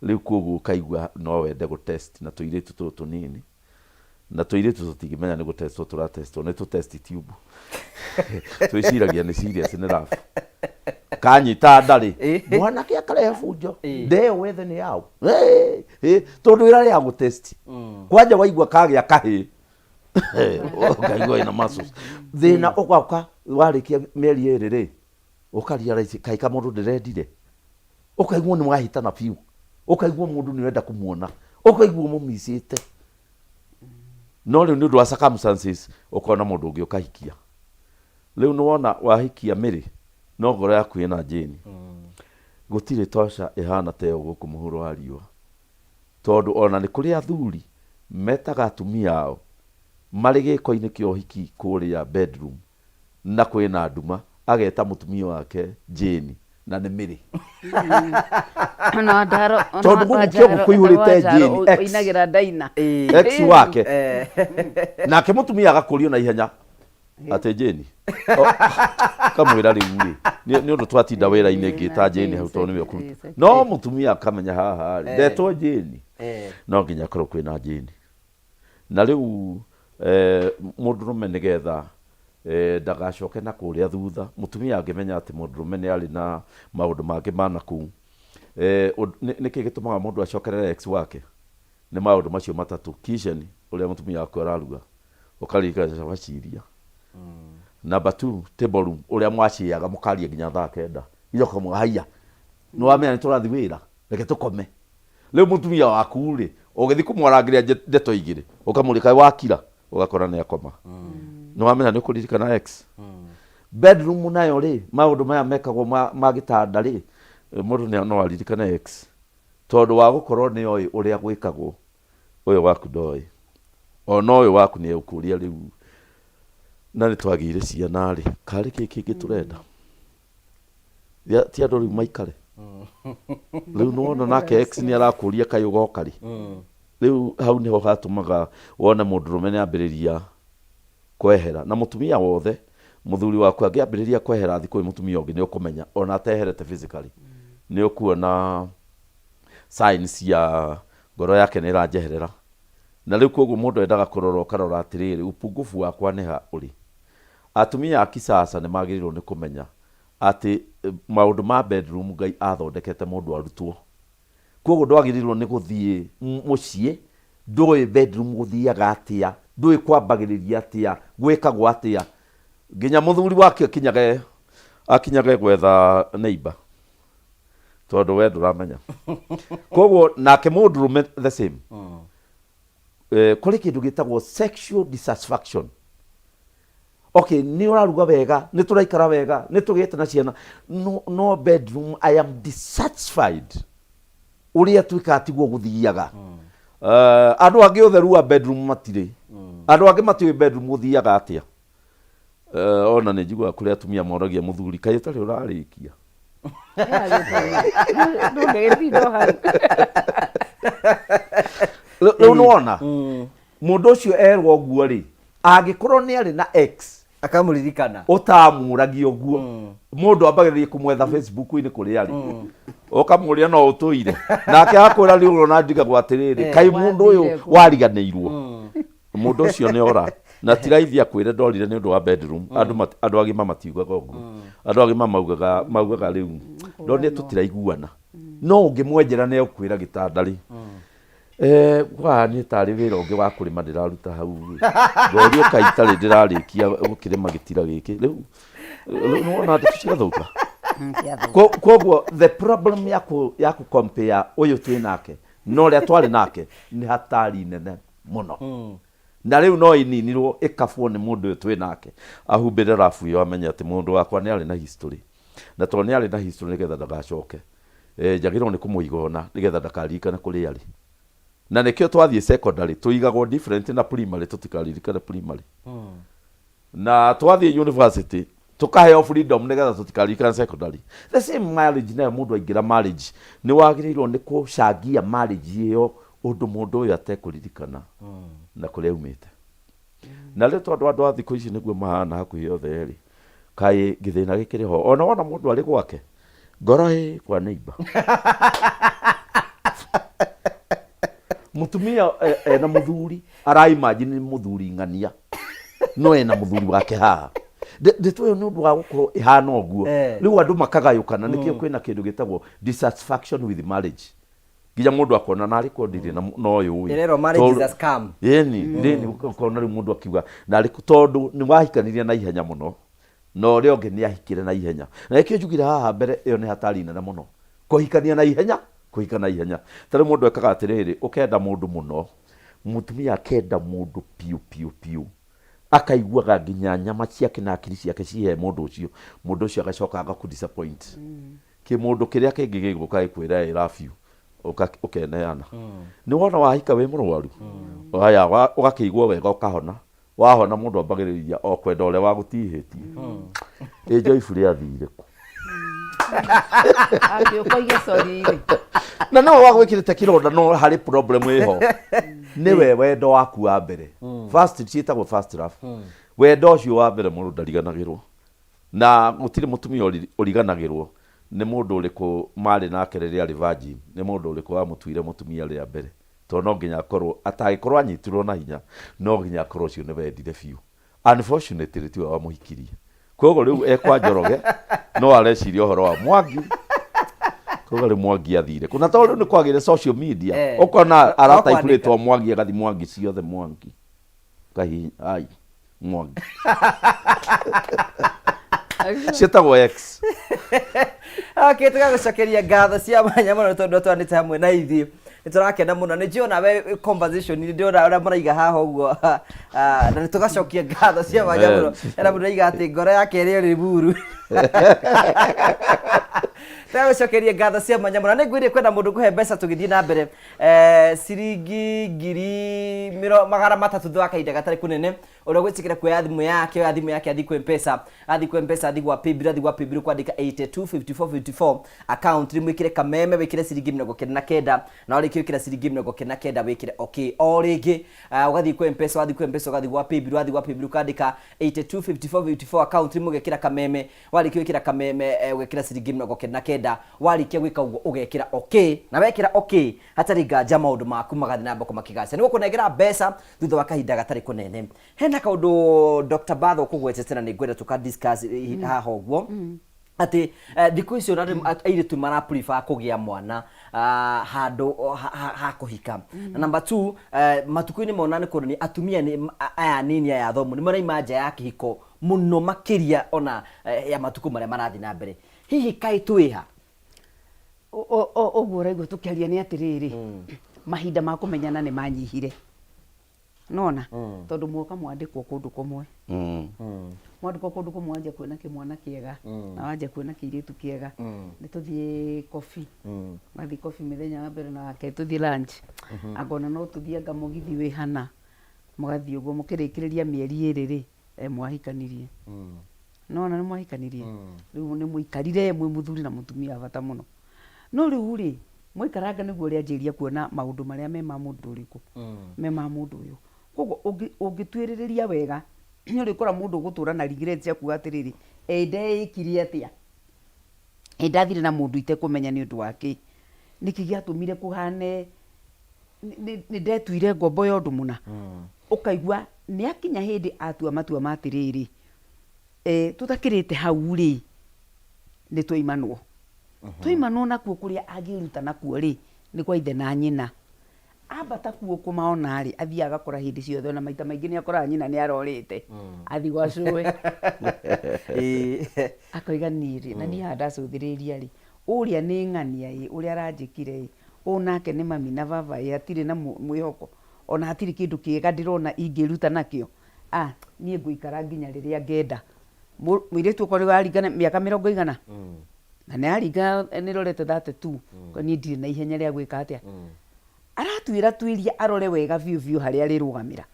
Rĩu koguo ũkaigua no wende gũ test na tũirĩtu tũtũ tũnini, na tũirĩtu tũtingĩmenya nĩ gũ test wo tũra test wo, nĩ tũ test tube. Twĩciragia nĩ serious nĩ love. Kanyita nda rĩ, mwanake akarehe bunjo, nda ĩyo wethe nĩ yaũ. Tondũ ĩrarĩ ya gũ test. Kwanja waigua kagĩa kahĩĩ, ũkaigua ĩna muscles. Thĩna ũgoka Warĩkia mĩeri ĩrĩ rĩ, ũka realize kaĩ kamũndũ ndĩrendire. Ũkaigua nĩ wahĩtana biũ. Ũkaigua mũndũ nĩ ũrenda kũmuona. Ũkaigua ũmũmicĩte. No rĩu nĩ ũndũ wa circumstances ũkona mũndũ ũngĩ ũkahikia. Rĩu nĩ wona wahikia Mary no ngoro yaku ĩna Jane. Gũtirĩ torture ĩhana ta ĩyo gũkũ mũhuro wa riũa. Tondũ ona nĩ kũrĩ athuri metaga atumia ao marĩ gĩko-inĩ kĩa ũhiki kũrĩa bedroom na kwĩna nduma, ageta mũtumia wake Jane na nĩ Mary. Ona Wanjaro, ona Tondũ gũkũ Wanjaro, kĩongo kũihũrĩte Wanjaro Jane, ex. ũinagĩra Daina. Ex wake. Nake mũtumia agakũrio na ihenya atĩ Jane. Kamwĩra rĩu rĩ, nĩ ũndũ twatinda wĩra-inĩ ngĩta Jane hau tondũ nĩwe ũkũruta. No mũtumia akamenya haha rĩ, ndetwo Jane. No nginya akorwo kwĩna Jane. Na rĩu mũndũrũme nĩgetha ndagacoke na kũrĩa thutha, mũtumia angĩmenya atĩ mũndũrũme nĩ arĩ na maũndũ mangĩ ma na kũu, nĩkĩ gĩtũmaga mũndũ acokerere ex wake? Nĩ maũndũ macio matatũ, kitchen, ũrĩa mũtumia waku araruga, ũkaririkana cabaci iria. Number two, table room, ũrĩa mwacĩaga mũkaria nginya thaa kenda, nginya ũkamwĩra haiya, nĩ wamenya nĩ tũrathiĩ wĩra, reke tũkome. Rĩu mũtumia waku rĩ, ũgĩthiĩ kũmwarangĩria ndeto igĩrĩ, ũkamũria kaĩ wakira, ũgakora nĩ akoma. Nĩ wamenya nĩ ũkũririkana ex. Bedroom nayo rĩ, maũndũ maya mekagwo ma gĩtanda rĩ, mũndũ no aririkane ex. Tondũ wa gũkorwo nĩ oĩ ũrĩa gwĩkagwo, ũyũ waku ndoĩ. Ona ũyũ waku nĩ egũkũria rĩu na nĩ twagĩire ciana rĩ, karĩ kĩ kĩngĩ tũrenda? Ti andũ rĩu maikare. Rĩu nĩwona nake ex nĩ arakũria kaĩ ũgoka rĩ. Rĩu hau nĩho hatũmaga wone mũndũrũme nĩ ambĩrĩria kwehera. Na mũtumia wothe, mũthuri waku angĩambĩrĩria kwehera athiĩ kwĩ mũtumia ũngĩ nĩ ũkũmenya ona ateherete physically. Nĩ ũkuona signs cia ngoro yake nĩ ĩranjeherera. Na rĩu koguo mũndũ endaga kũrora ũkarora atĩrĩrĩ, upungufu wakwa nĩ ha ũrĩ. Atumia a kisasa nĩ magĩrĩirwo nĩ kũmenya atĩ maũndũ ma bedroom Ngai athondekete mũndũ arutwo. Kwoguo ndwagĩrĩirwo nĩ gũthiĩ mũciĩ ndũĩ bedroom gũthiaga atĩa, ndũĩ kwambagĩrĩria atĩa, gwĩkagwo atĩa. Nginya mũthuri wake akinyage akinyage gwetha neighbor tondũ we ndũramenya. Kwoguo nake mũndũrũme the same. Kũrĩ kĩndũ gĩtagwo sexual dissatisfaction. Okay, nĩ ũraruga wega, nĩ tũraikara wega, nĩ tũgĩte na ciana, no, no bedroom I am dissatisfied. Ũrĩa twĩkaga tiguo gũthiaga. Andũ angĩ ũtheru wa bedroom matirĩ. Andũ angĩ matiũĩ bedroom gũthiaga atĩa. Ona nĩ njiguaga kũrĩ atumia moragia mũthuri, kaĩ ũtarĩ ũrarĩkia? Ndũngĩgĩtinda o hau. Rĩu nĩwona mũndũ ũcio erwo ũguo rĩ, angĩkorwo nĩ arĩ na ex akamũririkana ũtamũragia ũguo, mũndũ ambagĩrĩria kũmwetha Facebook-inĩ kũrĩa arĩ, ũkamũria no ũtũire nake akwĩra rĩu ũrona ndigagwo atĩrĩrĩ, kaĩ mũndũ ũyũ Wathire kũ? wariganĩirwo. Mũndũ ũcio nĩ ora na ti raithi akwĩre ndorire nĩ ũndũ wa bedroom. Andũ agima matiugaga ũguo, andũ agima maugaga rĩu ndonire tũtiraiguana. No ũngĩmwenjera nĩ egũkwĩra gĩtanda rĩ, kwa niĩ tarĩ wĩra ũngĩ wa kũrĩma ndĩraruta hau rĩ, ngorio kaĩ itarĩ ndĩrarĩkia gũkĩrĩma gĩtira gĩkĩ rĩu. Rĩu nĩwona ndeto ciathũka. Koguo the problem ya kũ compare ũyũ twĩ nake na ũrĩa twarĩ nake nĩ hatari nene mũno. Na rĩu no ĩninirwo ĩkabwo nĩ mũndũ ũyũ twĩ nake ahumbĩre rabu ĩyo, amenye atĩ mũndũ wakwa nĩ arĩ na history, na tondũ nĩ arĩ na history nĩgetha ndagacoke, njagĩrĩirwo nĩ kũmũiga ũna nĩgetha ndakaririkane kũrĩa arĩ. Na nĩkĩo twathiĩ secondary tũigagwo different na primary, tũtikaririkane primary. Na twathiĩ university tũkaheo freedom nĩgetha tũtikaririkane secondary. The same marriage nayo, mũndũ aingĩra marriage nĩ wagĩrĩirwo nĩ kũcangia marriage ĩyo ũndũ mũndũ ũyũ atekũririkana na kũrĩa aumĩte. Na rĩu tondũ andũ a thikũ ici nĩguo mahana hakuhĩ othe rĩ, kaĩ gĩthĩna gĩkĩrĩ ho. Ona wona mũndũ arĩ gwake, ngoro ĩ kwa neighbor. Mũtumia ena mũthuri, ara imagine nĩ mũthuri ng'ania, no ena mũthuri wake haha. Ndeto ĩyo nĩ ũndũ wa gũkorwo ĩhana ũguo. Rĩu andũ makagayũkana, nĩkĩo kwĩna kĩndũ gĩtagwo dissatisfaction with marriage. Nginya mũndũ akona narĩ korwo ndirĩ na ũyũ ĩ. Ĩrerwo marriage is a scam. Ĩni, ĩni, ũkona rĩu mũndũ akiuga narĩ tondũ nĩ wahikanirie na ihenya mũno. Na ũrĩa ũngĩ nĩ ahikire na ihenya. Na nĩkĩo njugire haha mbere ĩyo nĩ hatari nene mũno. Kũhikania na ihenya, kũhika na ihenya. Ta rĩu mũndũ ekaga atĩrĩrĩ, ũkenda mũndũ mũno, mũtumia akenda mũndũ piũ piũ piũ, akaiguaga nginya nyama ciake na akiri ciake ciĩ he mũndũ ũcio, mũndũ ũcio agacoka agakũ disappoint. Kĩmũndũ kĩrĩa kĩngĩ gĩgũka gĩkwĩre I love you, ũkeneana. Nĩ wona wahika wĩ mũrwaru? Haya, ũgakĩigua wega ũkahona. Wahona mũndũ ambagĩrĩria o kwenda ũrĩa wagũtihĩtie. Ĩ Joyce rĩathire kũ? Angĩũka oige sorry rĩ. Na no wagwĩkĩrĩte kĩronda no harĩ problem ĩho. Nĩwe wendo waku wa mbere. First ciĩtagwo first love. Wendo ũcio wa mbere mũndũ ndariganagĩrwo. Na gũtirĩ mũtumia ũriganagĩrwo nĩ mũndũ ũrĩkũ marĩ nake rĩrĩa arĩ virgin, nĩ mũndũ ũrĩkũ wamũtuire mũtumia rĩa mbere. Tondũ no nginya akorwo, atangĩkorwo anyitirwo na hinya, no nginya akorwo ũcio nĩwe endire biũ. Unfortunately tiwe wamũhikirie. Koguo rĩu e kwa Njoroge no areciria ũhoro wa Mwangi. Koguo rĩu Mwangi athire kũ? Na tondũ rĩu nĩ kwagĩire social media, ũkona aratype No kwandĩka. rĩtwa Mwangi agathi Mwangi ciothe Mwangi. Kahihi, ai, Mwangi. Ciĩtagwo X. Okay, tũgagũcokeria ngatho cia mwanya mũno tondũ twanĩte hamwe na ithuĩ nĩ tũrakena mũno nĩ njũĩ onawe conversation nĩ ndĩrona ũrĩa mũraiga haha ũguo ah, na nĩ tũgacokia ngatho cia mwanya mũno era mũndũ aiga atĩ ngoro yake ĩrĩ Limuru tũgagũcokeria ngatho cia mwanya mũno nĩ ngwĩrire kwenda mũndũ kũhe mbeca tũgĩthiĩ na mbere eh, ciringi ngiri 300 thutha wa kahinda gatarĩ kũnene ũrĩa ũgwĩtĩkĩra kuoya thimũ yake oya thimũ yake athiĩ kwĩ mpesa athiĩ kwĩ mpesa athiĩ gwa paybill athiĩ gwa paybill kwandĩka 825454 account rĩu wĩkĩre kameme wĩkĩre ciringi 99 na warĩkia gwĩkĩra ciringi 99 wĩkĩre okay o rĩngĩ uh, ũgathiĩ kwĩ mpesa wathiĩ kwĩ mpesa ũgathiĩ gwa paybill wathiĩ gwa paybill ũkandĩka 825454 account rĩu ũgekĩra kameme warĩkia gwĩkĩra kameme eh, ũgekĩra ciringi 99 warĩkia gwĩka ũguo ũgekĩra okay na wekĩra okay hatarĩ nganja maũndũ maku magathiĩ na mbere makĩgacĩra nĩ gũkũnengera mbeca thutha wa kahinda gatarĩ kũnene hena kaũndũ Dr. Batho ũkũgwetete na nĩ ngwenda tũka discuss haha ũguo atĩ eh, thikũ ici ona rĩu airĩtu mara prefer kũgĩa mwana ah, handũ ha, ha, ha kũhika na number two eh, matukũ-inĩ mona nĩ kuonania atumia nĩ aya anini aya athomu nĩ maraima nja ya kĩhiko mũno makĩria ona eh, ya matukũ marĩa marathiĩ na mbere hihi kaĩ twĩha Ũguo ũraigua tũkĩaria nĩ atĩrĩrĩ, mahinda ma kũmenyana nĩ manyihire. Nona? Tondũ mwoka mwandĩkwo kũndũ kũmwe. Mwandĩkwo kũndũ kũmwe wanjia kuona kĩmwana kĩega, na wanjia kuona kĩirĩtu kĩega. Nĩ tũthiĩ coffee. Mathiĩ coffee mĩthenya wa mbere na wa kerĩ tũthiĩ lunch. Anga ona no tũthiĩ anga mũgithi wĩ hana. Mũgathiĩ ũguo mũkĩrĩkĩrĩria mĩeri ĩrĩ rĩ, mwahikanirie. Nĩwona nĩ mwahikanirie? Rĩu nĩ mũikarire mwĩ mũthuri na mũtumia wa bata mũno. No rĩu rĩ, mwaikaranga nĩguo ũrĩanjĩrĩria kuona maũndũ marĩa me ma mũndũ ũrĩkũ, me ma mũndũ ũyũ. Koguo ũngĩtuĩrĩrĩria wega, nĩ ũrĩkora mũndũ ũgũtũra na regret cia kuga atĩrĩrĩ, ĩ ndeĩkire atĩa? Ĩ ndathire na mũndũ itekũmenya nĩ ũndũ wa kĩ? Nĩkĩ gĩatũmire kũhane nĩ ndetuire ngombo ya ũndũ mũna? Ũkaigua nĩ akinya hĩndĩ atua matua ma atĩrĩrĩ, Tũtakĩrĩte hau rĩ, nĩ twaimanwo. Twaimanwo nakuo kũrĩa angĩĩruta nakuo rĩ, nĩ kwa ithe na nyina. Ambata kuo kũmaona rĩ, athiaga agakora hĩndĩ ciothe ona maita maingĩ nĩ akoraga nyina nĩ arorĩte, athiĩ gwa cũwe. Akoiga niĩ rĩ, na niĩ haha ndacũthĩrĩria rĩ, ũrĩa nĩ ng'ania ĩ, ũrĩa aranjĩkire ĩ, ũũ nake nĩ mami na baba ĩ, hatirĩ na mwĩhoko, ona hatirĩ kĩndũ kĩega ndĩrona ingĩruta nakĩo. Ah, niĩ ngũikara nginya rĩrĩa ngenda. Mũirĩtu okorwo nĩ waringa mĩaka mĩrongo igana, na nĩ aringa nĩ rorete 32, niĩ ndirĩ na ihenya rĩa gwĩka atĩa. Aratuĩra tuĩria arore wega biũ biũ harĩa arĩrũgamĩra.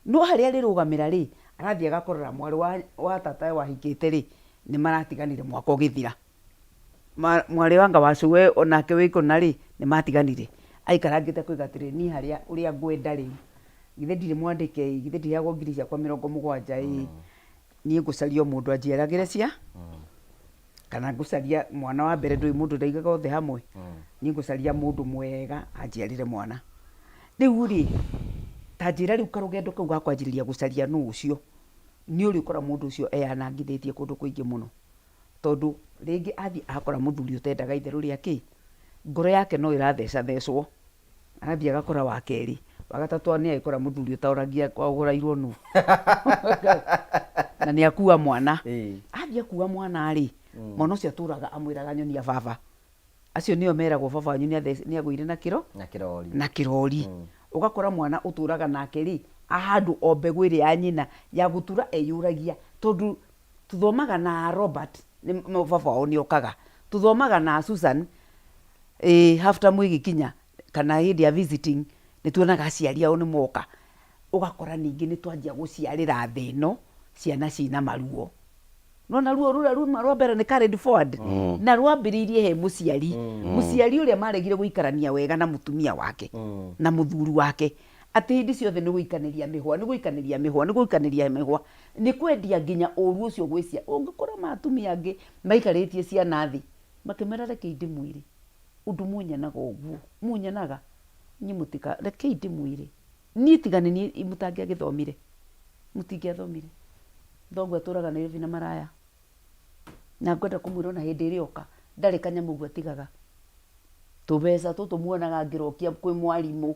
No harĩa arĩrũgamĩra rĩ, arathiĩ agakorera mwarĩ wa tata wahikĩte rĩ, nĩ maratiganire mwaka ũgĩthira. Mwarĩ wanga wa cũwe onake wĩ kũna rĩ, nĩ matiganire. Aikarangĩte akoiga atĩrĩrĩ, niĩ harĩa ũrĩa ngwenda rĩ, githĩ ndirĩ mwandĩke ĩ, githĩ ndiheagwo ngiri ciakwa 70 ĩ, niĩ ngũcaria o mũndũ anjiaragĩre cia, kana ngũcaria mwana wa mbere ndũĩ mũndũ ndaigaga othe hamwe, niĩ ngũcaria mũndũ mwega anjiarĩre mwana. Rĩu rĩ, ta njĩra rĩu karũgendo kau ga kwanjĩrĩria gũcaria nũ ũcio, nĩ ũrĩkora mũndũ ũcio eyanangithĩtie kũndũ kũingĩ mũno. Tondũ rĩngĩ athiĩ akora mũthuri ũtendaga itherũ rĩa kĩ, ngoro yake no ĩrathecathecwo, agathiĩ agakora wa kerĩ, wa gatatũ nĩ agĩkora mũthuri ũtaũragia ũrairwo nũ, na nĩ akua mwana. Athiĩ akua mwana rĩ, mwana ũcio atũraga amwĩraga nyonia baba. Acio nĩo meragwo baba wanyu nĩ agũire na kĩro Na kĩrori. Na kĩrori. Ũgakora mwana ũtũraga nake rĩ, ahandũ o mbegũ ĩrĩa ya nyina ya gũtura eyũragia tondũ tũthomaga na Robert nĩ baba wao nĩ okaga. Tũthomaga na Susan ĩĩ half term ĩgĩkinya kana hĩndĩ ya visiting nĩ tuonaga aciari ao nĩ moka. Ũgakora ningĩ nĩ twanjia gũciarĩra thĩ ĩno ciana ciĩna maruo. Nĩwona ruo rũrĩa ruma rwa mbere nĩ carried forward na rwambĩrĩirie he mũciari. Mũciari ũrĩa maregire gũikarania wega na mũtumia wake na mũthuri wake atĩ hĩndĩ ciothe nĩ gũikanĩria mĩhwa, nĩ gũikanĩria mĩhwa, nĩ gũikanĩria mĩhwa, nĩ kwendia nginya ũru ũcio gwĩ ciana. Ũngĩkora ma atumia angĩ maikarĩtie ciana thĩ makĩmera rekei ndĩmwĩre ũndũ mũnyonaga ũguo, mũnyonaga inyuĩ mũtika, rekei ndĩmwĩre niĩ tiga nĩ niĩ mũtangĩagĩthomire, mũtingĩathomire. Thoguo atũraga Nairobi na maraya. Na ngwenda kũmwĩra ona hĩndĩ ĩrĩa oka, ndarĩ kanyamũ ũguo atigaga. Tũbeca tũtũ muonaga ngĩrokia kwĩ mwarimũ.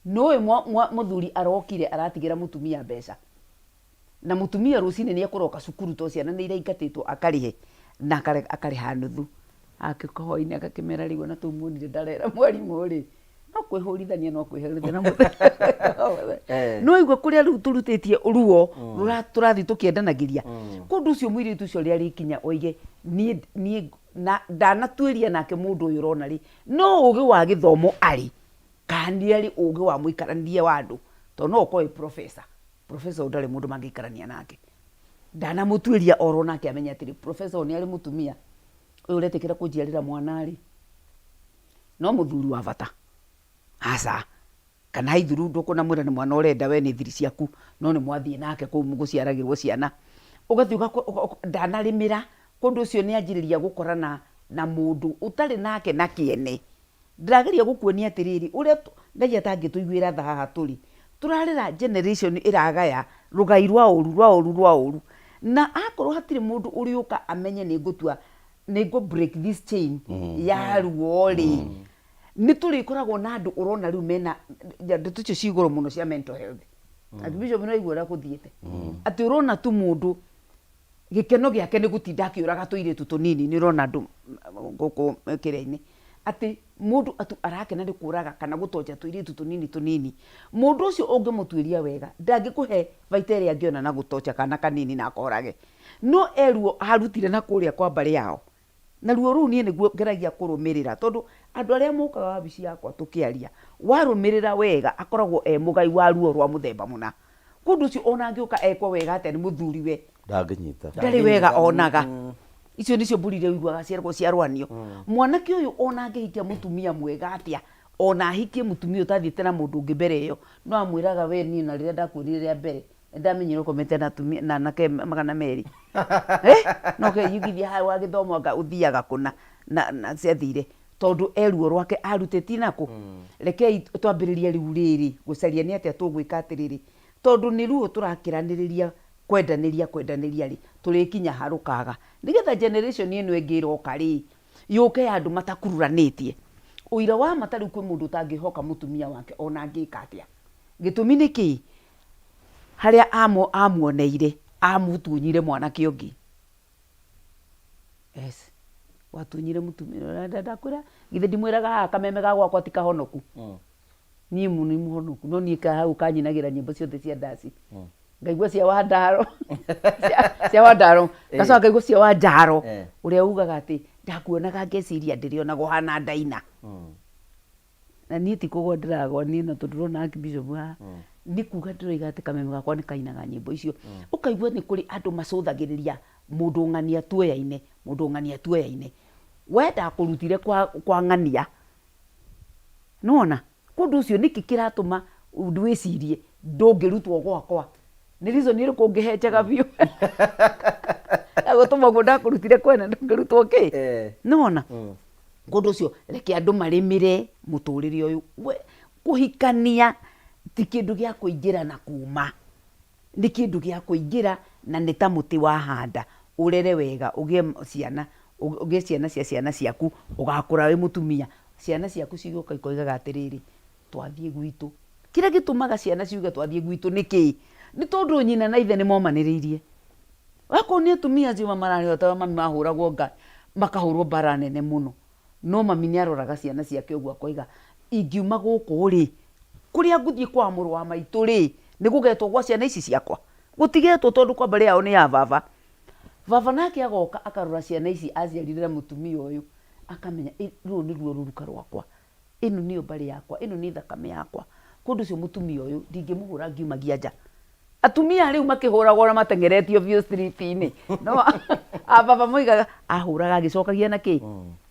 Nĩũĩ mũthuri arokire aratigĩra mũtumia mbeca. Na mũtumia rũcinĩ nĩ ekũroka cukuru tondũ ciana nĩ iraingatĩtwo akarĩhe na akarĩha nuthu. Agĩũka hwainĩ agakĩmera rĩu ona tũu muonire ndarera mwarimũ rĩ, no kwĩhũrithania no kwĩhũrithania na mũthenya. No igua kũrĩa rĩu tũrutĩtie ruo tũrathiĩ tũkĩendanagĩria. Kũndũ ũcio mũirĩtu ũcio ũrĩa arĩkinya oige niĩ niĩ na ndanatuĩria nake mũndũ ũyũ ũrona rĩ, no ũgĩ wa gĩthomo arĩ, kana nĩ arĩ ũgĩ wa mũikaranie wa andũ, tondũ no ũkorwo wĩ professor, professor ũyũ ndarĩ mũndũ mangĩikarania nake. Ndanamũtuĩria oro nake amenye atĩrĩ, professor ũyũ nĩ arĩ mũtumia, ũyũ ũretĩkĩra kũnjiarĩra mwana rĩ, no mũthuri wa bata? Aca. Kana haithuru ndũkũnamwĩra nĩ mwana ũrenda we nĩ thiri ciaku no nĩ mwathiĩ nake kũu gũciaragĩrwo ciana. Ũgathiĩ ndanarĩmĩra kũndũ ũcio nĩ anjĩrĩria gũkorana na mũndũ ũtarĩ nake na kĩene. Ndĩrageria gũkuonia atĩrĩrĩ, ũrĩa Ngai atangĩtũiguĩra tha haha tũrĩ, tũrarera generation ĩragaya rũgai rwa ũru rwa ũru rwa ũru. Na akorwo hatirĩ mũndũ ũrĩũka amenye nĩ ngũtua nĩ ngũ break this chain ya ruo rĩ, nĩ tũrĩkoragwo na andũ ũrona rĩu mena ndeto icio ci igũrũ mũno cia mental health. Archbishop nĩ waigua ũrĩa gũthiĩte, atĩ ũrona tu mũndũ gĩkeno gĩake nĩ gũtinda akĩũraga tũirĩtu tũnini. Nĩ ũrona andũ gũkũ kĩrĩa-inĩ atĩ mũndũ atu arakena nĩ kũraga kana gũtonja tũirĩtu tũnini tũnini. Mũndũ ũcio ũngĩmũtuĩria wega ndangĩkũhe baita ĩrĩa angĩona na gũtonja kana kanini na akorage. No e ruo arutire na kũrĩa kwa mbarĩ yao. Na ruo rũu niĩ nĩguo ngeragia kũrũmĩrĩra tondũ andũ arĩa mokaga wabici yakwa tũkĩaria, warũmĩrĩra wega akoragwo e mũgai wa ruo rwa mũthemba mũna. Kũndũ ũcio ona angĩũka ekwo wega atĩa nĩ mũthuriwe, Ndangĩnyita. Ndarĩ wega onaga. Icio nĩcio mbũri iria ũiguaga cieragwo cia rwanio. Mwanake ũyũ ona angĩhikia mũtumia mwega atĩa, ona ahikie mũtumia ũtathiĩte na mũndũ ũngĩ mbere ĩyo, no amwĩraga we niĩ ona rĩrĩa ndakuonire rĩa mbere, Nĩndamenyire ũkomete na atumia na anake 200. Eh? No keyugithia haha wa gĩthomo anga ũthiaga kũna na, na ciathire tondũ e ruo rwake arutĩtie nakũ. Rekei twambĩrĩrie rĩu rĩrĩ gũcaria nĩ atĩa tũgwĩka atĩrĩrĩ, tondũ nĩ ruo tũrakĩranĩrĩria kwendanĩria kwendanĩria rĩ, tũrĩkinya ha rũkaga. Nĩgetha generation ĩno ĩngĩ ĩroka rĩ, yũke ya andũ matakururanĩtie. Ũira wa ma ta rĩu kwĩ mũndũ ũtangĩhoka mũtumia wake ona angĩka atĩa. Gĩtũmi nĩ kĩĩ? Harĩa amuoneire, amũtunyire mwanake ũngĩ. Yes. Watunyire mũtumia, ndakwĩra, githĩ ndimwĩraga haha kameme ga gwakwa ti kahonoku. Niĩ nĩ mũhonoku, no niĩ ka hau kanyinagĩra nyĩmbo ciothe cia ndaci. Ngaigua cia Wandaro, cia Wandaro, ngacoka ngaigua cia Wanjaro, ũrĩa ugaga atĩ ndakuonaga ngeciria ndĩrĩonaga ũhana Ndaina. Na niĩ ti kũgwa ndĩragwa niĩ no tondũ ndĩrona Archbishop haha, nĩ kuga ndĩroiga atĩ kameme gakwa nĩ kainaga nyĩmbo icio. Ũkaigua nĩ kũrĩ andũ macũthagĩrĩria mũndũ ng'ania tuoyaine, mũndũ ng'ania tuoyaine. We ndakũrutire kwa, kwa ng'ania. Nĩwona? Kũndũ ũcio nĩkĩ kĩratũma wĩcirie ndũngĩrutwo gwakwa? Nĩ reason ĩrĩkũ ũngĩhe njega biũ ya gũtũma ũguo ndakũrutire kwene ndũngĩrutwo kĩ? Nĩwona? Kũndũ ũcio reke andũ marĩmĩre mũtũrĩre ũyũ. We, kũhikania ti kĩndũ gĩa kũingĩra na kuma, nĩ kĩndũ gĩa kũingĩra na nĩ ta mũtĩ wahanda, ũrere wega, ũgĩe ciana, ũgĩe ciana cia ciana ciaku, ũgakũra wĩ mũtumia, ciana ciaku cigĩũka ikoigaga atĩrĩrĩ, twathiĩ gwitũ. Kĩrĩa gĩtũmaga ciana ciuge twathiĩ gwitũ nĩ kĩĩ? Nĩ tondũ nyina na ithe nĩ momanĩrĩirie. Akorwo nĩ atumia acio mararĩ ta mami mahũragwo nga makahũrwo mbara nene mũno. No mami nĩ aroraga ciana ciake ũguo akoiga ingiuma gũkũ rĩ, kũrĩa ngũthiĩ kwa mũrũ wa maitũ rĩ, nĩ gũgetwo gwa ciana ici ciakwa? Gũtigetwo tondũ kwa mbarĩ yao nĩ ya baba. Baba nake agoka akarora ciana ici aciarire na mũtumia ũyũ, akamenya rũrũ nĩruo rũruka rwakwa, ĩno nĩyo mbarĩ yakwa, ĩno nĩ thakame yakwa. Kwa ũndũ ũcio mũtumia ũyũ ndingĩmũhũra ngiumagia nja. Atumia rĩu makĩhũragwo na mateng'eretio biũ street-inĩ. No a baba moigaga ahũraga agĩcokagia na kĩ?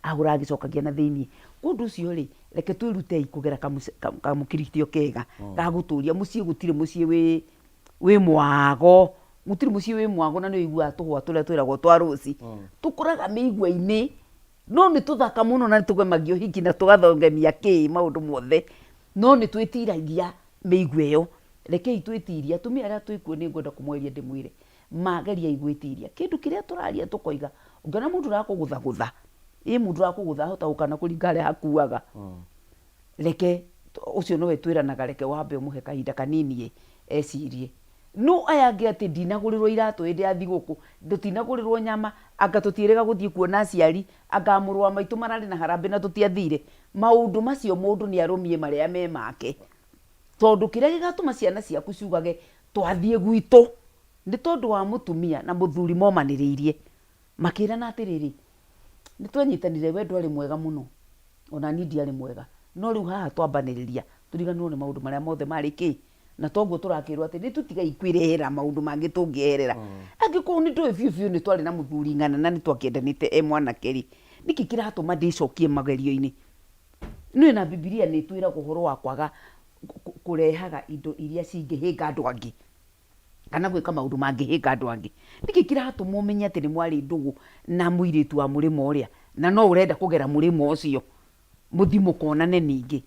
Ahũraga agĩcokagia na thĩiniĩ. Kwa ũndũ ũcio rĩ, reke twĩrutei kũgera kamũkiritio kega ga gũtũria mũciĩ. Gũtirĩ mũciĩ wĩ mwago, gũtirĩ mũciĩ wĩ mwago. Na nĩ ũiguaga tũhũa tũrĩa twĩragwo twa rũci tũkũraga mĩigua-inĩ, no nĩ tũthaka mũno na nĩ tũgemagia ũhiki na tũgathongemia kĩ maũndũ mothe, no nĩ twĩtiragia mĩigua ĩyo. Rekei twĩtirie. Atumia arĩa twĩkuo, nĩ ngwenda kũmweria ndĩmwĩre mageriai gwĩtiria kĩndũ kĩrĩa tũraria. Tũkoiga ũngĩona mũndũ ũrakũgũthagũtha, ĩ mũndũ ũrakũgũtha ahota gũka na kũringa harĩa hakuaga. Reke ũcio nowe twĩranaga, reke wambe ũmũhe kahinda kanini ĩ ecirie. No aya angĩ atĩ ndinagũrĩrwo iratũ hĩndĩ ya thigũkũ, tũtinagũrĩrwo nyama, anga tũtiĩrĩga gũthiĩ kuona aciari, anga mũrũ wa maitũ mararĩ na harambĩ na tũtiathire. Maũndũ macio mũndũ nĩ arũmie marĩa me make, tondũ kĩrĩa gĩgatũma ciana ciaku ciugage twathiĩ gwitũ nĩ tondũ wa mũtumia na mũthuri momanĩrĩirie makĩrana atĩrĩrĩ, nĩ twanyitanire, we ndwarĩ mwega mũno, ona niĩ ndiarĩ mwega, no rĩu haha twambanĩrĩria tũriganĩrwo nĩ maũndũ marĩa mothe marĩ kĩ. Na toguo tũrakĩrwo atĩ nĩ tũtigai kwĩrehera maũndũ mangĩ tũngĩeherera. Angĩkorwo nĩ ndũĩ biũ biũ nĩ twarĩ na mũthuri ng'ana na nĩ twakĩendanĩte e mwanake rĩ, nĩkĩ kĩratũma ndĩcokie magerio-inĩ? Nĩ na Bibilia nĩ ĩtwĩraga ũhoro wa kwaga kũrehaga indo iria cingĩhĩnga andũ angĩ kana gwĩka maũndũ mangĩhĩnga andũ angĩ. Nĩkĩ kĩratũma ũmenye atĩ nĩ mwarĩ ndũgũ na mũirĩtu wa mũrĩmo ũrĩa na no ũrenda kũgera mũrĩmo ũcio mũthiĩ mũkonane ningĩ?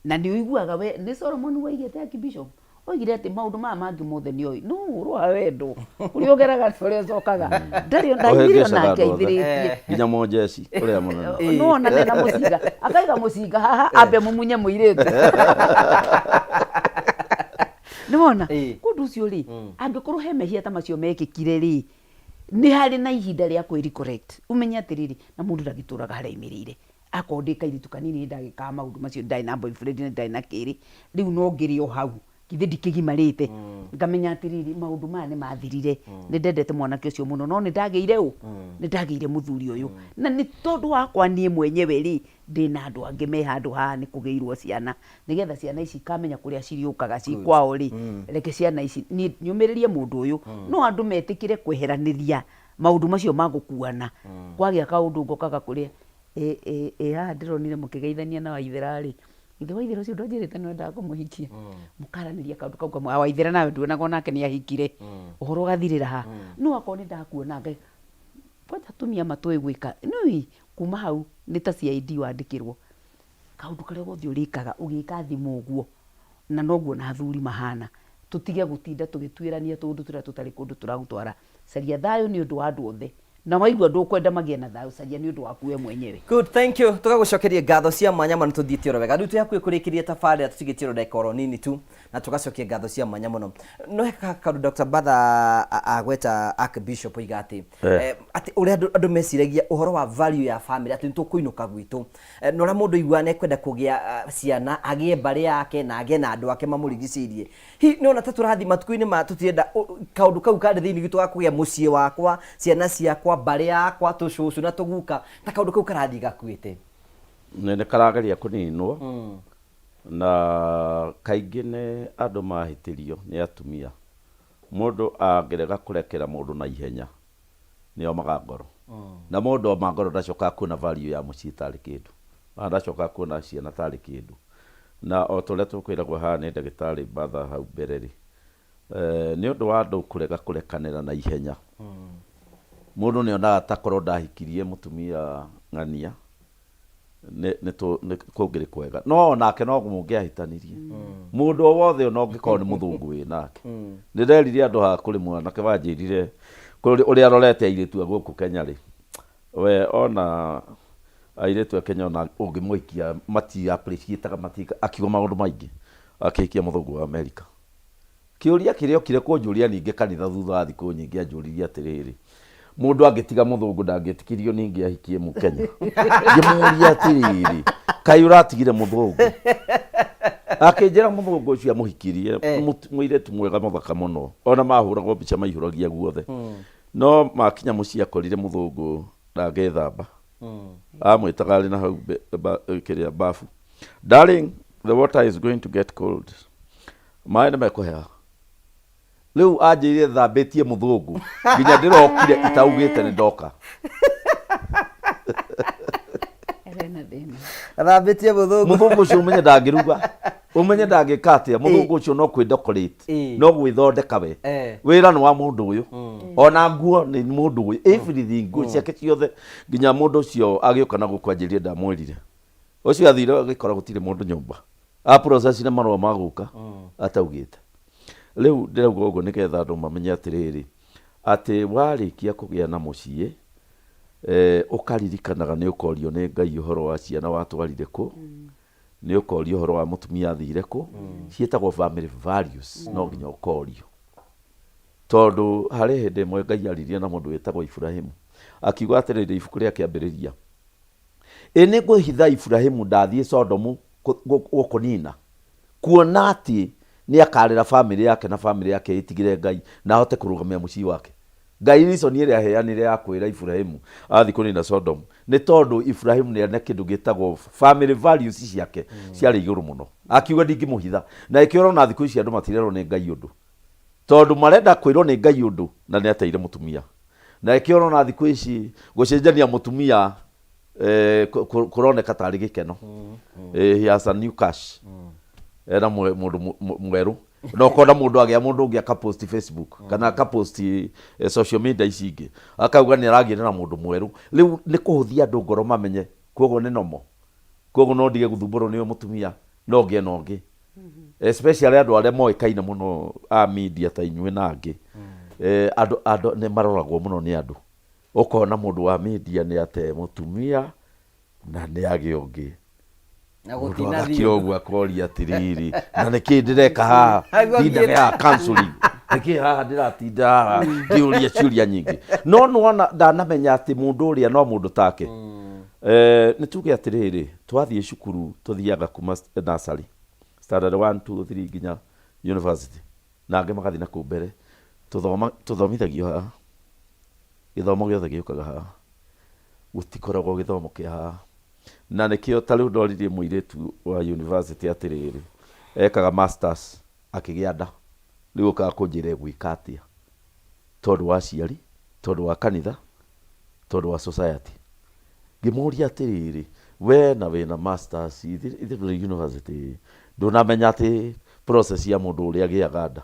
Na nĩ ũiguaga we nĩ Solomon waigĩte, Archbishop oigire atĩ maũndũ maya mangĩ mothe nĩ oĩ, no ũhoro wa wendo, ũrĩa ũgeraga na ũrĩa ũcokaga, ndarĩ ndaiguire Ũhĩngĩcaga onake andũ othe. aithĩrĩtie. Nginya mũnjeci ũrĩa mũnene. No onane na mũcinga, akaiga mũcinga haha ambe mũmunye mũirĩtu. Nĩwona kũndũ ũcio rĩ, angĩkorwo he mehia ta macio mekĩkire rĩ, nĩ harĩ na ihinda rĩa kwĩ correct, ũmenye atĩrĩrĩ, na mũndũ ndagĩtũraga harĩa aimĩrĩire. Akorwo ndĩ kairĩtu kanini nĩ ndagĩkaga maũndũ macio, ndarĩ na boyfriend na ndarĩ na kĩrĩ, rĩu no ngĩrĩ o hau, githĩ ndikĩgimarĩte, ngamenya atĩrĩrĩ, maũndũ maya nĩ mathirire. Nĩ ndendete mwanake ũcio mũno, no nĩ ndagĩire ũ, nĩ ndagĩire mũthuri ũyũ, na nĩ tondũ wakwa niĩ mwenyewe rĩ, ndĩna andũ angĩ me handũ haha nĩ kũgĩirwo ciana, nĩgetha ciana ici ikamenya kũrĩa cirĩũkaga ci kwao rĩ. Reke ciana ici niĩ nyũmĩrĩrie mũndũ ũyũ. No andũ metĩkĩre kweheranĩria maũndũ macio ma gũkuana kwagĩa kaũndũ ngokaga kũrĩa ĩ ĩ ĩ haha ndĩronire mũkĩgeithania na Waithera rĩ, ithe Waithera ũcio ndwanjĩrĩte nĩ wendaga kũmũhikia, mũkaranĩria kaũndũ kau kamwe. Waithera nawe nduonaga onake nĩ ahikire, ũhoro ũgathirĩra ha. No akorwo nĩ ndakuona ngai kwanja, atumia matũĩ gwĩka nĩũĩ kuma hau nĩ ta CID wandĩkĩrwo kaũndũ karĩa gothe ũrĩkaga ũgĩka thimũ ũguo, na noguo na athuri mahana. Tũtige gũtinda tũgĩtuĩrania tũũndũ tũrĩa tũtarĩ kũndũ tũragũtwara. Caria thayũ nĩ ũndũ wa andũ othe, na waigua ndũkwenda magĩe na thayũ, caria nĩ ũndũ waku we mwenyewe. Good, thank you. Tũgagũcokeria ngatho cia mwanya mũno. Tũthiĩte oro wega. Rĩu twĩ hakuhĩ kũrĩkĩria tabarĩra, tũtigĩtie oro ndagĩka oro nini tu, na tũgacokia ngatho cia mwanya mũno. No he kaũndũ Dr. Batha agweta, Archbishop oiga atĩ atĩ ũrĩa andũ meciragia ũhoro wa value ya family, atĩ nĩ tũkũinũka gwitũ. Na ũrĩa mũndũ aiguaga nĩ ekwenda kũgĩa ciana, agĩe mbarĩ yake na agĩe na andũ ake mamũrigicĩirie. Hihi nĩ ona ta tũrathiĩ matukũ-inĩ maya tũtirenda kaũndũ kau karĩ thĩinĩ witũ ga kũgĩa mũciĩ wakwa, ciana ciakwa, mbarĩ yakwa, tũcũcũ na tũguka, ta kaũndũ kau karathiĩ gakuĩte? Nĩ karageria kũninwo, na kaingĩ nĩ andũ mahĩtĩrio nĩ atumia. Mũndũ angĩrega kũrekera mũndũ na ihenya, nĩ omaga ngoro. Na mũndũ oma ngoro ndacokaga kuona value ya mũciĩ tarĩ kĩndũ, ona ndacokaga kuona ciana tarĩ kĩndũ. Na o ta ũrĩa tũkwĩragwo haha nĩ ndagĩtarĩ Mbatha hau mbere rĩ, nĩ ũndũ wa andũ kũrega kũrekanĩra na ihenya, mũndũ nĩ onaga ta korwo ndahikirie mũtumia ng'ania nĩ kũngĩrĩ kwega. No onake no mũngĩahĩtanirie. Mũndũ o wothe ona ũngĩkorwo nĩ mũthũngũ wĩ nake. Nĩ nderire andũ haha kũrĩ mwanake wanjĩrire ũrĩa arorete airĩtu a gũkũ Kenya rĩ, we ona airĩtu a Kenya ona ũngĩmũhikia mati appreciate mati, akiuga maũndũ maingĩ, akĩhikia mũthũngũ wa America. Kĩũria kĩrĩa okire kũnjũria ningĩ kanitha thutha wa thikũ nyingĩ anjũririe atĩrĩrĩ, mũndũ angĩtiga mũthũngũ ndangĩtĩkĩrio ningĩ ahikie mũkenya? Ngĩmũria atĩrĩrĩ, kaĩ ũratigire mũthũngũ? Akĩnjĩra mũthũngũ ũcio amũhikirie mũirĩtu mwega mũthaka mũno, ona mahũragwo mbica maihũragia guothe. No makinya mũciĩ akorire mũthũngũ ndangĩthamba. Amwĩtaga arĩ na hau kĩrĩa bafu. Darling, the water is going to get cold. Maĩ nĩ mekũheha. Rĩu anjĩrire thambĩtie mũthũngũ nginya ndĩrokire itaugĩte nĩ ndoka. Ena thĩna. Athambĩtie mũthũngũ. Mũthũngũ ũcio ũmenye ndangĩruga, ũmenye ndangĩka atĩa, mũthũngũ ũcio no kwĩ-decorate, no gwĩthondeka we. Wĩra nĩ wa mũndũ ũyũ. Ona nguo nĩ mũndũ ũyũ, everything, nguo ciake ciothe. Nginya mũndũ ũcio agĩũka na gũkũ anjĩrire ndamwĩrire. Ũcio athire agĩkora gũtirĩ mũndũ nyũmba. A process na marũa ma gũka ataugĩte. Rĩu ndĩrauga ũguo nĩgetha andũ mamenye atĩrĩrĩ, atĩ warĩkia kũgĩa na mũciĩ, ũkaririkanaga nĩ ũkorio nĩ Ngai ũhoro wa ciana watwarire kũ, nĩ ũkorio ũhoro wa mũtumia athire kũ, ciĩtagwo family values, no nginya ũkorio. Tondũ harĩ hĩndĩ ĩmwe Ngai aririe na mũndũ wĩtagwo Iburahimu, akiuga atĩrĩrĩ ibuku rĩa Kĩambĩrĩria, Ĩ nĩngũhitha Iburahimu ndathiĩ Sodomu gũkũnina, kuona atĩ nĩakarera famĩlĩ yake na famĩlĩ yake ĩtigĩre Ngai na ahote kũrũgamia mũciĩ wake. Ngai reason ĩrĩa aheanire ya kwĩra Iburahimu athiĩ kũnina Sodomu nĩ tondũ Iburahimu nĩ arĩ na kĩndũ gĩtagwo family values ciake ciarĩ igũrũ mũno. Akiuga ndingĩmũhitha. Na ĩkĩo ũrona thikũ ici andũ matirerwo nĩ Ngai ũndũ. Tondũ marenda kwĩrwo nĩ Ngai ũndũ na nĩ ateire mũtumia. Na ĩkĩo ũrona thikũ ici gũcenjania mũtumia kũroneka tarĩ gĩkeno. He has a new cash. Ena mũndũ mwerũ. Na ũkona mũndũ agĩa mũndũ ũngĩ akapost Facebook kana akapost social media ici ingĩ. Akauga nĩ aragĩire na mũndũ mwerũ. Rĩu nĩ kũhũthia andũ ngoro mamenye koguo nĩ normal. Koguo no ndige gũthumbũrwo nĩ ũyũ mũtumia no ngĩe na ũngĩ. Especially andũ arĩa moĩkaine mũno a media ta inyuĩ na angĩ. Andũ nĩ maroragwo mũno nĩ andũ. Ũkona mũndũ wa media nĩ ate mũtumia na nĩ agĩa ũngĩ. Na Mũndũ gũtinathiĩ. agakira ũguo akoria atĩrĩrĩ, na nĩkĩ ndĩreka haha? Aigua Ndindaga ngĩra. haha counseling. Nĩkĩ haha ndĩratinda haha ngĩũria ciũria nyingĩ? No nĩwona ndanamenya atĩ mũndũ ũrĩa no mũndũ take. Nĩ tuge atĩrĩrĩ, twathiĩ cukuru tũthiaga kuma nursery, standard 1, 2, 3 nginya university, na angĩ magathiĩ na kũu mbere. Tũthomithagio haha. Gĩthomo gĩothe gĩũkaga haha. Gũtikoragwo gĩthomo kĩa haha. Na nĩkĩo ta rĩu ndoririe mũirĩtu wa university atĩrĩrĩ, ekaga masters akĩgĩa nda, rĩu okaga kũnjĩra egwĩka atĩa tondũ wa aciari, tondũ wa kanitha, tondũ wa society. Ngĩmũria atĩrĩrĩ, we na wĩna masters, ithuĩ tũrĩ university, ndũnamenya atĩ process ya mũndũ ũrĩa agĩaga nda?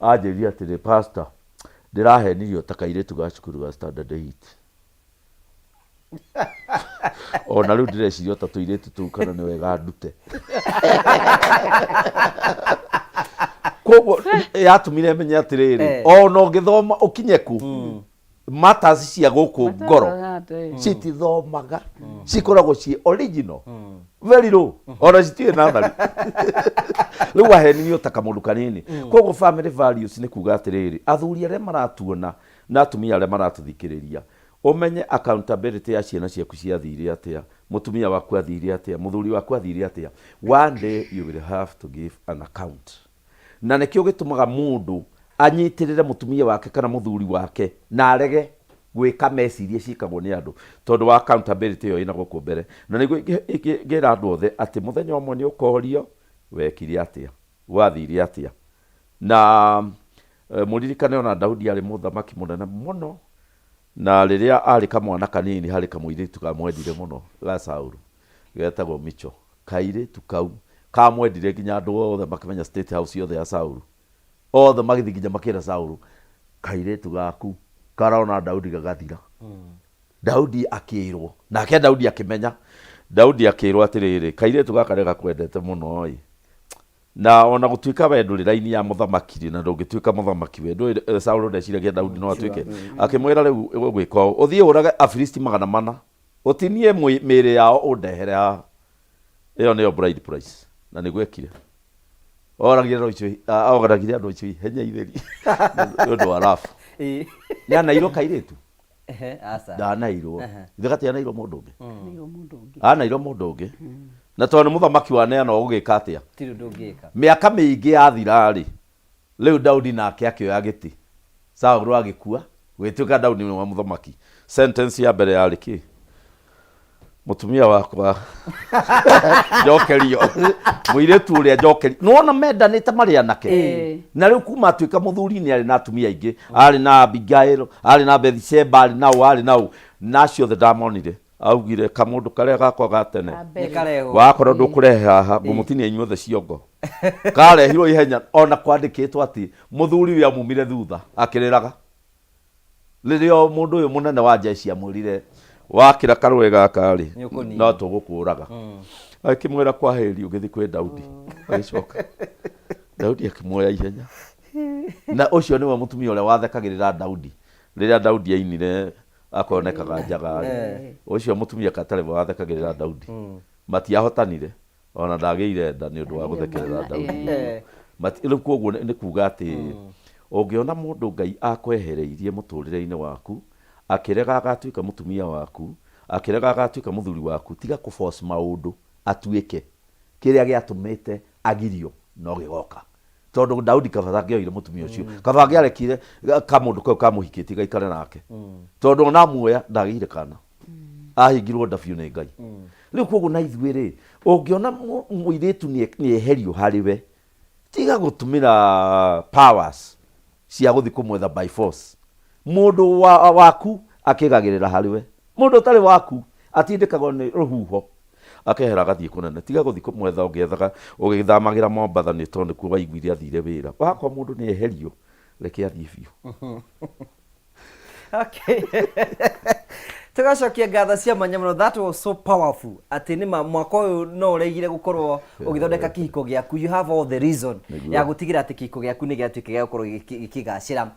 Anjĩrire atĩrĩ, pastor, ndĩrahenirio ta kairĩtu ga cukuru ga standard 8. Ona rĩu ndĩreciria ota tũirĩtu tũu kana nĩ wega ndute. Koguo yatũmire menye atĩrĩrĩ, ona ũngĩthoma ũkinye kũ, matters cia gũkũ ngoro citithomaga, cikoragwo ciĩ original, very low, ona citirĩ nathari. Rĩu wahenirio ta kamũndũ kanini. Koguo family values nĩ kuga atĩrĩrĩ, athuri arĩa maratuona na atumia arĩa maratũthikĩrĩria, ũmenye accountability ya ciana ciaku ciathire atĩa, mũtumia waku athire atĩa, mũthuri waku athire atĩa. One day you will have to give an account. Na nĩkĩo gĩtũmaga mũndũ anyitĩrĩre mũtumia wake kana mũthuri wake na arege gwĩka meciria ciĩkagwo nĩ andũ tondũ wa accountability ĩyo ĩna gũkũ mbere. Na nĩguo ingĩra andũ othe atĩ mũthenya ũmwe nĩ ũkorio wekire atĩa, gwathire atĩa. Na mũririkane ona Daudi arĩ mũthamaki mũnene mũno, na rĩrĩa arĩ kamwana kanini harĩ kamũirĩtu kamwendire mũno ga Saulu getagwo Micho. Kairĩtu kau kamwendire nginya andũ othe makĩmenya state house yothe ya Saulu. Othe magĩthiĩ nginya makĩra Saulu, kairĩtu gaku karona Daudi gagathira. Daudi akĩrwo, nake Daudi akĩmenya. Daudi akĩrwo atĩrĩrĩ, kairĩtu gaka nĩ gakwendete mũno ĩ. Na ona gũtuĩka we ndũrĩ raini ya mũthamaki rĩ, na ndũngĩtuĩka mũthamaki we ndũĩ, Saulu ndeciragia Daudi no atuĩke. Akĩmwĩra rĩu ũgwĩka ũũ, ũthiĩ ũrage Afilisti 400, ũtinie mĩĩrĩ yao ũndehere haha. Ĩyo nĩyo bride price. Na nĩguo ekire. Oragire andũ acio, oragire andũ acio ihenya itheri nĩ ũndũ wa rabu. Nĩ anairwo kairĩtu? Ehe, aca. Ndanairwo. Ithe gatianairwo mũndũ ũngĩ? Anairwo mũndũ ũngĩ. Anairwo mũndũ ũngĩ. Na tondũ nĩ mũthamaki waneana ũgũgĩka atĩa? Tirĩ ũndũ ũngĩka. Mĩaka mĩingĩ yathira-rĩ, rĩu Daudi nake akĩoya gĩtĩ. Saũlũ agĩkua, gũgĩtuĩka Daudi nĩwe mũthamaki. Sentence ya mbere yarĩ kĩ? Mũtumia wakwa njokerio, mũirĩtu ũrĩa njokerio. Nĩwona mendanĩte marĩ anake. Na rĩu kuma atuĩka mũthuri nĩ arĩ na atumia aingĩ. Arĩ na Abigail, arĩ na Bethsheba, arĩ na ũ, arĩ na ũ. Na acio othe ndamonire. Augire kamũndũ karĩa gakwa ga tene. Nĩkarehwo. Wakorwo ndũkũrehe haha, ngũmũtinia inyuothe ciongo. Karehirwo ihenya ona kwandĩkĩtwo atĩ mũthuri ũyũ amumire thutha akĩrĩraga. Rĩrĩa mũndũ ũyũ mũnene wa jeshi amwĩrire wakĩra karũĩ gaka rĩ Nĩũkũnina. no tũgũkũraga. Akĩmwĩra kwa heri ũgĩthiĩ kwĩ Daudi. Agĩcoka Daudi akĩmuoya ihenya. Na ũcio nĩwe mũtumia ũrĩa wathekagĩrĩra Daudi rĩrĩa Daudi ainire akonekaga njaga rĩ. Ũcio mũtumia katarĩ wathekagĩrĩra Daudi. Matiahotanire. Ona ndagĩire nda nĩ ũndũ wa gũthekerera Daudi. Rĩu kwoguo nĩ kuga atĩ ũngĩona mũndũ Ngai akwehereirie mũtũrĩre-inĩ waku, akĩrega agatuĩka mũtumia waku, akĩrega agatuĩka mũthuri waku, tiga kũ force maũndũ atuĩke kĩrĩa gĩatũmĩte agirio no gĩgoka. Tondũ Daudi kaba atangĩoire mũtumia ũcio, kaba angĩarekire kamũndũ kau kamũhikĩtie gaikare nake. Tondũ ona amuoya ndagĩire kana. Ahingirwo nda biũ nĩ Ngai. Rĩu koguo na ithuĩ rĩ, ũngĩona mũirĩtu nĩ eherio harĩ we, tiga gũtũmĩra powers cia gũthiĩ kũmwetha by force. Mũndũ waku akĩgagĩrĩra harĩ we. Mũndũ ũtarĩ waku atindĩkagwo nĩ rũhuho akehera agathiĩ kũnene. Tiga gũthiĩ kũmwetha ũgĩethaga ũgĩthamagĩra Mombatha nĩ tondũ nĩkuo waiguire athire wĩra. Wakwa mũndũ nĩ eherio, reke athiĩ biũ. Okay. Tũgacokia ngatho cia mwanya mũno. That was so powerful. Atĩ nĩ ma mwaka ũyũ no ũregire gũkorwo ũgĩthondeka kĩhiko gĩaku. You have all the reason ya gũtigĩra atĩ kĩhiko gĩaku nĩ gĩatuĩka gĩa gũkorwo gĩkĩgacĩra.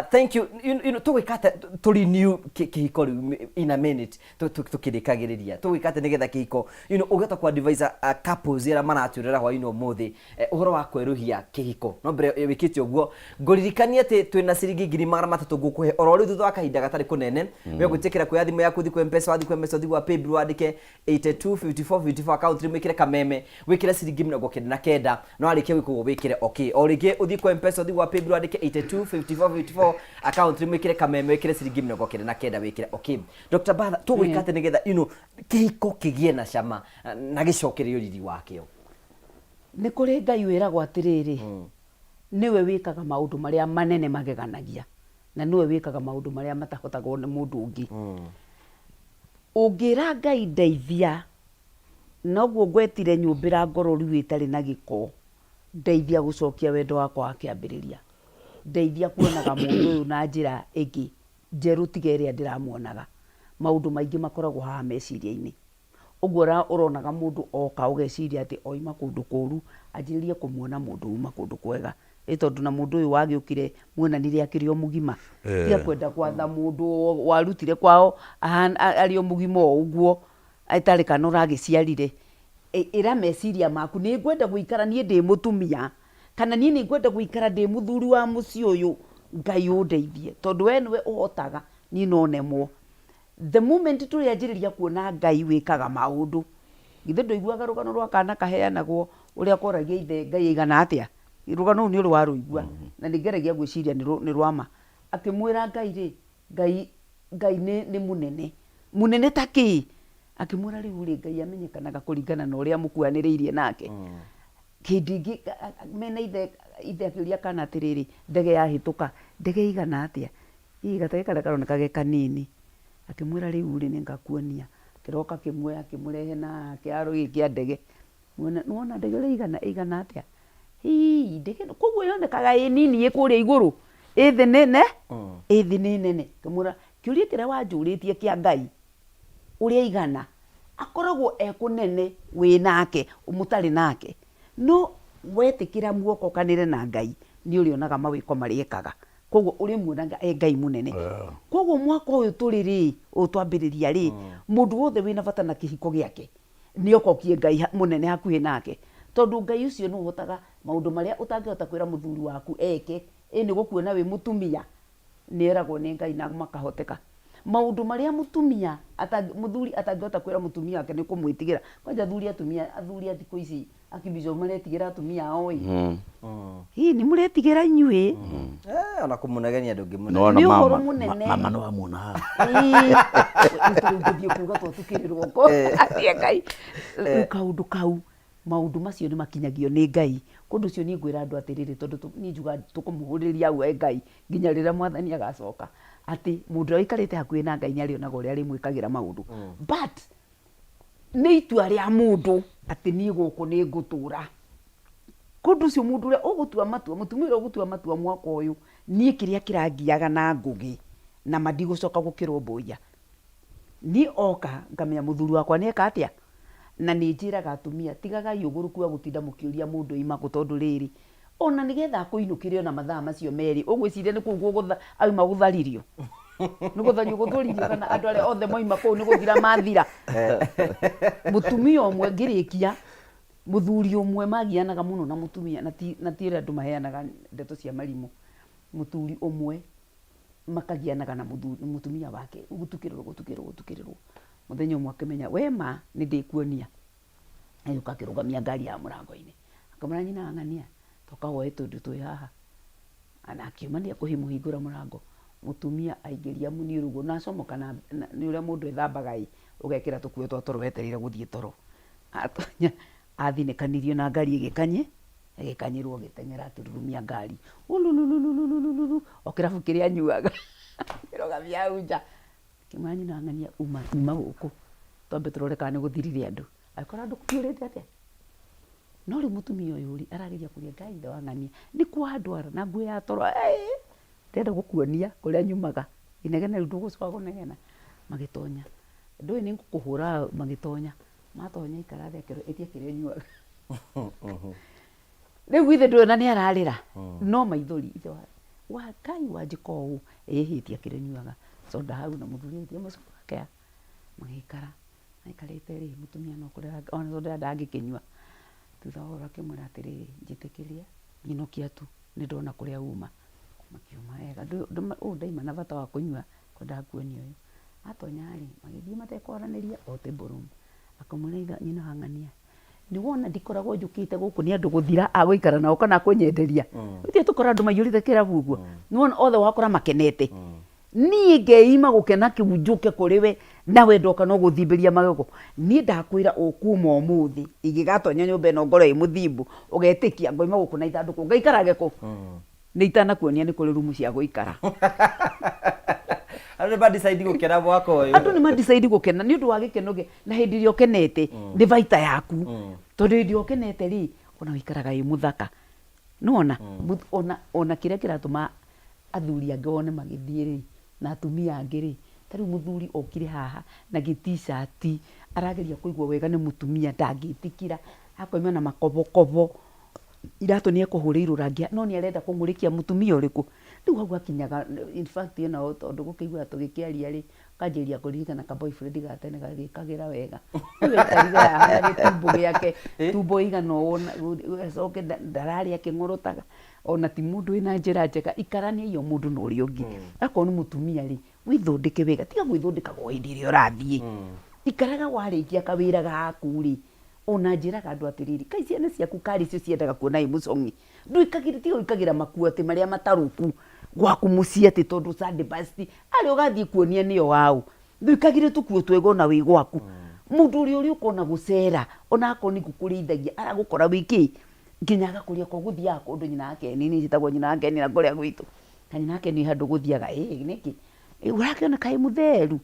Thank you. Tũgwĩka atĩa tũ renew kĩhiko rĩu in a minute tũkĩrĩkagĩrĩria. Tũgwĩka atĩa nĩgetha kĩhiko, ũngĩhota kũ advise couples arĩa maratwĩrora hwaĩ-inĩ ũmũthĩ ũhoro wa kwerũhia kĩhiko. No mbere wĩkĩte ũguo, ngũririkanie atĩ twĩna ciringi 300,000 ngũkũhe oro rĩu thutha wa kahinda gatarĩ kũnene. We gwĩtĩkĩra kuoya thimũ yaku ũthiĩ kwĩ M-Pesa, wathiĩ kwĩ M-Pesa ũthiĩ gwa Paybill wandĩke 82 54 54 account name wĩkĩre kameme, wĩkĩre ciringi 99, na warĩkia gwĩka ũguo wĩkĩre okay. O rĩngĩ ũthiĩ kwĩ M-Pesa ũthiĩ gwa Paybill wandĩke 82 54 54 account name wĩkĩre kameme, wĩkĩre ciringi 99 wĩkĩre okay. Dr. Batha, tũgwĩka atĩ nĩgetha kĩhiko kĩgĩe na cama na gĩcokererio riri wakĩo? Nĩ kũrĩ Ngai wĩragwo atĩrĩrĩ, nĩwe wĩkaga maũndũ marĩa manene mageganagia, na nĩwe wĩkaga maũndũ marĩa matahotagwo nĩ mũndũ ũngĩ. Ũngĩra Ngai ndeithia, noguo ngwetire nyũmbĩra ngoro rĩu ĩtarĩ na gĩko, ndeithia gũcokia wendo wakwa wa kĩambĩrĩria, ndeithia kuonaga mũndũ ũyũ na njĩra ĩngĩ njerũ tiga ĩrĩa ndĩramuonaga. Maũndũ maingĩ makoragwo haha meciria-inĩ. Ũguo ũronaga mũndũ oka ũgeciria atĩ oima kũndũ kũru, anjĩrĩrie kũmuona mũndũ uma kũndũ kwega. Ĩ tondũ na mũndũ ũyũ wagĩũkire muonanire akĩrĩ o mũgima. Tiga kwenda gwatha mũndũ warutire kwao arĩ o mũgima o ũguo, ĩtarĩ kana ũragĩciarire. Ĩra meciria maku nĩ ngwenda gũikara niĩ ndĩ mũtumia, kana niĩ nĩ ngwenda gũikara ndĩ mũthuri wa mũciĩ ũyũ, Ngai ũndeithie. Tondũ we nĩwe ũhotaga, niĩ no nemwo. The moment tũrĩanjĩrĩria kuona Ngai wĩkaga maũndũ, githĩ ndũiguaga rũgano rwa kana kaheanagwo ũrĩa koragia ithe Ngai aigana atĩa? Rũgano rũu nĩ ũrĩ warũigua, na nĩ ngeragia gwĩciria nĩ rwa ma. Akĩmwĩra Ngai rĩ, Ngai, Ngai nĩ mũnene. Mũnene ta kĩ? Akĩmwĩra rĩu rĩ, Ngai amenyekanaga kũringana na ũrĩa mũkuhanĩrĩirie nake. Hĩndĩ ĩngĩ mena ithe, ithe akĩũria kana atĩrĩrĩ, ndege yahĩtũka, ndege ĩigana atĩa? Ĩ gatege karĩa karoneka ge kanini. Akĩmwĩra rĩu rĩ nĩngakuonia. Akĩroka akĩmuoya akĩmũrehe na kĩharo gĩkĩ kĩa ndege. Nĩwona ndege ũrĩa ĩigana, ĩigana atĩa? Hii ndege ĩno, koguo yonekaga ĩ nini ĩ kũrĩa igũrũ, ĩ thĩ nĩ ne, ĩ thĩ nĩ nene. Ngĩmwĩra kĩũria kĩrĩa wanjũrĩtie kĩa Ngai, ũrĩa aigana, akoragwo e kũnene wĩ nake, mũtarĩ nake. No wetĩkĩra muokokanĩre na Ngai, nĩ ũrĩonaga mawĩko marĩa ekaga. Koguo ũrĩmuonaga e Ngai mũnene. Koguo mwaka ũyũ tũrĩ rĩ, ũyũ twambĩrĩria rĩ, mũndũ wothe wĩna bata na kĩhiko gĩake, nĩ okokie Ngai mũnene hakuhĩ nake. Tondũ Ngai ũcio nĩ ũhotaga maũndũ marĩa ũtangĩhota kwĩra mũthuri waku eke, ĩ nĩ gũkuona wĩ mũtumia, nĩ eragwo nĩ Ngai na makahoteka. Maũndũ marĩa mũtumia mũthuri atangĩhota kwĩra mũtumia wake nĩ kũmwĩtigĩra. Kwanja athuri atumia, athuri a thikũ ici akibishop maretigĩra atumia ao ĩ. Hii nĩ mũretigĩra inyuĩ. Eh, ona kũmũnegenia ndũngĩmũnegenia. Nĩwona Nĩ ũhoro mama, mũnene. mama nĩwamuona haha. Ĩĩ, rĩu tũgũthiĩ kuga twatukĩrĩrwo kũ Atia Ngai. Rĩu kaũndũ kau maũndũ macio nĩ makinyagio nĩ Ngai. Kũndũ ũcio niĩ ngwĩra andũ atĩrĩrĩ, tondũ niĩ njugaga tũkũmũhũrĩria hau we Ngai nginya rĩrĩa mwathani agacoka, atĩ mũndũ ũrĩa ũikarĩte hakuhĩ na Ngai nĩ arĩonaga ũrĩa arĩmwĩkagĩra maũndũ. But nĩ itua rĩa mũndũ atĩ niĩ gũkũ nĩ ngũtũra. Kũndũ ũcio mũndũ ũrĩa ũgũtua matua, mũtumia ũrĩa ũgũtua matua mwaka ũyũ, niĩ kĩrĩa kĩrangiaga na ngũgĩ na ma ndigũcoka gũkĩrũmbũiya. Niĩ oka ngamenya mũthuri wakwa nĩ eka atĩa, na nĩ njĩraga atumia tigagai ũgũrũki wa gũtinda mũkĩũria mũndũ oima kũ tondũ rĩrĩ, ona nĩgetha akũinũkĩre ona mathaa macio merĩ, ũgwĩciria nĩ kũu auma gũtharirio? Nĩ gũthario gũthũririo kana andũ arĩa othe moima kũu nĩ gũthira mathira? Mũtumia ũmwe ngĩrĩkia, mũthuri ũmwe magianaga mũno na mũtumia, na ti ũrĩa andũ maheanaga ndeto cia marimũ, mũthuri ũmwe makagianaga na mũtumia wake, gũtukĩrĩrwo gũtukĩrĩrwo gũtukĩrĩrwo, mũthenya ũmwe akĩmenya we ma nĩ ndĩkuonia, agĩũka akĩrũgamia ngari ya mũrango-inĩ, akĩmwĩra nyina wa ng'ania toka woe tũindo twĩ haha, na akiuma nĩ ekũmũhingũra mũrango, mũtumia aingĩria muniũrũ ũguo na acomoka na nĩ ũrĩa mũndũ ethambaga ĩ, ũgekĩra tũkuo twa toro wetereire gũthiĩ toro, atonya athinĩkanirio na ngari ĩgĩkanye ĩgĩkanyĩrwo agĩteng'era akĩrurumia ngari ululululululu o kĩrabu kĩrĩa anyuaga akĩrũgamia hau nja akĩmwĩra nyina wa ng'ania uma uma gũkũ twambe tũrore kana nĩ gũthirire andũ agĩkora andũ kũiyũrĩte atĩa no rĩu mũtumia ũyũ rĩ arageria kũria Ngai ithe wa ng'ania nĩ kwa ndwara na nguo ya toro ndĩrenda gũkuonia kũrĩa nyumaga inegene rĩu ndũgũcoka kũnegena magĩtonya ndũĩ nĩ ngũkũhũra magĩtonya matonya ikara thĩ akĩrwo ĩtia kĩrĩa ũnyuaga rĩu ithe ndũĩ ona nĩ ararĩra no maithori ithe wa wa Ngai wanjĩka ũũ ĩhĩ ĩtia kĩrĩa ũnyuaga soda hau na mũthuri agĩtia mũcũkũ wake magĩikara maikarĩte rĩ mũtumia no kũrĩra ona soda ndangĩkĩnyua thutha wa ũhoro akĩmwĩra atĩrĩrĩ njĩtĩkĩria nyinũkia tu nĩ ndona kũrĩa uma makiuma wega ũũ ndaima na bata wa kũnyua kwendaga kuonia ũyũ atonya rĩ magĩthiĩ matekwaranĩria o table room akamwĩra nyina wa ng'ania nĩ wona ndikoragwo njũkĩte gũkũ nĩ andũ gũthira agũikara nao kana kũnyenderia mm. tũkora andũ maiyũrĩte kĩrabu ũguo nĩ wona othe wakora makenete niĩ ngeima gũkena kĩu njũke kũrĩ we nawe ndoka no gũthimbĩria magego niĩ ndakwĩra ũkuma ũmũthĩ ingĩgatonya nyũmba ĩno ngoro ĩ mũthimbu ũgetĩkia ngoima gũkũ na ithandũkũ ngaikarage kũ nĩ itanakuonia nĩ kũrĩ rumu cia gũikara Andũ nĩ ma decide gũkena mwaka ũyũ. Andũ nĩ ma decide gũkena nĩ ũndũ wa gĩkeno gĩa na hĩndĩ ĩrĩa ũkenete nĩ baita yaku tondũ hĩndĩ ĩrĩa ũkenete rĩ ona ũikaraga wĩ mũthaka nĩwona ona ona kĩrĩa kĩratũma athuri angĩ wone magĩthiĩ rĩ na atumia angĩ rĩ ta rĩu mũthuri okire haha na gĩ t-shirt arageria kũigua wega nĩ mũtumia ndangĩtĩkĩra akoima na makobokobo iratũ nĩ ekũhũrĩirwo rangi no nĩ arenda kũng'ũrĩkia mũtumia ũrĩkũ rĩu hau hakinyaga in fact you know, tondũ gũkĩigua tũgĩkĩaria rĩ kanjĩria kũririkana ka boyfriend ga tene gagĩkagĩra wega rĩu aikarire haha na gĩtumbo gĩake tumbo ĩigana ũũ na- acoke ndararĩa akĩng'orotaga ona ti mũndũ wĩna njĩra njega ikaraniai o mũndũ na ũrĩa ũngĩ akorwo nĩ mũtumia rĩ wĩthondeke wega tiga gwĩthondekaga o hĩndĩ ĩrĩa ũrathiĩ ikaraga warĩkia kawĩra gaku rĩ Ona njĩraga andũ atĩrĩrĩ, kaĩ ciana ciaku karĩ cio ciendaga kuona wĩ mũcong'i? Ndwĩkagĩra, tiga gwĩkagĩra makuo atĩ marĩa matarũku gwaku mũciĩ atĩ tondũ Sunday best, arĩa ũgathiĩ kuonia nĩo aũ? Ndwĩkagĩre tũkuo twega ona wĩ gwaku. Mũndũ ũrĩa ũrĩũka ona gũcera, ona akorwo nĩ ngũkũ ũrĩithagia, aragũkora wĩ kĩ? Nginya agakũria okorwo ũgũthiaga kũndũ nyina wa Ken, niĩ njĩtagwo nyina wa Ken na kũrĩa gwitũ, na nyina wa Ken he handũ ũgũthiaga, ĩĩ nĩkĩ? Ũrakĩoneka wĩ mũtheru.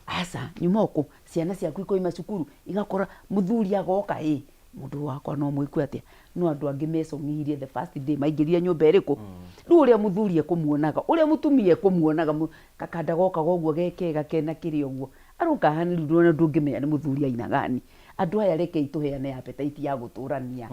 Aca, nyuma o kũ? Ciana ciaku ikoima cukuru, igakora mũthuri agoka ĩ, mũndũ wakwa no mwĩkue atĩa? No andũ angĩ mecong'irie the first day maingĩrire nyũmba ĩrĩkũ? Rĩu ũrĩa mũthuri ekũmuonaga, ũrĩa mũtumia ekũmuonaga, gakanda gokaga ũguo ge kega kena kĩrĩa ũguo, aroka haha rĩu ona ndũngĩmenya nĩ mũthuri aina gani. Andũ aya rekei tũheane appetite ya gũtũrania,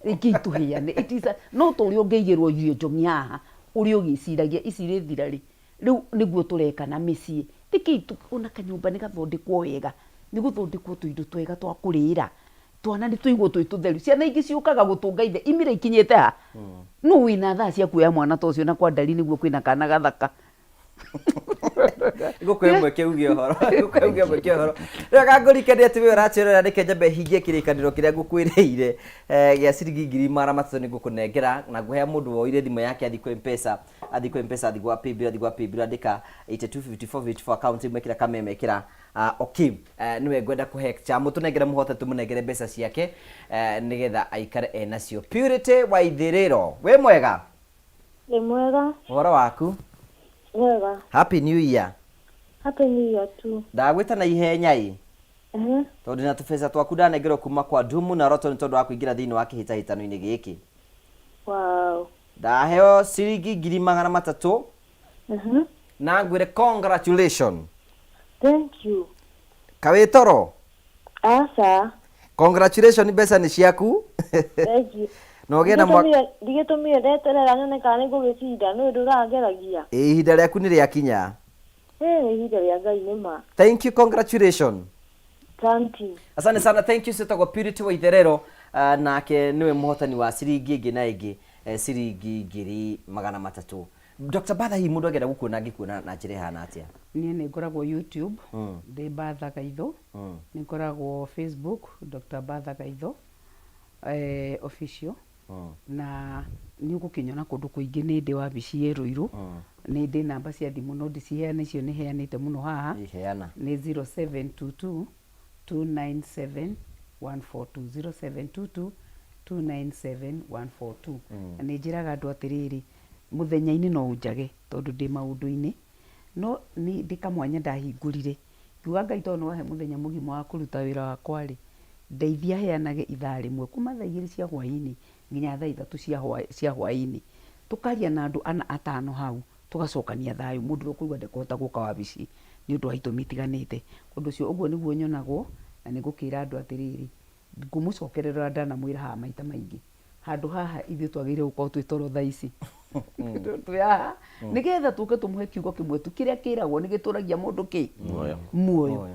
rekei tũheane, it is a, no ta ũrĩa ũngĩigĩrwo irio njong'i haha, ũrĩa ũgĩciragia ici irĩthira rĩ? Rĩu nĩguo tũreka na mĩciĩ. Nĩkĩ ona kanyũmba nĩ gathondekwo wega, nĩ gũthondekwo tũindo twega twa kũrĩra. Twana nĩ tũigwo twĩ tũtheru. Ciana ingĩ ciũkaga gũtũnga ithe imira ikinyĩte ha? Nũ wĩna thaa cia kuoya mwana ta ũcio na kwa ndari nĩguo kwĩna kana gathaka? Ngũkũhe mweke uge ũhoro, ngũkũhe uge mweke ũhoro. Rĩu kangũrikanie atĩ we ũratwĩrorera reke nyambe hingie kĩrĩkanĩro kĩrĩa ngũkwĩrĩire gĩa ciringi 300,000 nĩ ngũkũnengera na ngũhe mũndũ woire thimũ yake athiĩ kwĩ Mpesa, athiĩ kwĩ Mpesa, athiĩ gwa Paybill, athiĩ gwa Paybill andĩka 825454 account ĩmwe ĩkĩra kameme ĩkĩra okay. Nĩwe ngwenda kũhe cha mũtũnengere mũhote tũmũnengere mbeca ciake nĩgetha aikare enacio. Purity Waithĩrĩro, wĩ mwega? Ndĩ mwega. Ũhoro waku? Mwega. Happy New Year. Happy New Year too. Ndagwĩta na ihenya ĩ. Ehe. Tondũ ndĩna tũbeca twaku ndanengerwo kuma kwa Dumu na Roto nĩ tondũ wa kũingĩra thĩinĩ wa kĩhĩtahĩtano-inĩ gĩkĩ. Wow. Ndaheo ciringi 300,000. Na ngwĩre congratulation. Thank you. Kawĩtoro. Aca. Congratulation mbeca nĩ ciaku. Thank you. Na ũgĩe na mwaka. Ndigĩtũmire ndeterera nyone kana nĩ ngũgĩcinda nĩ ũndũ ũrangeragia. Ĩ ihinda rĩaku nĩ rĩakinya. Ĩ nĩ ihinda rĩa Ngai nĩ ma. Thank you congratulation. Asante. Asante sana thank you ciĩtagwo Purity Waitherero nake nĩwe mũhotani wa ciringi ĩngĩ na ĩngĩ ciringi 300,000. Dr. Batha hihi mũndũ angĩenda gũkuona angĩkuona na njĩra ĩhana atĩa? Niĩ nĩ ngoragwo YouTube ndĩ Batha Gaitho, nĩ ngoragwo Facebook Dr. Batha Gaitho official na nĩ ũgũkĩnyona kũndũ kũingĩ nĩ ndĩ wabici ĩ Ruiru, nĩ ndĩ namba cia thimũ no ndiciheane icio nĩ heanĩte mũno haha. Heana. Nĩ 0722 297 142, 0722 297 142. Na nĩ njĩraga andũ atĩrĩrĩ, mũthenya-inĩ no ũnjage tondũ ndĩ maũndũ-inĩ, no nĩ ndĩ kamwanya ndahingũrire, ngiuga Ngai tondũ nĩ wahe mũthenya mũgima wa kũruta wĩra wakwa rĩ, ndeithia heanage ithaa rĩmwe kuma thaa igĩrĩ cia hwainĩ nginya thaa ithatũ cia hwainĩ. Tũkaria na andũ ana atano hau, tũgacokania thayũ, mũndũ ũrĩa ũkũigua ndekũhota gũka wabici nĩ ũndũ wa itũmi itiganĩte. Ũndũ ũcio ũguo nĩguo nyonagwo, na nĩ ngũkĩra andũ atĩrĩrĩ, ngũmũcokerera ũrĩa ndanamwĩra haha maita maingĩ. Handũ haha ithuĩ twagĩrĩire gũkorwo twĩ toro thaa ici. Twĩ haha nĩgetha tũke tũmũhe kiugo kĩmwe tu kĩrĩa kĩragwo nĩ gĩtũragia mũndũ kĩ? Muoyo. Muoyo.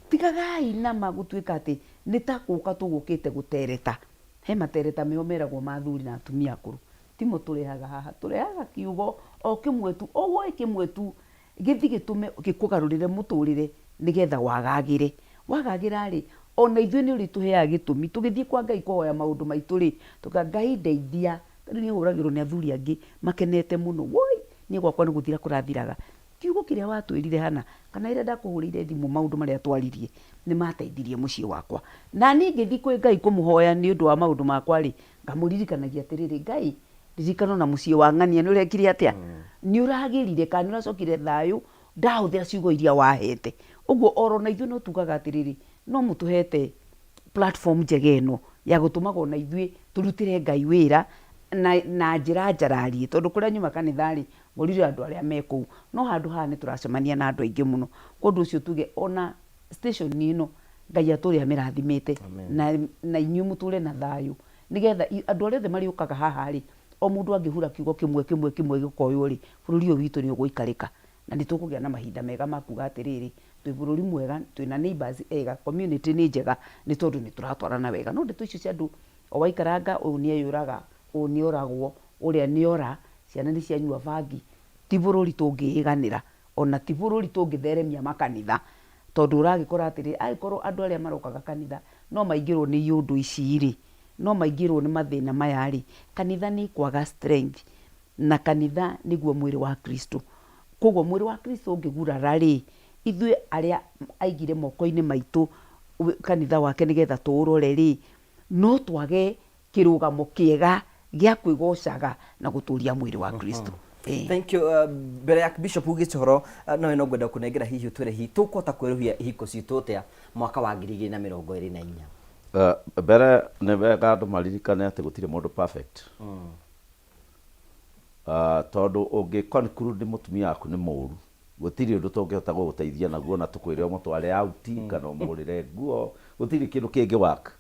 Tigagai nama gũtuĩka atĩ nĩ ta gũka tũgũkĩte gũtereta. He matereta meho meragwo ma athuri na atumia akũrũ. Timo tũrehaga haha. Tũrehaga kiugo o kĩmwe tu, o woe kĩmwe tu gĩthi gĩtũme gĩkũgarũrĩre mũtũrĩre nĩgetha wagagĩre. Wagagĩra rĩ, ona ithuĩ nĩ ũrĩtũheaga gĩtũmi. Tũgĩthiĩ kwa Ngai kũhoya maũndũ maitũ rĩ, tũkauga Ngai ndeithia. Ta rĩu niĩ hũragĩrwo nĩ athuri angĩ makenete mũno, woi niĩ gwakwa nĩ gũthira kũrathiraga. Kiugo kĩrĩa watwĩrire hana, kana rĩrĩa ndakũhũrĩire thimũ maũndũ marĩa twaririe nĩ mateithirie mũciĩ wakwa. Na niĩ ngĩthiĩ kwĩ Ngai kũmũhoya nĩ ũndũ wa maũndũ makwa rĩ, ngamũririkanagia atĩrĩrĩ, Ngai ririkana ona mũciĩ wa ng'ania nĩ ũrekire atĩa? Nĩ ũragĩrire kana nĩ ũracokire thayũ ndahũthĩra ciugo iria wahete. Ũguo oro na ithuĩ no tugaga atĩrĩrĩ, no mũtũhete platform njega ĩno ya gũtũmaga ona ithuĩ tũrutĩre Ngai wĩra na njĩra njarariĩ, tondũ kũrĩa nyuma kanitha rĩ, ngorire andũ arĩa me kũu, no handũ haha nĩ tũracemania na andũ aingĩ mũno. Kwa ũndũ ũcio tuge ona station ĩno Ngai atũre amĩrathimĩte na inyuĩ mũtũre na thayũ, nĩgetha andũ arĩa othe marĩũkaga haha rĩ, o mũndũ angĩhura kiugo kĩmwe kĩmwe kĩmwe gĩkoywo rĩ, bũrũri ũyũ witũ nĩ ũgũikarĩka na nĩ tũkũgĩa na mahinda mega ma kuga atĩrĩrĩ, twĩ bũrũri mwega, twĩna neighbours ega, community nĩ njega nĩ tondũ nĩ tũratwarana wega. No ndeto icio cia andũ o waikaranga ũyũ nĩ eyũraga, ũyũ nĩ oragwo, ũrĩa nĩ ora, ciana nĩ cianyua bangi, ti bũrũri tũngĩĩganĩra, ona ti bũrũri tũngĩtheremia makanitha, tondũ ũragĩkora atĩrĩrĩ, angĩkorwo andũ arĩa marokaga kanitha no maingĩrwo nĩ iũndũ ici-rĩ, no maingĩrwo nĩ mathĩna maya-rĩ, kanitha nĩ ĩkwaga strength, na kanitha nĩguo mwĩrĩ wa Kristo. Koguo mwĩrĩ wa Kristo ũngĩgurara-rĩ, ithuĩ arĩa aigire moko-inĩ maitũ kanitha wake nĩgetha tũũrore-rĩ, no twage kĩrũgamo kĩega gĩa kwĩgocaga na gũtũria mwĩrĩ wa Kristo. Thank you. Mbere ya Bishop ugĩte ũhoro, nowe no ngwenda kũnengera hihi ũtwĩre hihi tũkũhota kwerũhia ihiko citũ atĩa mwaka wa 2024? Mbere nĩ wega andũ maririkane atĩ gũtirĩ mũndũ perfect. Tondũ ũngĩ conclude mũtumia waku nĩ mũru, gũtirĩ ũndũ tũngĩhota gũgũteithia naguo na tũkwĩre ũmũtware out kana ũmũgũrĩre nguo, gũtirĩ kĩndũ kĩngĩ work.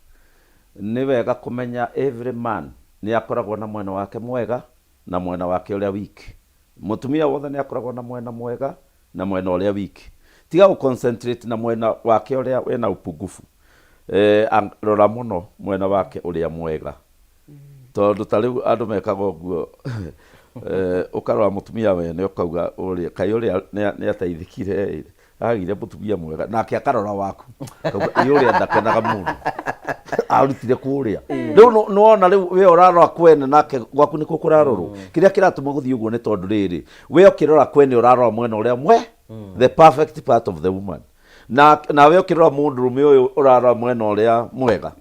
Nĩ wega kũmenya every man nĩ akoragwo na mwena wake mwega na mwena wake ũrĩa weak. Mũtumia wothe nĩ akoragwo na mwena mwega na mwena ũrĩa weak. Tiga gũ concentrate na mwena wake ũrĩa wĩna upungufu. Rora mũno mwena wake ũrĩa mwega, tondũ ta rĩu andũ mekaga ũguo, ũkarora mũtumia wene ũkauga ũrĩa kaĩ ũrĩa nĩ ateithĩkire agire mũtumia mwega, nake akarora waku akauga ĩ ũrĩa ndakenaga mũno arutire kũrĩa. Rĩu nĩwona rĩu we ũrarora kwene nake gwaku nĩkuo kũrarorwo. Kĩrĩa kĩratũma gũthiĩ ũguo nĩ tondũ rĩrĩ, we ũkĩrora kwene ũrarora mwena ũrĩa mwe the perfect part of the woman, na nawe ũkĩrora mũndũrũme ũyũ ũrarora mwena ũrĩa mwega.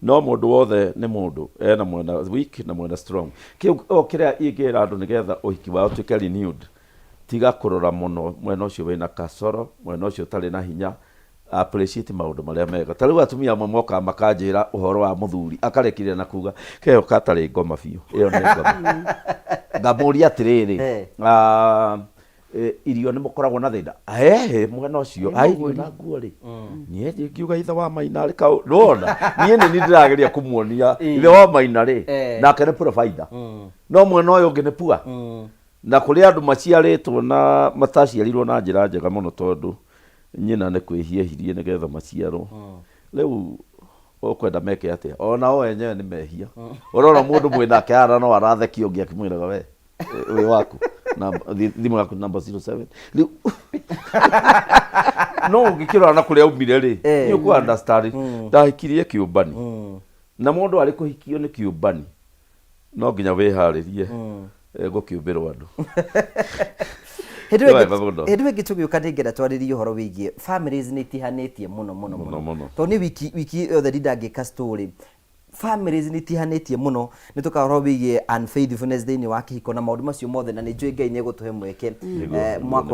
No mũndũ wothe nĩ mũndũ ena mwena weak na mwena strong. Kĩu o kĩrĩa ingĩra andũ nĩgetha ũhiki wao ũtuĩke renewed, tiga kũrora mũno mwena ũcio wĩna kasoro, mwena ũcio ũtarĩ na hinya, appreciate maũndũ marĩa mega. Ta rĩu atumia amwe mokaga makanjĩra ũhoro wa mũthuri, akarekiria na kuga keyo katarĩ ngoma biũ, ĩyo nĩ ngoma. Ngamũria atĩrĩrĩ, irio nĩ mũkoragwo na thĩna? Ehe, mwena ũcio a irio na nguo rĩ, niĩ ndingiuga ithe wa maina rĩ kau nĩwona niĩ nĩ niĩ ndĩrageria kũmuonia ithe wa maina rĩ, nake nĩ provider, no mwena ũyũ ũngĩ nĩ pua. Na kũrĩ andũ maciarĩtwo na mataciarirwo na njĩra njega mũno, tondũ nyina nĩ kwĩhia ehirie nĩgetha maciarwo. Rĩu ũkwenda meke atĩa? Ona o enyewe nĩ mehia. Ũrona mũndũ mwĩnake ara no arathekia ũngĩ akĩmwĩraga we wĩ waku na thimũ yaku namba 07. Rĩu no ũngĩkĩrora na kũrĩa aumire rĩ, nĩ ũkũ understand. Ndahikirie kĩũmbani, na mũndũ arĩ kũhikio nĩ kĩũmbani no nginya wĩharĩrie gũkĩũmbĩrwo andũ. Hĩndĩ Nĩ wega mũno. Hĩndĩ ĩyo ĩngĩ tũgĩũka ndĩngĩenda twarĩrie ũhoro wĩgiĩ families nĩ itihanĩtie mũno mũno. Mũno, mũno. Tondũ nĩ wiki yothe ndinda ngĩka story, families nĩ itihanĩtie mũno. Nĩ tũkaga ũhoro wĩgiĩ unfaithfulness thĩinĩ wa kĩhiko na maũndũ macio mothe, na nĩ njũĩ Ngai nĩ egũtũhe mweke Nĩguo, mwaka nĩguo.